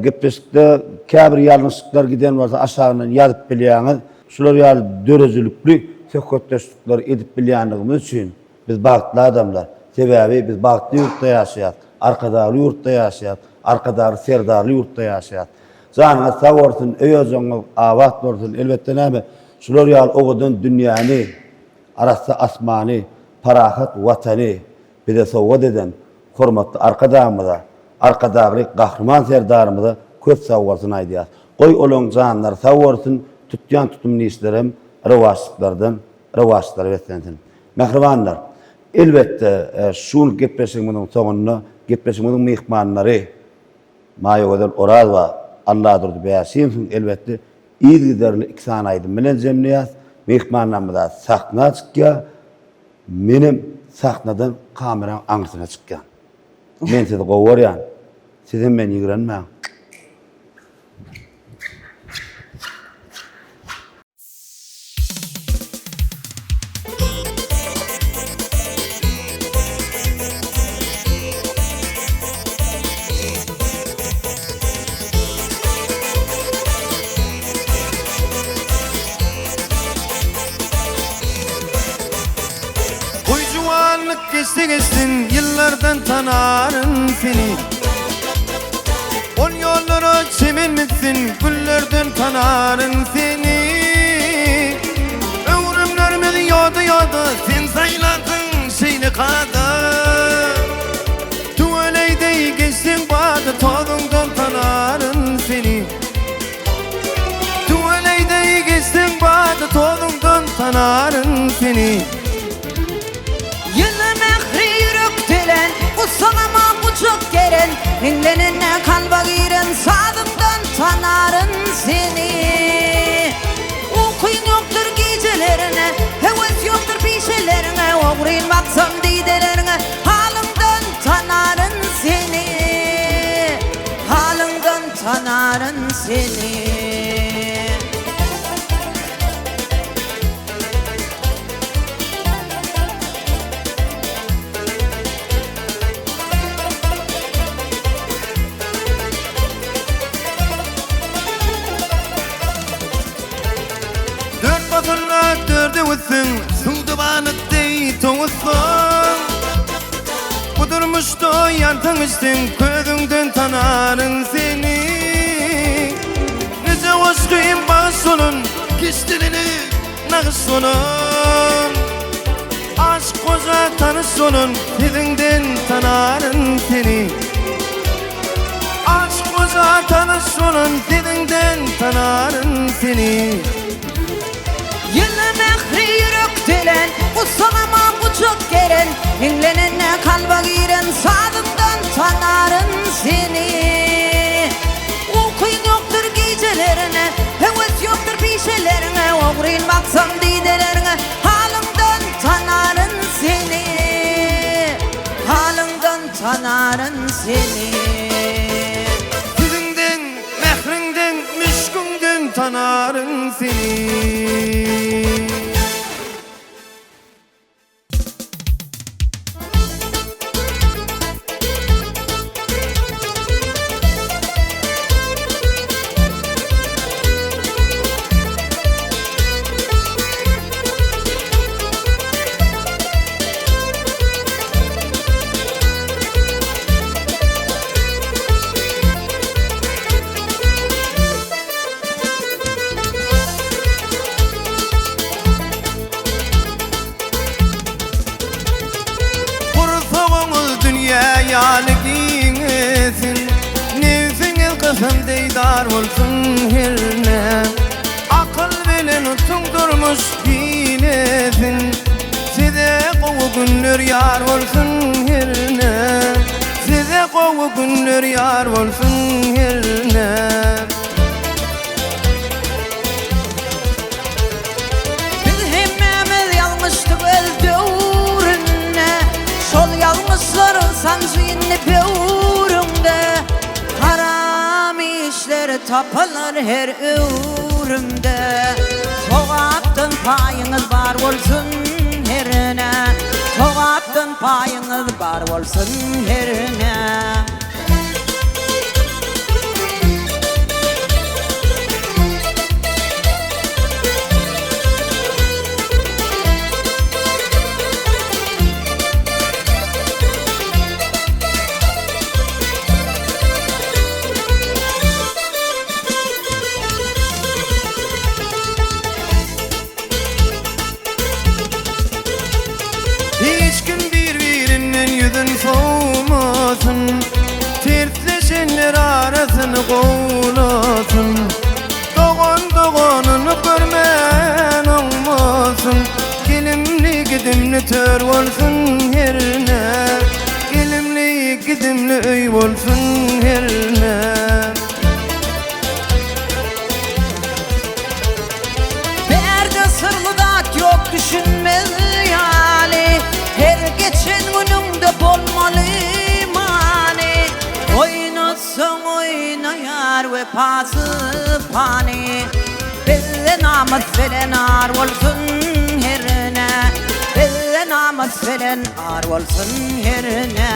Gepleşikde käbir ýalňyşlyklar giden bolsa aşagyndan ýazyp bilýäňiz. Şular ýaly döredijilikli söhbetdeşlikleri edip bilýänligimiz üçin biz bagtly adamlar. Sebäbi biz bagtly ýurtda ýaşaýas. Arkadagly ýurtda ýaşaýas. Arkadagly Serdarly ýurtda ýaşaýas. Janyňyz sag bolsun, öý-ojagyňyz abat bolsun. Elbetde näme şular ýaly owadan dünýäni Arassa asmany, parahat Watany bize sowgat eden hormatly Arkadagymyza, Arkadagly Gahryman Serdarymyza köp sagbolsun aýdýas. Goý olaň janlary sag bolsun, tutýan tutumly işlerem rowaçlyklardan rowaçlyklara beslensin. Mähribanlar, elbetde şu günki gepleşigimiziň soňunda gepleşigimiziň myhmanlary Maýagözel Orazowa, Alladurdy Bäşimowyň elbetde Yzygiderli iki sany aýdym bilen jemleýäs. Myhmanlarymyz-a sahna çykýar, menem sahnadan kameraň aňyrsyna çykýan. Men sizi gowy görýän. Sizem meni ýigrenmäň. Goý juwanlyk geçse geçsin ýyllardan tanaryn seni Ol ýollara çemen bitsin güllerden tanaryn seni Öwrümlerimiz ýoda-ýoda sen saýlansyň şeýle kada Tüweleý deý geçseň bada tozuňdan tanaryn seni Tüweleý deý. Tozuňdan tanaryn seni. Ýyly mähri ýürek delen, Gussaňama gujak geren, Hiňlenende kalba giren Sazyňdan tanaryn seni. Ukyň ýokdur gijelerine, Höwes ýokdur pişeleriňe, Ogryn baksam dideleriňe, Halyňdan tanaryn seni. Halyňdan tanaryn seni. Dört basyrla dörde öwütseň, Suwda balyk deý toňuzsaň. Bu durmuşda ýansaň içseň, Közüňden tanaryn seni. Nije goşgym bagyş bolan, Keşdelenip nagyş bolan. Aşyk goja tanyş bolan, Sesiňden tanaryn seni. Aşyk goja tanyş bolan, Sesiňden tanaryn seni. Ýyly mähri ýürek delen, Gussaňama gujak geren, Hiňlenende kalba giren Sazyňdan tanaryn seni. Ukyň ýokdur gijelerine, Höwes ýokdur pişeleriňe, Ogryn baksam dideleriňe, Halyňdan tanaryn seni. Halyňdan tanaryn seni. Sözüňden, mähriňden, müşküňden tanaryn seni. Gursagyňyz dünýä ýaly giňesin, Nebsiňiz gysym deý dar bolsun herne. Akyl bilen utuň durmuş hilesin, Size gowy günler ýar bolsun herne. Size gowy günler ýar bolsun herne. Biz hemmämiz ýalňyşdyk öz döwründe, Şol ýalňyşlaryň sanjy indi böwrüňde. Haram işler tapylar her öwrümde, Sogapdan paýyňyz bar bolsun herne, Sogapdan paýyňyz bar bolsun herne. Hiç kim bir-birinden ýüzün sowmasyn, Tersleşenler arasyny gowulasyn. Dogan doganyny görmän oňmasyn, Gelimli-gidimli tör bolsun herne, Gelimli-gidimli öý bolsun herne. Bärde syrly zat ýok düşünmez ýaly, Her geçen günüňde bolmaly many. Oýnatsaň oýnaýar wepasyz pany, Bizde namys bilen ar bolsun herne, Bizde namys bilen ar bolsun herne.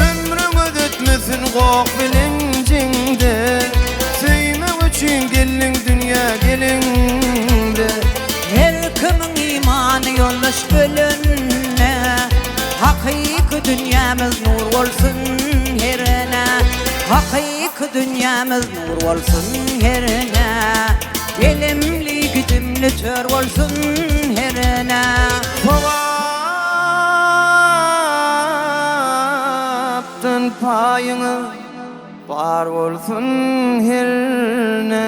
Ömrüňiz ötmesin goh bilen jeňde, Söýmek üçin geldiň dünýä geliňde. Her kimiň imany ýoldaş ölende. dünýämiz nur bolsun herne. Hakyky dünýämiz nur bolsun herne. Gelimli gidimli tör bolsun herne. Sogapdan paýyňyz bar bolsun herne.